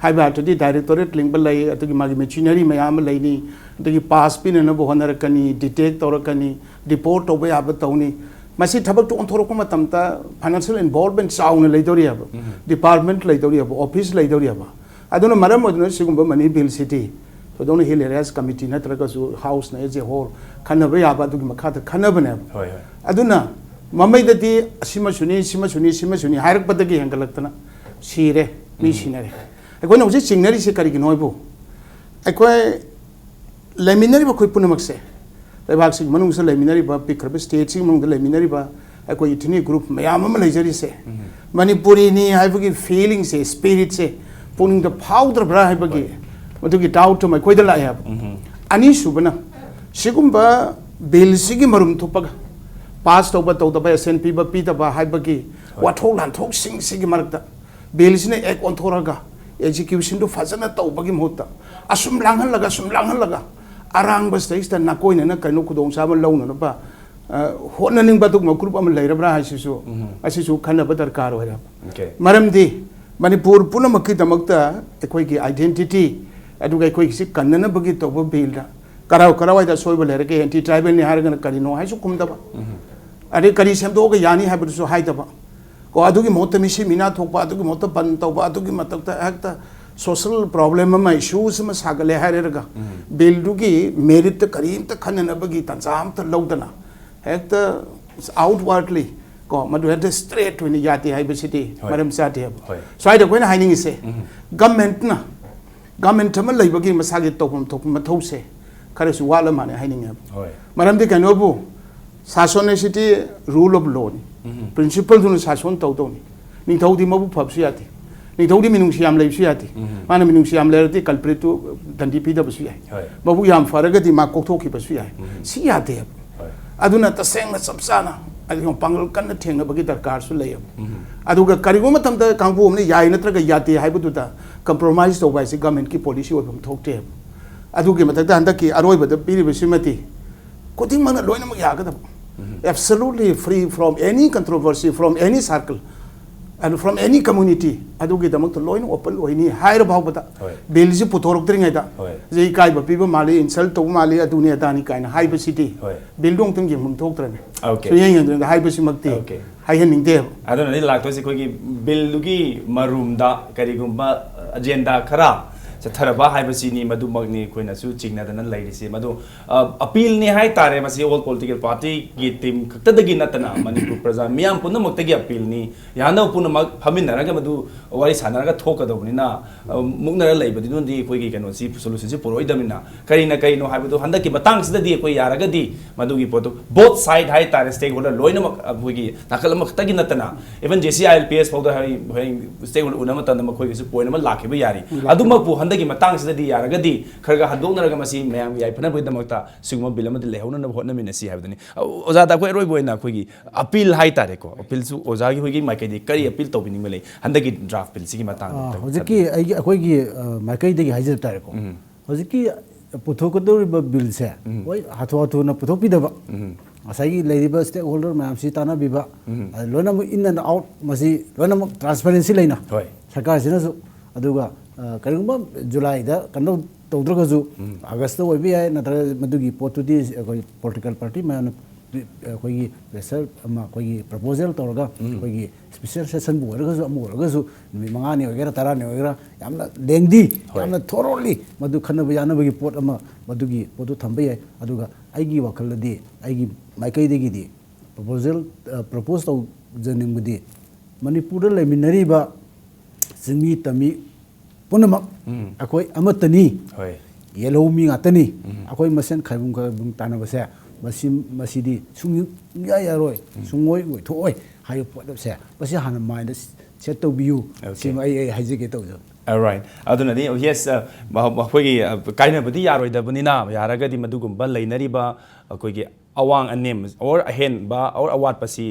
ꯍꯥꯏꯕ ꯑꯗꯨꯗꯤ directorate ꯂꯤꯡꯕ ꯂꯩ, ꯑꯗꯨꯒꯤ ꯃꯥꯒꯤ machinery ꯃꯌꯥꯝ ꯑꯃ ꯂꯩꯅꯤ, ꯑꯗꯒꯤ pass ꯄꯤꯅꯅꯕ ꯍꯣꯠꯅꯔꯛꯀꯅꯤ, detect ꯇꯧꯔꯛꯀꯅꯤ, report ꯇꯧꯕ ꯌꯥꯕ ꯇꯧꯅꯤ꯫ ꯃꯁꯤ ꯊꯕꯛꯇꯨ ꯑꯣꯟꯊꯣꯔꯛꯄ ꯃꯇꯝꯗ financial involvement ꯆꯥꯎꯅ ꯂꯩꯗꯧꯔꯤꯑꯕ, department ꯂꯩꯗꯧꯔꯤꯑꯕ, office ꯂꯩꯗꯧꯔꯤꯑꯕ꯫ ꯑꯗꯨꯅ ꯃꯔꯝ ꯑꯣꯏꯗꯨꯅ ꯁꯤꯒꯨꯝꯕ ꯃꯅꯤ ꯕꯤꯜꯁꯤꯗꯤ ꯊꯣꯏꯗꯣꯛꯅ Hill Areas Committee ꯅꯠꯇ꯭ꯔꯒꯁꯨ House ꯅ as a whole ꯈꯟꯅꯕ ꯌꯥꯕ ꯑꯗꯨꯒꯤ ꯃꯈꯥꯗ ꯈꯟꯅꯕꯅꯦꯕ꯫ ꯍꯣꯏ, ꯍꯣꯏ꯫ ꯑꯗꯨꯅ ꯃꯃꯩꯗꯗꯤ ꯑꯁꯤꯃꯁꯨꯅꯤ, ꯁꯤꯃꯁꯨꯅꯤ, ꯁꯤꯃꯁꯨꯅꯤ ꯍꯥꯏꯔꯛꯄꯗꯒꯤ ꯍꯦꯟꯒꯠꯂꯛꯇꯅ ꯁꯤꯔꯦ, ꯃꯤ ꯁꯤꯅꯔꯦ꯫ ꯑꯩꯈꯣꯏꯅ ꯍꯧꯖꯤꯛ ꯆꯤꯡꯅꯔꯤꯁꯦ ꯀꯔꯤꯒꯤꯅꯣ ꯍꯥꯏꯕꯨ, ꯑꯩꯈꯣꯏ ꯂꯩꯃꯤꯟꯅꯔꯤꯕ ꯑꯩꯈꯣꯏ ꯄꯨꯝꯅꯃꯛꯁꯦ, ꯂꯩꯕꯥꯛꯁꯤꯒꯤ ꯃꯅꯨꯡꯁꯤꯗ ꯂꯩꯃꯤꯟꯅꯔꯤꯕ, ꯄꯤꯛꯈ꯭ꯔꯕ state ꯁꯤꯒꯤ ꯃꯅꯨꯡꯗ ꯂꯩꯃꯤꯟꯅꯔꯤꯕ ꯑꯩꯈꯣꯏ ethnic group ꯃꯌꯥꯝ ꯑꯃ ꯂꯩꯖꯔꯤꯁꯦ, ꯃꯅꯤꯄꯨꯔꯤꯅꯤ ꯍꯥꯏꯕꯒꯤ feeling ꯁꯦ, spirit ꯁꯦ ꯄꯨꯛꯅꯤꯡꯗ ꯐꯥꯎꯗ꯭ꯔꯕ꯭ꯔꯥ ꯍꯥꯏꯕꯒꯤ, ꯍꯣꯏ꯫ ꯃꯗꯨꯒꯤ doubt ꯑꯃ ꯑꯩꯈꯣꯏꯗ ꯂꯥꯛꯑꯦ ꯍꯥꯏꯕ꯫ ꯑꯅꯤꯁꯨꯕꯅ, ꯁꯤꯒꯨꯝꯕ ꯕꯤꯜꯁꯤꯒꯤ ꯃꯔꯨꯝ ꯊꯨꯞꯄꯒ pass ꯇꯧꯕ ꯇꯧꯗꯕ, assent ꯄꯤꯕ ꯄꯤꯗꯕ ꯍꯥꯏꯕꯒꯤ ꯋꯥꯊꯣꯛ ꯂꯥꯟꯊꯣꯛꯁꯤꯡꯁꯤꯒꯤ ꯃꯔꯛꯇ ꯕꯤꯜꯁꯤꯅ act ꯑꯣꯟꯊꯣꯔꯒ execution ꯗꯨ ꯐꯖꯅ ꯇꯧꯕꯒꯤ ꯃꯍꯨꯠꯇ ꯑꯁꯨꯝ ꯂꯥꯡꯍꯜꯂꯒ, ꯑꯁꯨꯝ ꯂꯥꯡꯍꯜꯂꯒ ꯑꯔꯥꯡꯕ ꯁꯤꯗꯩꯁꯤꯗ ꯅꯀꯣꯏꯅꯅ ꯀꯩꯅꯣ ꯈꯨꯗꯣꯡꯆꯥꯕ ꯂꯧꯅꯅꯕ, ꯑ, ꯍꯣꯠꯅꯅꯤꯡꯕ ꯑꯗꯨꯒꯨꯝꯕ group ꯑꯃ ꯂꯩꯔꯕ꯭ꯔꯥ ꯍꯥꯏꯁꯤꯁꯨ, ꯑꯁꯤꯁꯨ ꯈꯟꯅꯕ ꯗꯔꯀꯥꯔ ꯑꯣꯏꯔꯦ꯫ Okay. ꯃꯔꯝꯗꯤ ꯃꯅꯤꯄꯨꯔ ꯄꯨꯝꯅꯃꯛꯀꯤꯗꯃꯛꯇ ꯑꯩꯈꯣꯏꯒꯤ identity, ꯑꯗꯨꯒ ꯑꯩꯈꯣꯏꯒꯤꯁꯤ ꯀꯟꯅꯅꯕꯒꯤ ꯇꯧꯕ ꯕꯤꯜꯗ ꯀꯔꯥꯏ ꯀꯔꯥꯏꯋꯥꯏꯗ ꯑꯁꯣꯏꯕ ꯂꯩꯔꯒꯦ, anti tribal ꯅꯤ ꯍꯥꯏꯔꯒꯅ ꯀꯔꯤꯅꯣ ꯍꯥꯏꯁꯨ ꯈꯨꯝꯗꯕ, ꯑꯗꯩ ꯀꯔꯤ ꯁꯦꯝꯗꯣꯛꯑꯒ ꯌꯥꯅꯤ ꯍꯥꯏꯕꯗꯨꯁꯨ ꯍꯥꯏꯗꯕ, ꯀꯣ, ꯑꯗꯨꯒꯤ ꯃꯍꯨꯠꯇ ꯃꯤꯁꯤ ꯃꯤꯅꯥ ꯊꯣꯛꯄ, ꯑꯗꯨꯒꯤ ꯃꯍꯨꯠꯇ ꯕꯟ ꯇꯧꯕ, ꯑꯗꯨꯒꯤ ꯃꯊꯛꯇ ꯍꯦꯛꯇ social problem ꯑꯃ, issues ꯑꯃ ꯁꯥꯒꯠꯂꯦ ꯍꯥꯏꯔꯒ ꯕꯤꯜꯗꯨꯒꯤ merit ꯀꯔꯤꯝꯇ ꯈꯟꯅꯅꯕꯒꯤ ꯇꯥꯟꯖꯥ ꯑꯝꯇ ꯂꯧꯗꯅ ꯍꯦꯛꯇ outwardly, ꯀꯣ, ꯃꯗꯨ ꯍꯦꯛꯇ straight ꯑꯣꯏꯅ ꯌꯥꯗꯦ ꯍꯥꯏꯕꯁꯤꯗꯤ ꯍꯣꯏ꯫ ꯃꯔꯝ ꯆꯥꯗꯦ ꯍꯥꯏꯕ꯫ ꯍꯣꯏ꯫ ꯁ꯭ꯋꯥꯏꯗ ꯑꯩꯈꯣꯏꯅ ꯍꯥꯏꯅꯤꯡꯉꯤꯁꯦ, government ꯅ, government ꯑꯃ ꯂꯩꯕꯒꯤ ꯃꯁꯥꯒꯤ ꯇꯧꯐꯝ ꯊꯣꯛꯄ ꯃꯊꯧꯁꯦ ꯈꯔꯁꯨ ꯋꯥꯠꯂ ꯃꯥꯜꯂꯦ ꯍꯥꯏꯅꯤꯡꯉꯦꯕ꯫ ꯍꯣꯏ꯫ ꯃꯔꯝꯗꯤ ꯀꯩꯅꯣꯕꯨ, ꯁꯥꯁꯣꯟ ꯑꯁꯤꯗꯤ rule of law ꯅꯤ꯫ Principle ꯗꯨꯅ ꯁꯥꯁꯣꯟ ꯇꯧꯗꯧꯅꯤ꯫ ꯅꯤꯡꯊꯧꯗꯤ ꯃꯕꯨꯛ ꯐꯕꯁꯨ ꯌꯥꯗꯦ꯫ ꯅꯤꯡꯊꯧꯗꯤ ꯃꯤꯅꯨꯡꯁꯤ ꯌꯥꯝ ꯂꯩꯕꯁꯨ ꯌꯥꯗꯦ꯫ ꯃꯥꯅ ꯃꯤꯅꯨꯡꯁꯤ ꯌꯥꯝ ꯂꯩꯔꯗꯤ culprit ꯇꯨ ꯗꯟꯗꯤ ꯄꯤꯗꯕꯁꯨ ꯌꯥꯏ꯫ ꯍꯣꯏ꯫ ꯃꯕꯨꯛ ꯌꯥꯝ ꯐꯔꯒꯗꯤ ꯃꯥ ꯀꯣꯛꯊꯣꯛꯈꯤꯕꯁꯨ ꯌꯥꯏ꯫ ꯁꯤ ꯌꯥꯗꯦꯕ꯫ ꯍꯣꯏ꯫ ꯑꯗꯨꯅ ꯇꯁꯦꯡꯅ ꯆꯞ ꯆꯥꯅ ꯑꯗꯨꯒ ꯄꯥꯡꯒꯜ ꯀꯟꯅ ꯊꯦꯡꯅꯕꯒꯤ ꯗꯔꯀꯥꯔꯁꯨ ꯂꯩꯌꯦꯕ꯫ ꯑꯗꯨꯒ ꯀꯔꯤꯒꯨꯝꯕ ꯃꯇꯝꯗ ꯀꯥꯡꯕꯨ ꯑꯃꯅ ꯌꯥꯏ ꯅꯠꯇ꯭ꯔꯒ ꯌꯥꯗꯦ ꯍꯥꯏꯕꯗꯨꯗ ꯀꯝꯄ꯭ꯔꯣꯃꯥꯏꯁ ꯇꯧꯕ ꯍꯥꯏꯁꯦ ꯒꯃꯦꯟꯠꯀꯤ ꯄꯣꯂꯤꯁꯤ ꯑꯣꯏꯐꯝ ꯊꯣꯛꯇꯦꯕ꯫ ꯑꯗꯨꯒꯤ ꯃꯊꯛꯇ ꯍꯟꯗꯛꯀꯤ ꯑꯔꯣꯏꯕꯗ ꯄꯤꯔꯤꯕꯁꯤꯃꯗꯤ ꯈꯨꯗꯤꯡꯃꯛꯅ ꯂꯣꯏꯅꯃꯛ ꯌꯥꯒꯗꯕ, absolutely free from any controversy, from any circle and from any community, ꯑꯗꯨꯒꯤꯗꯃꯛꯇ ꯂꯣꯏꯅ ꯑꯣꯄꯟ ꯑꯣꯏꯅꯤ ꯍꯥꯏꯔ ꯐꯥꯎꯕꯗ, ꯍꯣꯏ꯫ ꯕꯤꯜꯁꯤ ꯄꯨꯊꯣꯔꯛꯇ꯭ꯔꯤꯉꯩꯗ ꯍꯣꯏ꯫ ꯁꯤ ꯏꯀꯥꯏꯕ ꯄꯤꯕ ꯃꯥꯜꯂꯤ, ꯏꯟꯁꯜ ꯇꯧꯕ ꯃꯥꯜꯂꯤ, ꯑꯗꯨꯅꯤ ꯑꯗꯥꯅꯤ ꯀꯥꯏꯅ ꯍꯥꯏꯕꯁꯤꯗꯤ ꯍꯣꯏ꯫ ꯕꯤꯜꯗꯣ ꯑꯃꯨꯛꯇꯪ ꯌꯦꯡꯐꯝ ꯊꯣꯛꯇ꯭ꯔꯅꯦ꯫ Okay꯫ ꯁꯨꯡꯌꯦꯡ ꯌꯦꯡꯗ꯭ꯔꯤꯉꯩꯗ ꯍꯥꯏꯕꯁꯤꯃꯛꯇꯤ Okay꯫ ꯍꯥꯏꯍꯟꯅꯤꯡꯗꯦꯕ꯫ ꯑꯗꯨꯅꯗꯤ ꯂꯥꯛꯇꯣꯏꯁꯦ ꯑꯩꯈꯣꯏꯒꯤ ꯕꯤꯜꯗꯨꯒꯤ ꯃꯔꯨꯝꯗ ꯀꯔꯤꯒꯨꯝꯕ ꯑꯖꯦꯟꯗꯥ ꯈꯔ ꯆꯠꯊꯔꯕ ꯍꯥꯏꯕꯁꯤꯅꯤ꯫ ꯃꯗꯨꯃꯛꯅꯤ ꯑꯩꯈꯣꯏꯅꯁꯨ ꯆꯤꯡꯅꯗꯅ ꯂꯩꯔꯤꯁꯤ꯫ ꯃꯗꯨ ꯑ, ꯑꯄꯤꯜꯅꯤ ꯍꯥꯏꯇꯥꯔꯦ꯫ ꯃꯁꯤ all political partyꯒꯤ team ꯈꯛꯇꯗꯒꯤ ꯅꯠꯇꯅ ꯃꯅꯤꯄꯨꯔ ꯄ꯭ꯔꯖꯥ ꯃꯤꯌꯥꯝ ꯄꯨꯝꯅꯃꯛꯇꯒꯤ ꯑꯄꯤꯜꯅꯤ꯫ ꯌꯥꯅꯕ ꯄꯨꯝꯅꯃꯛ ꯐꯝꯃꯤꯟꯅꯔꯒ ꯃꯗꯨ ꯋꯥꯔꯤ ꯁꯥꯟꯅꯔꯒ ꯊꯣꯛꯀꯗꯧꯕꯅꯤꯅ, ꯑ, ꯃꯨꯛꯅꯔ ꯂꯩꯕꯗꯨꯅꯗꯤ ꯑꯩꯈꯣꯏꯒꯤ ꯀꯩꯅꯣꯁꯤ, solutionꯁꯤ ꯄꯨꯔꯛꯑꯣꯏꯗꯕꯅꯤꯅ, ꯀꯔꯤꯅ ꯀꯔꯤꯅꯣ ꯍꯥꯏꯕꯗꯨ ꯍꯟꯗꯛꯀꯤ ꯃꯇꯥꯡꯁꯤꯗꯗꯤ ꯑꯩꯈꯣꯏ ꯌꯥꯔꯒꯗꯤ ꯃꯗꯨꯒꯤ ꯄꯣꯠꯇꯨ both side ꯍꯥꯏꯇꯥꯔꯦ, stakeholder ꯂꯣꯏꯅꯃꯛ ꯑꯩꯈꯣꯏꯒꯤ ꯅꯥꯀꯜ ꯑꯃꯈꯛꯇꯒꯤ ꯅꯠꯇꯅ, even JCILPS ꯐꯥꯎꯗ ꯍꯌꯦꯡ, ꯍꯌꯦꯡ stakeholder ꯎꯅꯕ ꯃꯇꯝꯗ ꯃꯈꯣꯏꯒꯤꯁꯨ point ꯑꯃ ꯂꯥꯛꯈꯤꯕ ꯌꯥꯔꯤ꯫ ꯑꯗꯨꯃꯛꯄꯨ ꯍꯟꯗꯛꯀꯤ ꯃꯇꯥꯡꯁꯤꯗꯗꯤ ꯌꯥꯔꯒꯗꯤ ꯈꯔ ꯈꯔ ꯍꯟꯗꯣꯛꯅꯔꯒ ꯃꯁꯤ ꯃꯌꯥꯝꯒꯤ ꯌꯥꯏꯐꯅꯕꯒꯤꯗꯃꯛꯇ ꯁꯤꯒꯨꯝꯕ ꯕꯤꯜ ꯑꯃꯗꯤ ꯂꯩꯍꯧꯅꯅꯕ ꯍꯣꯠꯅꯃꯤꯟꯅꯁꯤ ꯍꯥꯏꯕꯗꯨꯅꯤ꯫ ꯑ, ꯑꯣꯖꯥꯗ ꯑꯩꯈꯣꯏ ꯑꯔꯣꯏꯕ ꯑꯣꯏꯅ ꯑꯩꯈꯣꯏꯒꯤ ꯑꯄꯤꯜ ꯍꯥꯏꯇꯥꯔꯦꯀꯣ, ꯑꯄꯤꯜꯁꯨ ꯑꯣꯖꯥꯒꯤ ꯍꯣꯏꯒꯤ ꯃꯥꯏꯀꯩꯗꯒꯤ ꯀꯔꯤ ꯑꯄꯤꯜ ꯇꯧꯕꯤꯅꯤꯡꯕ ꯂꯩ ꯍꯟꯗꯛꯀꯤ draft billꯁꯤꯒꯤ ꯃꯇꯥꯡꯗ? ꯑ, ꯍꯧꯖꯤꯛꯀꯤ ꯑꯩꯒꯤ, ꯑꯩꯈꯣꯏꯒꯤ, ꯑ, ꯃꯥꯏꯀꯩꯗꯒꯤ ꯍꯥꯏꯖꯕ ꯇꯥꯔꯦꯀꯣ꯫ ꯍꯧꯖꯤꯛꯀꯤ ꯄꯨꯊꯣꯛꯀꯗꯧꯔꯤꯕ ꯕꯤꯜꯁꯦ, ꯍꯣꯏ, ꯍꯥꯊꯨ ꯍꯥꯊꯨꯅ ꯄꯨꯊꯣꯛꯄꯤꯗꯕ, ꯉꯁꯥꯏꯒꯤ ꯂꯩꯔꯤꯕ stakeholder ꯃꯌꯥꯝꯁꯤ ꯇꯥꯟꯅꯕꯤꯕ, ꯑ, ꯂꯣꯏꯅꯃꯛ in and out, ꯃꯁꯤ ꯂꯣꯏꯅꯃꯛ transparency ꯂꯩꯅ ꯍꯣꯏ꯫ ꯁꯔꯀꯥꯔꯁꯤꯅꯁꯨ, ꯑꯗꯨꯒ, ꯑ, ꯀꯔꯤꯒꯨꯝꯕ ꯖꯨꯂꯥꯏꯗ ꯀꯩꯅꯣ ꯇꯧꯗ꯭ꯔꯒꯁꯨ, ꯑꯥꯒꯁꯇ ꯑꯣꯏꯕ ꯌꯥꯏ, ꯅꯠꯇ꯭ꯔꯒ ꯃꯗꯨꯒꯤ ꯄꯣꯠꯇꯨꯗꯤ ꯑꯩꯈꯣꯏ political party ꯃꯌꯥꯝꯅ ꯑꯩꯈꯣꯏꯒꯤ pressure ꯑꯃ, ꯑꯩꯈꯣꯏꯒꯤ proposal ꯇꯧꯔꯒ, ꯑꯩꯈꯣꯏꯒꯤ special sessionꯕꯨ ꯑꯣꯏꯔꯒꯁꯨ, ꯑꯃ ꯑꯣꯏꯔꯒꯁꯨ, ꯅꯨꯃꯤꯠ ꯃꯉꯥꯅꯤ ꯑꯣꯏꯒꯦꯔꯥ, ꯇꯔꯥꯅꯤ ꯑꯣꯏꯒꯦꯔꯥ, ꯌꯥꯝꯅ lengthy, ꯍꯣꯏ꯫ ꯌꯥꯝꯅ thoroughly ꯃꯗꯨ ꯈꯟꯅꯕ ꯌꯥꯅꯕꯒꯤ ꯄꯣꯠ ꯑꯃ, ꯃꯗꯨꯒꯤ ꯄꯣꯠꯇꯨ ꯊꯝꯕ ꯌꯥꯏ꯫ ꯑꯗꯨꯒ ꯑꯩꯒꯤ ꯋꯥꯈꯜꯗꯗꯤ, ꯑꯩꯒꯤ ꯃꯥꯏꯀꯩꯗꯒꯤꯗꯤ proposal, ꯑ, propose ꯇꯧꯖꯅꯤꯡꯕꯗꯤ, ꯃꯅꯤꯄꯨꯔꯗ ꯂꯩꯃꯤꯟꯅꯔꯤꯕ ꯆꯤꯡꯃꯤ ꯇꯝꯃꯤ ꯄꯨꯝꯅꯃꯛ ꯑꯩꯈꯣꯏ ꯑꯃꯠꯇꯅꯤ, ꯍꯣꯏ꯫ ꯌꯦꯜꯍꯧ ꯃꯤ ꯉꯥꯛꯇꯅꯤ, ꯑꯩꯈꯣꯏ ꯃꯁꯦꯟ ꯈꯥꯏꯕꯨꯡ ꯈꯥꯏꯕꯨꯡ ꯇꯥꯟꯅꯕꯁꯦ, ꯃꯁꯤ, ꯃꯁꯤꯗꯤ ꯁꯨꯡꯌꯥ ꯌꯥꯔꯣꯏ, ꯁꯨꯡꯑꯣꯏ ꯑꯣꯏꯊꯣꯛꯑꯣꯏ ꯍꯥꯏꯕ ꯄꯣꯠꯁꯦ, ꯑꯁꯤ ꯍꯥꯟꯅ mindꯗ set ꯇꯧꯕꯤꯌꯨ꯫ Okay꯫ ꯁꯤꯃ ꯑꯩ, ꯑꯩ ꯍꯥꯏꯖꯒꯦ ꯇꯧꯖꯕ꯫ Alright꯫ ꯑꯗꯨꯅꯗꯤ, yes, ꯑ, ꯃ-, ꯃꯈꯣꯏꯒꯤ, ꯑ, ꯀꯥꯏꯅꯕꯗꯤ ꯌꯥꯔꯣꯏꯗꯕꯅꯤꯅ, ꯌꯥꯔꯒꯗꯤ ꯃꯗꯨꯒꯨꯝꯕ ꯂꯩꯅꯔꯤꯕ ꯑꯩꯈꯣꯏꯒꯤ ꯑꯋꯥꯡ ꯑꯅꯦꯝ ꯑꯣꯔ ꯑꯍꯦꯟꯕ ꯑꯣꯔ ꯑꯋꯥꯠꯄꯁꯤ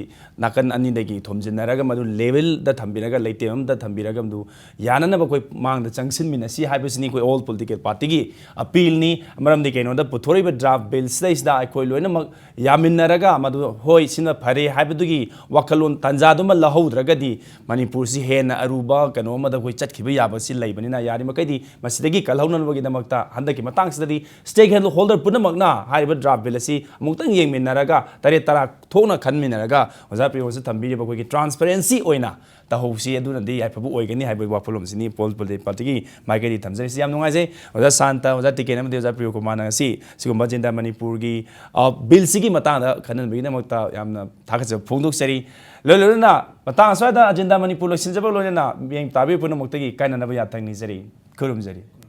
ꯅꯥꯀꯟ ꯑꯅꯤꯗꯒꯤ ꯊꯣꯝꯖꯤꯟꯅꯔꯒ ꯃꯗꯨ ꯂꯦꯚꯦꯜꯗ ꯊꯝꯕꯤꯔꯒ ꯂꯩꯇꯦꯝ ꯑꯃꯗ ꯊꯝꯕꯤꯔꯒ ꯃꯗꯨ ꯌꯥꯅꯅꯕ ꯑꯩꯈꯣꯏ ꯃꯥꯡꯗ ꯆꯪꯁꯤꯟꯃꯤꯟꯅꯁꯤ ꯍꯥꯏꯕꯁꯤꯅꯤ ꯑꯩꯈꯣꯏ ꯑꯣꯜ ꯄꯣꯂꯤꯇꯤꯀꯦꯜ ꯄꯥꯔꯇꯤꯒꯤ ꯑꯄꯤꯜꯅꯤ꯫ ꯃꯔꯝꯗꯤ ꯀꯩꯅꯣꯗ ꯄꯨꯊꯣꯔꯛꯏꯕ ꯗ꯭ꯔꯥꯐ ꯕꯤꯜꯁꯤꯗꯩꯁꯤꯗ ꯑꯩꯈꯣꯏ ꯂꯣꯏꯅꯃꯛ ꯌꯥꯃꯤꯟꯅꯔꯒ ꯃꯗꯨ ꯍꯣꯏ ꯁꯤꯅ ꯐꯔꯦ ꯍꯥꯏꯕꯗꯨꯒꯤ ꯋꯥꯈꯜꯂꯣꯟ ꯇꯥꯟꯖꯥꯗꯨꯃ ꯂꯧꯍꯧꯗ꯭ꯔꯒꯗꯤ ꯃꯅꯤꯄꯨꯔꯁꯤ ꯍꯦꯟꯅ ꯑꯔꯨꯕ ꯀꯩꯅꯣ ꯑꯃꯗ ꯑꯩꯈꯣꯏ ꯆꯠꯈꯤꯕ ꯌꯥꯕꯁꯤ ꯂꯩꯕꯅꯤꯅ ꯌꯥꯔꯤꯃꯈꯩꯗꯤ ꯃꯁꯤꯗꯒꯤ ꯀꯜꯍꯧꯅꯅꯕꯒꯤꯗꯃꯛꯇ ꯍꯟꯗꯛꯀꯤ ꯃꯇꯥꯡꯁꯤꯗꯗꯤ ꯁ꯭ꯇꯦꯛ ꯍꯣꯜꯗꯔ ꯄꯨꯝꯅꯃꯛꯅ ꯍꯥꯏꯔꯤꯕ ꯗ꯭ꯔꯥꯐ ꯕꯤꯜ ꯑꯁꯤ ꯑꯃꯨꯛꯇꯪ ꯌꯦꯡꯃꯤꯟꯅꯔꯒ ꯇꯔꯦꯠ ꯇꯔꯥ ꯊꯣꯛꯅ ꯈꯟꯃꯤꯟꯅꯔꯒ ꯑꯣꯖꯥ ꯄ꯭ꯔꯤꯌꯣꯁꯨ ꯊꯝꯕꯤꯔꯤꯕ ꯑꯩꯈꯣꯏꯒꯤ ꯇ꯭ꯔꯥꯟꯁꯄꯦꯔꯦꯟꯁꯤ ꯑꯣꯏꯅ ꯇꯧꯍꯧꯁꯤ, ꯑꯗꯨꯅꯗꯤ ꯌꯥꯏꯐꯕ ꯑꯣꯏꯒꯅꯤ ꯍꯥꯏꯕꯒꯤ ꯋꯥꯐꯝꯂꯣꯟꯁꯤꯅꯤ ꯄꯣꯜ ꯄꯣꯂꯤꯇꯤꯀꯦꯜ ꯄꯥꯔꯇꯤꯒꯤ ꯃꯥꯏꯀꯩꯗꯒꯤ ꯊꯝꯖꯔꯤꯁꯤ꯫ ꯌꯥꯝ ꯅꯨꯡꯉꯥꯏꯖꯩ ꯑꯣꯖꯥ ꯁꯥꯟꯇ, ꯑꯣꯖꯥ ꯇꯤꯀꯦꯟ ꯑꯃꯗꯤ ꯑꯣꯖꯥ ꯄ꯭ꯔꯤꯌꯣ ꯀꯨꯃꯥꯔꯅ ꯉꯁꯤ ꯁꯤꯒꯨꯝꯕ ꯑꯖꯦꯟꯗꯥ ꯃꯅꯤꯄꯨꯔꯒꯤ, ꯑ, ꯕꯤꯜꯁꯤꯒꯤ ꯃꯇꯥꯡꯗ ꯈꯟꯅꯅꯕꯒꯤꯗꯃꯛꯇ ꯌꯥꯝꯅ ꯊꯥꯒꯠꯆꯕ ꯐꯣꯡꯗꯣꯛꯆꯔꯤ꯫ ꯂꯣꯏ ꯂꯣꯏꯅꯅ ꯃꯇꯥꯡ ꯑꯁ꯭ꯋꯥꯏꯗ ꯑꯖꯦꯟꯗꯥ ꯃꯅꯤꯄꯨꯔ ꯂꯣꯏꯁꯤꯟꯖꯕ ꯂꯣꯏꯅꯅ ꯃꯤꯠꯌꯦꯡ ꯇꯥꯕꯤꯕ ꯄꯨꯝꯅꯃꯛꯇꯒꯤ ꯀꯥꯏꯅꯅꯕ ꯌꯥꯊꯪ ꯅꯤꯖꯔꯤ꯫ ꯈꯨꯔꯨꯝꯖꯔꯤ꯫